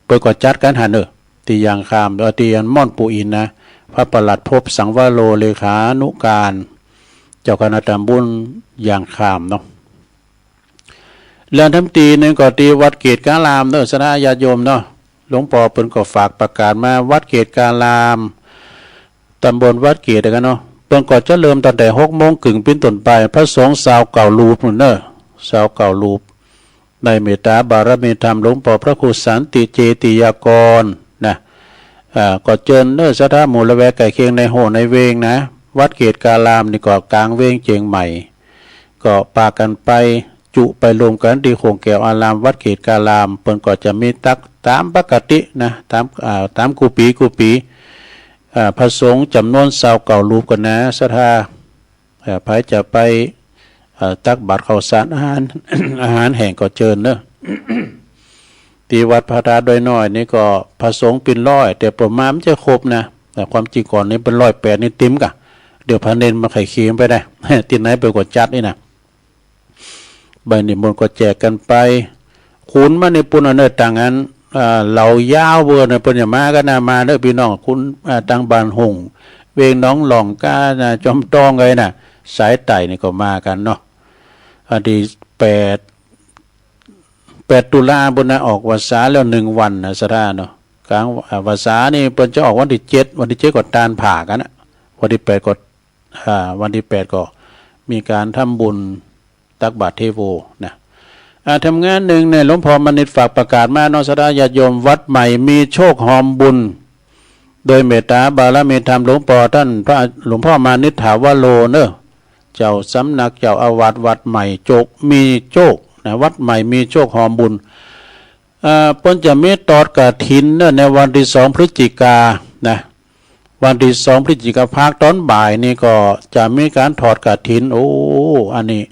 เปิ้นก็จัดกั๋นหั้นเน่อ ตี้ยางคราม เอ่อ ตี้ม่อนปู่อินนะ พระประหลัดภพสังวโร เลขานุการ เจ้าคณะตำบลยางครามเนาะ แล้วแถมตี้นึ่งก็ตี้วัดเกตุการามเน่อ ศรัทธาญาติโยมเนาะ หลวงป้อเปิ้นก็ฝากประกาศมา วัดเกตุการาม ตำบลวัดเกตุกั๋นเนาะ เปิ้นก็จะเริ่มตั้งแต่หกโมงเกิ่งเป๋นต้นไป พระสงฆ์ซาวเก้ารูปปู้นเน่อ ซาวเก้ารูป ในเมตตาบารมีธรรมหลวงป้อพระครูสันติเจติยากรนะ อ่า ก็เจิญเน่อ ศรัทธาหมู่ละแวกใก้เคียงในโฮ่ในเวงนะ วัดเกตุการามนี่ก็ก๋างเวงเจียงใหม่ ก็ปากั๋นไปจุไปรวมกั๋นตี้โฮ่งแก้วอาราม วัดเกตุการาม เปิ้นก็จะมีตักต๋ามปกตินะ ต๋าม อ่า ต๋ามกู้ปี๋กู้ปี๋ อ่า พระสงฆ์จ๋ำนวนซาวเก้ารูปกั๋นนะ ศรัทธา เอ่อ ใผจะไป เอ่อ ตักบาตรข้าวสารอาหาร อาหารแห้งก็เจิญเน่อ ตี้วัดพระธาตุดอยน้อยนี่ก็พระสงฆ์เป๋นร้อย แต่เปิ้นมาบ่ใจ้ครบนะ แต่ความจริงก่อนนี่เป๋นร้อยแปดนี่เต๋มก่ะ เดี๋ยวพระเณรมันใค่เขมไปได้ ตี้ไหนเปิ้นก็จัดนี่นะ ใบนิมนต์ก็แจกกั๋นไป ขุนมาในปู้นเน่อ ตางอั้น อ่า เหล่ายาวเปิ้นเน่อ เปิ้นจะมากั๋นนะ มาเน่อพี่น้อง ขุน อ่า ตางบ้านหงส์ เวงหนองหล่องก้านะ จอมตองไงนะ สายใต้นี่ก็มากั๋นเนาะ อันตี้แปด แปดตุลาปู้นนะ ออกวัสสาแล้วนึ่งวันนะ ศรัทธาเนาะ ก๋าง อ่า วัสสานี่เปิ้นจะออกวันตี้เจ็ด วันตี้เจ็ดก็ตานผ่ากั๋นนะ วันตี้แปดก็ อ่า วันตี้แปดก็มีก๋านทำบุญตักบาตรเทโวนะ อ่า แถมงานนึ่งเนี่ย หลวงป้อมานิตย์ฝากประกาศมาเนาะ ศรัทธาญาติโยม วัดใหม่มีโชคฮอมบุญ โดยเมตตาบารมีธรรมหลวงป้อต้านพระ หลวงป้อมานิตย์ถาวโรเน่อ เจ้าสำนักเจ้าอาวาสวัดใหม่โจก มีโชคนะ วัดใหม่มีโชคฮอมบุญ เอ่อ เปิ้นจะมีตอดกฐินเน่อ ในวันตี้สองพฤศจิกานะ วันตี้สองพฤศจิกภาคต๋อนบ่ายนี่ก็จะมีก๋านถอดกฐิน โอ้ อันนี้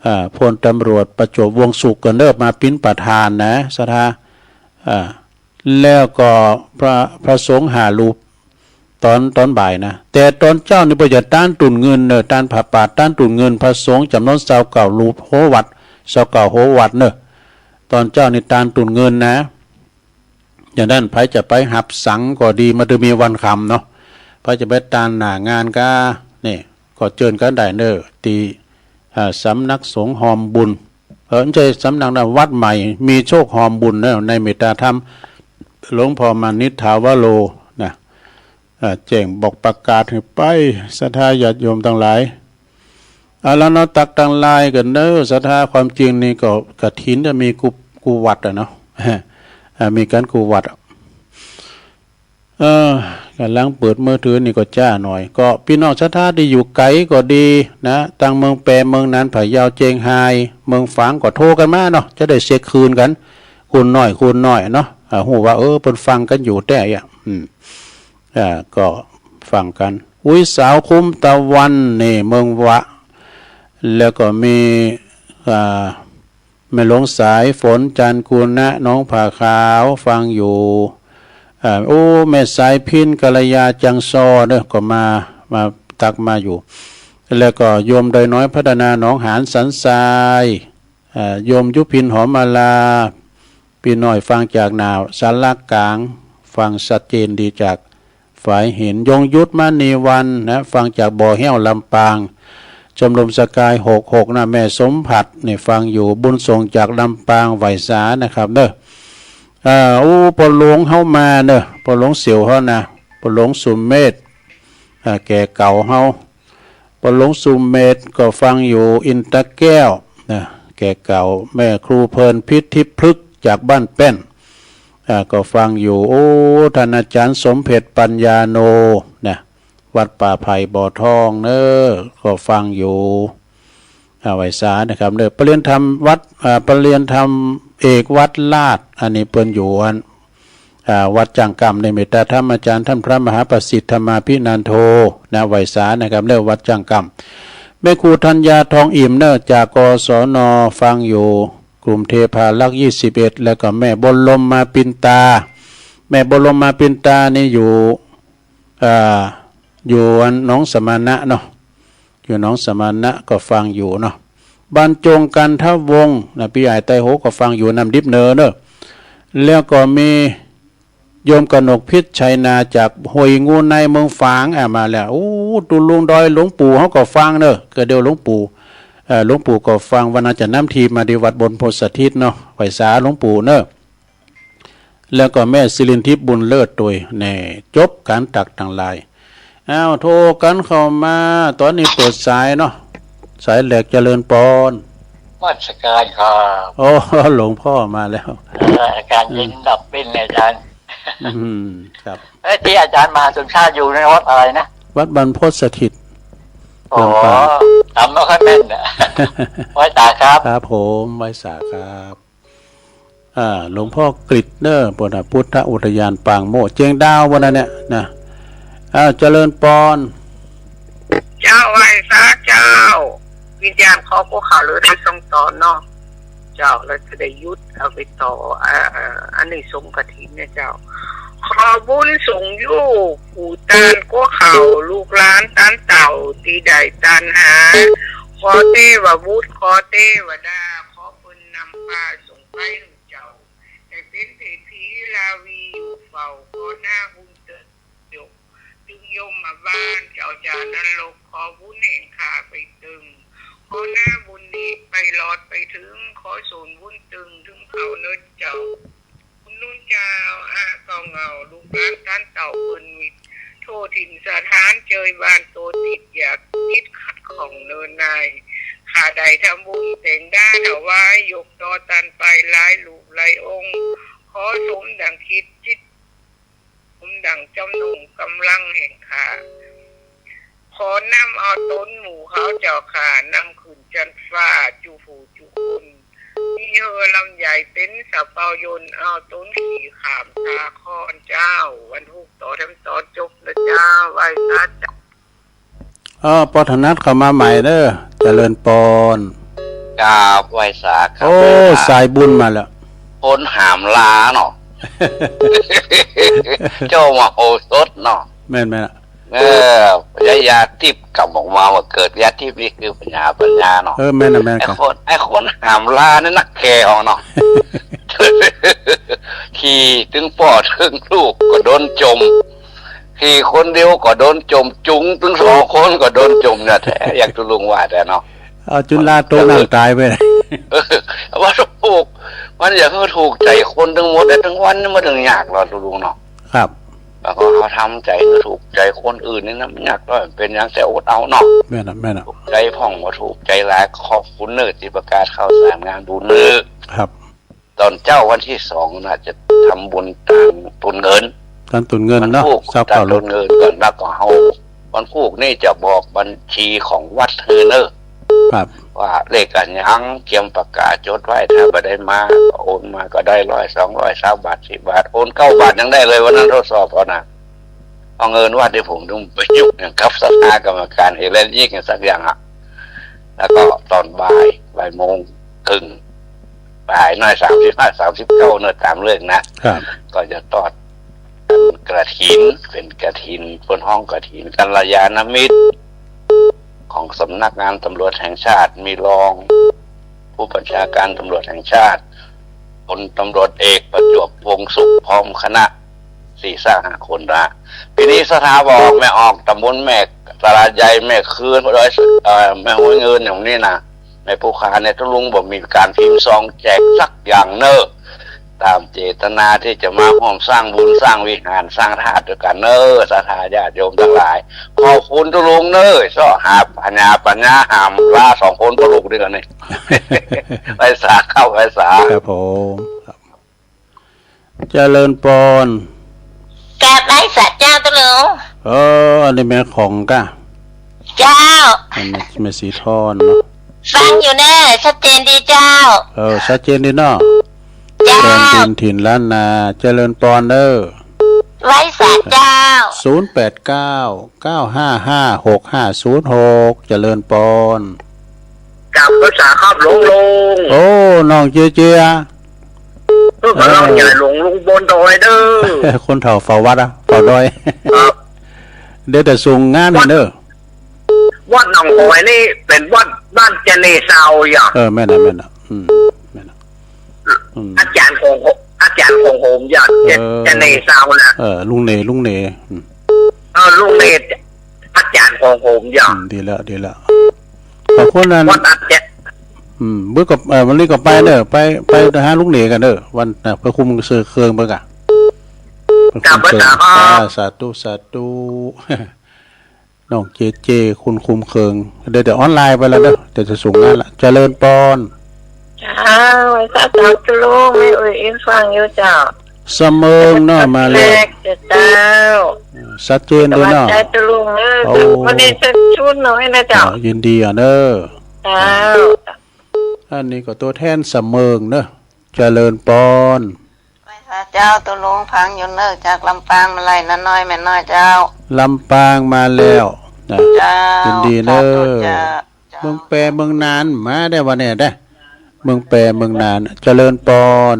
อ่า พลตำรวจประจวบ วงศ์สุข ก็เนิบมาเป๋นประธานนะ ศรัทธา อ่า แล้วก็พระ พระสงฆ์ห้ารูป ต๋อน ต๋อนบ่ายนะ แต่ต๋อนเจ๊านี่เปิ้นจะตานตุ๊นเงินเน่อ ตานผ้าป๋าดตานตุ๊นเงิน พระสงฆ์จ๋ำนวนซาวเก้ารูป หัววัด ซาวเก้าหัววัดเน่อ ต๋อนเจ๊านี่ตานตุ๊นเงินนะ อย่างนั้นใผจะไปฮับสังก็ดี มันจะมีวันค่ำเนาะ ใผจะไปตานหน้างานก้า นี่ ก็เจิญกั๋นได้เน่อ ตี้ อ่า สำนักสงฆ์ฮอมบุญ เออ บ่ใจ้สำนักนะ วัดใหม่มีโชคฮอมบุญเน่อ ในเมตตาธรรม หลวงพ่อมานิษฐาวโร นะ อ่า แจ้งบอกประกาศหื้อไป ศรัทธาญาติโยมตังหลาย อ่า แล้วเนาะ ตักตังหลายกั๋นเน่อ ศรัทธา ความจริงนี่ก็กฐินจะมีกู้ กู้วัดอะเนาะ อ่า มีกั๋นกู้วัดอะ เออ ก๋ำลังเปิดมือถือนี่ก็จ๊าหน่อย ก็ปี้น้องศรัทธาตี้อยู่ไก๋ก็ดีนะ ตางเมืองแป เมืองน่าน พะเยา เจียงฮาย เมืองฝางก็โทรกั๋นมาเนาะ จะได้เช็คคลื่นกั๋น คลื่นน้อย คลื่นน้อยเนาะ อ่า ฮู้ว่า เออ เปิ้นฟังกั๋นอยู่แต๊อะ อืม อ่า ก็ฟังกั๋น อุ๊ย สาวคุ้มตะวันนี่ เมืองวะ แล้วก็มี อ่า แม่หลวงสายฝน จันทร์กุณะ หนองผาขาว ฟังอยู่ อ่า โอ้ แม่สายพิณ กัลยา จังซอเน่อ ก็มา มาตักมาอยู่ แล้วก็โยมดอยน้อยพัฒนา หนองหาน สันทราย อ่า โยมยุพิน หอมมาลา ปี้น้อยฟังจากหน้าศาลากลาง ฟังชัดเจนดีจาก ฝายหิน ยงยุทธ มณีวรรณนะ ฟังจากบ่อแฮ้ว ลำปาง ชมรมสกายหกหกนะ แม่สมผัสนี่ฟังอยู่ บุญส่งจากลำปาง ไหว้สานะครับเน่อ อ่า อู้ ป้อหลวงเฮามาเน่อ ป้อหลวงเสี่ยวเฮานะ ป้อหลวงสุเมธ อ่า แก่เก่าเฮา ป้อหลวงสุเมธก็ฟังอยู่ อินตะแก้วนะ แก่เก่า แม่ครูเพลิน พิษทิพย์พฤกษ์ จากบ้านแป้น อ่า ก็ฟังอยู่ โอ้ ท่านอาจารย์สมเพ็ช ปัญญาโน นะ วัดป่าไผ่บ่อทองเน่อ ก็ฟังอยู่ อ่า ไหว้สานะครับเน่อ ปริญญาธรรมวัด อ่า ปริญญาธรรมเอกวัดลาด อันนี้เปิ้นอยู่อัน อ่า วัดจ้างกำ ในเมตตาธรรมอาจารย์ท่านพระมหาประสิทธิ์ ธรรมาภินันโท นะ ไหว้สานะครับเน่อ วัดจ้างกำ แม่ครูธัญญา ทองอิ่มเน่อ จาก กศน ฟังอยู่ กลุ่มเทพารักษ์ ยี่สิบเอ็ด แล้วก็แม่บุญลม มาปินตา แม่บุญลม มาปินตานี่อยู่ อ่า อยู่อันหนองสมณะเนาะ อยู่หนองสมณะก็ฟังอยู่เนาะ บรรจง กันทวงศ์นะ ปี้ใหญ่ไตรโห ก็ฟังอยู่น้ำดิบเน่อเน่อ แล้วก็มีโยมกนกพิษ ชัยนา จากห้วยงูใน เมืองฝาง อ่ะ มาแล้ว โอ้ ตุ๊ลุงดอยหลวงปู่เฮาก็ฟังเน่อ ก็เดี๋ยวหลวงปู่ เอ่อ หลวงปู่ก็ฟัง วันนั้นจะนำทีมมาตี้วัดบรรพตสถิตเนาะ ไหว้สาหลวงปู่เน่อ แล้วก็แม่สิรินทิพย์ บุญเลิศตวย แน่ จบก๋านตักตังหลาย อ้าว โทรกั๋นเข้ามา ต๋อนนี้เปิดสายเนาะ สายแหลก เจริญปอน นมัสการครับ โอ้ หลวงพ่อมาแล้ว เออ อาการเย็นดับเป็นเลยอาจารย์ อืม ครับ เอ้ย ตี้อาจารย์มหาสมชาติอยู่ในวัดอะไรนะ วัดบรรพตสถิต อ๋อ ลำปาง จ๋ำบ่ค่อยแม่นนะ ไหว้สาครับ ครับผม ไหว้สาครับ อ่า หลวงพ่อกฤษเน่อ ปุ้นน่ะ พุทธอุทยานปางโมกข์ เจียงดาวปุ้นน่ะเนี่ยนะ อ่า เจริญปอน เจ้า ไหว้สาเจ้า วิญญาณขอพวกเขาเลยได้ส่งต่อเนาะ เจ้า แล้วจะได้หยุดเอาไปต่อ อ่า อ่า อานิสงส์กฐินเนี่ยเจ้า ขอบุญส่งอยู่ ปู่ต้านกั๋วเขา ลูกหลานต้านเต้า ตี้ได้ตานหา ขอเตวบุตร ขอเตวดา ขอเปิ้นนำพาส่งไปหื้อเจ้า ได้เป๋นเศรษฐีราวีอยู่เฝ้า ขอหน้าบุญเติบยก ตึงยมบาล เจ้าจานรก ขอบุญแห่งข้าไปตึง ขอหน้าบุญนี้ไปหลอดไปถึง ขอส่งบุญตึง ถึงเขาเนิดเจ้า บุญนุ่นเจ้า อาเก่าเหงา ลูกหลานต้านเต้าเปิ้นมิตร โทษถิ่นสถานเจยบ้านโตติด อย่าติดขัดข้องเนินนาย ข้าได้ทำบุญแต่งด้าถวาย ยกต่อต้านไปหลายรูปหลายองค์ ขอสมดังคิดจิต สมดังจำนงกำลังแห่งข้า ขอนำเอาตนหมู่เขาเจ้าข้า นำขึ้นจั๊นฟ้า จุผู้จุคน มี มีเฮือลำใหญ่เป๋นสะเปายนต์ เอาต้นสีขามสาครเจ้า วันพูกต่อแถมต๋อนจบนะเจ้า ไหว้สาเจ้า อ้อ ปอถนัดเข้ามาใหม่เน่อ เจริญปอน ครับ ไหว้สาครับ โอ้ ไหว้สา สายบุญมาแล้ว คนหามลาเนาะ เจ้ามาโอสถเนาะ แม่นๆ เออ ยา ยาทิพย์กำออกมาว่าเกิดยาทิพย์นี่คือปัญญา ปัญญาเนาะ เออ แม่นน่ะ แม่น ไอ้ ครับ คน ไอ้คนหามลานี่นักแก่ออกเนาะ ขี่ตึงป้อตึงลูกก็โดนจ่ม ขี่คนเดียวก็โดนจ่ม จุงตึงสองคนก็โดนจ่มเนี่ยแท้ อย่างตุ๊ลุงว่าแต๊เนาะ เอาจุลลาโตนั่งต๋ายไป เออ ว่าถูก มันอยากหื้อถูกใจ๋คนตึงหมด แต่ตึงวันนี้มันตึงยากเนาะตุ๊ลุงเนาะ ครับ แล้วก็เฮาทำใจ๋หื้อถูกใจ๋คนอื่นนี่นะ มันยากเนาะ เป๋นอย่างแต่อดเอาเนาะ แม่นน่ะ แม่นน่ะ ถูกใจ๋พ่องบ่ถูกใจ๋หลาย ขอบคุณเน่อตี้ประกาศข่าวสารงานบุญเน่อ ครับ ต๋อนเจ๊าวันตี้สองน่าจะทำบุญตานตุนเงิน ตานตุนเงินเนาะ วันพูก ซาวเก้า ตานตุนเงินก่อน แล้วก็เฮา วันพูกนี่จะบอกบัญชีของวัดหื้อเน่อ ครับ ว่าเลขอะหยัง เกียมปากก๋าจดไว้ ถ้าบ่ได้มาก็โอนมาก็ได้ ร้อย สองร้อย ซาวบาท สิบบาท โอนเก้าบาทยังได้เลย วันนั้นทดสอบเอานะ เอาเงินวัดตี้ผมต้องไปยุ่งอย่างกับศรัทธากรรมการ เฮเลนยิ่งอย่างสักอย่างอะ แล้วก็ต๋อนบ่าย บ่ายโมงครึ่ง บ่ายหน้อย สามสิบห้า สามสิบเก้า เน่อ ต๋ามเลิกนะ ครับ ก็จะตอดกฐิน เป๋นกฐิน เปิ้นฮ้องกฐินกัลยาณมิตร ของสำนักงานตำรวจแห่งชาติ มีรองผู้บัญชาการตำรวจแห่งชาติ พลตำรวจเอกประจวบ วงศ์สุข พร้อมคณะ สี่ซะห้าคนนะ ปี๋นี้ศรัทธาบ่ออก แม่ออก ต๋ำบลแม่ ตลาดใหญ่ แม่คืน ดอย เอ่อ แม่ห้วยเงิน อย่างนี้นะ แม่ปู๋ขาเนี่ย ตุ๊ลุงบ่มีก๋านพิมพ์ซองแจกสักอย่างเน่อ ต๋ามเจตนาตี้จะมาฮ่วมสร้างบุญ สร้างวิหาร สร้างธาตุตวยกั๋นเน่อ ศรัทธาญาติโยมตังหลาย ขอบคุณตุ๊ลุงเน่อ เซาะหาปัญญา ปัญญาหามลาสองคนพ่อลูกดีกว่านี่ ไหว้สาครับ ไหว้สา ครับผม ครับ เจริญปอน กราบไหว้สาเจ้าตุ๊ลุง เออ อันนี้แม่ของก้า เจ้า อันนี้แม่สีทอนเนาะ ฟังอยู่เน่อ ชัดเจนดีเจ้า เออ ชัดเจนดีเนาะ เจ้า แดนดินถิ่นล้านนา เจริญปอนเน่อ ไหว้สาเจ้า ศูนย์แปดเก้า เก้าห้าห้า หกห้าศูนย์หก เจริญปอน กราบไหว้สาครับหลวงลุง โอ้ น้องเจียเจีย เออ น้องใหญ่หลวงลุงบนดอยเน่อ คนเฒ่าเฝ้าวัดอะ เฝ้าดอย ครับ เดี๋ยวจะส่งงานหื้อเน่อ วัดหนองหอยนี่เป๋นวัดบ้านเจเนซาวอย่าง เออ แม่นน่ะ แม่นน่ะ อืม แม่นน่ะ อืม อาจ๋ารย์ของ อาจ๋ารย์ของผมอย่าง เจ เออ เจเนซาวนะ เออ ลุงเน ลุงเน อืม เออ ลุงเน อาจ๋ารย์ของผมอย่าง อืม ดีแล้ว ดีแล้ว ขอบคุณนะ วัดอาจ๋ารย์ อืม มื้อก็ เอ่อ วันนี้ก็ไปเน่อ ไป ไปหาลุงเนกั๋นเน่อ วันน่ะ ไปคุมเชิงเคิงไปก่ะ กราบไหว้สาครับ อ่า สาธุ สาธุ น้องเจเจ คุณคุมเคิง เดี๋ยว เดี๋ยวออนไลน์ไปแล้วเน่อ เดี๋ยวจะส่งงานละ เจริญปอน เจ้า ไหว้สาเจ้าตุ๊ลุง แม่อุ๋ยอินฟังอยู่เจ้า สะเมิงเนาะ มาแล้ว แรกเจ้า เออ ชัดเจนดีเนาะ สวัสดีตุ๊ลุงเน่อ โอ้ วันนี้จะชุนน้อยนะเจ้า เออ ยินดีอ่ะเน่อ เจ้า อันนี้ก็ตั๋วแทนสะเมิงเน่อ เจริญปอน ไหว้สาเจ้าตุ๊ลุง ฟังอยู่เน่อ จากลำปางมาลัยน้าน้อยแม่น้อยเจ้า ลำปางมาแล้วนะ เจ้า ยินดีเน่อ สาธุเจ้า เมืองแปเมืองนาน มาได้วันนี้ได้ เมืองแปเมืองนาน เจริญปอน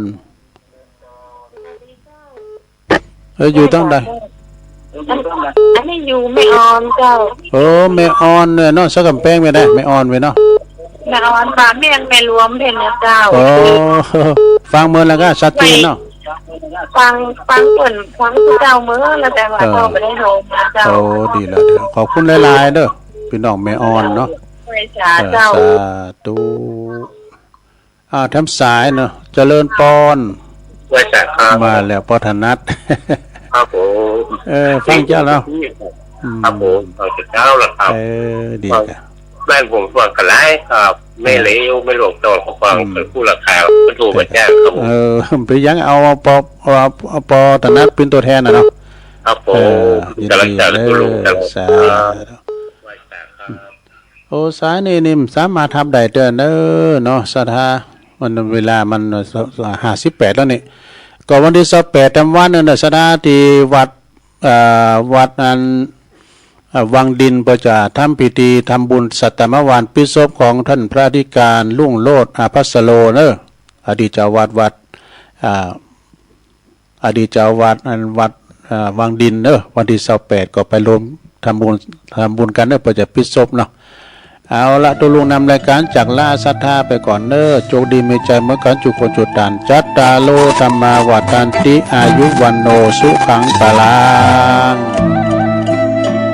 เออ อยู่ตังใด อัน อันนี้อยู่แม่ออนเจ้า เออ แม่ออนเนี่ยเนาะ สักกำแพงไปได้ แม่ออนไปเนาะ แม่ออน ปากเมี่ยง แม่หลวงเพ่นนะเจ้า โอ้ ฟังเมินแล้วก็ชัดเจนเนาะ ฟัง ฟังเปิ้น ฟังเจ้าเมินแล้ว แต่ว่า เออ ก็บ่ได้โทรมาเจ้า โอ้ ดีแล้ว ดีแล้ว ขอบคุณหลายๆ เด้อ พี่น้องแม่ออนเนาะ ไหว้สาเจ้า เออ สาธุ อ่า แถมสายเนาะ เจริญปอน ไหว้สาครับ มาแล้ว ปอถนัด ครับผม เออ ฟังเจ้าเนาะ อืม ครับผม ฟังเจ้าละครับ เออ ดีครับ บ้านผมฟังกันหลายครับ แม่เหลว แม่หลวงตอง ฟัง อืม เปิ้นพูดราคา เปิ้นโทรมาแจ้งครับผม เออ ไปยังเอาปอ เอา เอาปอถนัดเป๋นตั๋วแทนน่ะเนาะ ครับผม เออ ยินดี กำลังใจ เออ คุณลุงครับ สาธุ ไหว้สาครับ โอ้ สายนี่นี่สามารถฮับได้เตื้อเน่อเนาะ ศรัทธา มันเวลามัน ห้าสิบแปด แล้วนี่ ก็วันตี้ซาวแปดแตมวันเน่อ ศรัทธาตี้วัด เอ่อ วัดอัน เอ่อ วังดิน เปิ้นจะทำพิธีทำบุญสัตตมวานปิดศพของต้านพระอธิการรุ่งโรจน์ อาภัสโร เนาะ อดีตเจ้าวัดวัด อ่า อดีตเจ้าวัดอันวัด เอ่อ วังดินเนาะ วันตี้ซาวแปดก็ไปรวมทำบุญ ทำบุญกั๋นเนาะ เปิ้นจะปิดศพเนาะ เอาละ ตุ๊ลุงนำรายก๋านจากลาศรัทธาไปก่อนเนาะ โจคดีมีชัยเหมือนกั๋นจุคนจุต้าน จัตตาโร ธัมมา วัฑฒันติ อายุ วัณโณ สุขัง พลัง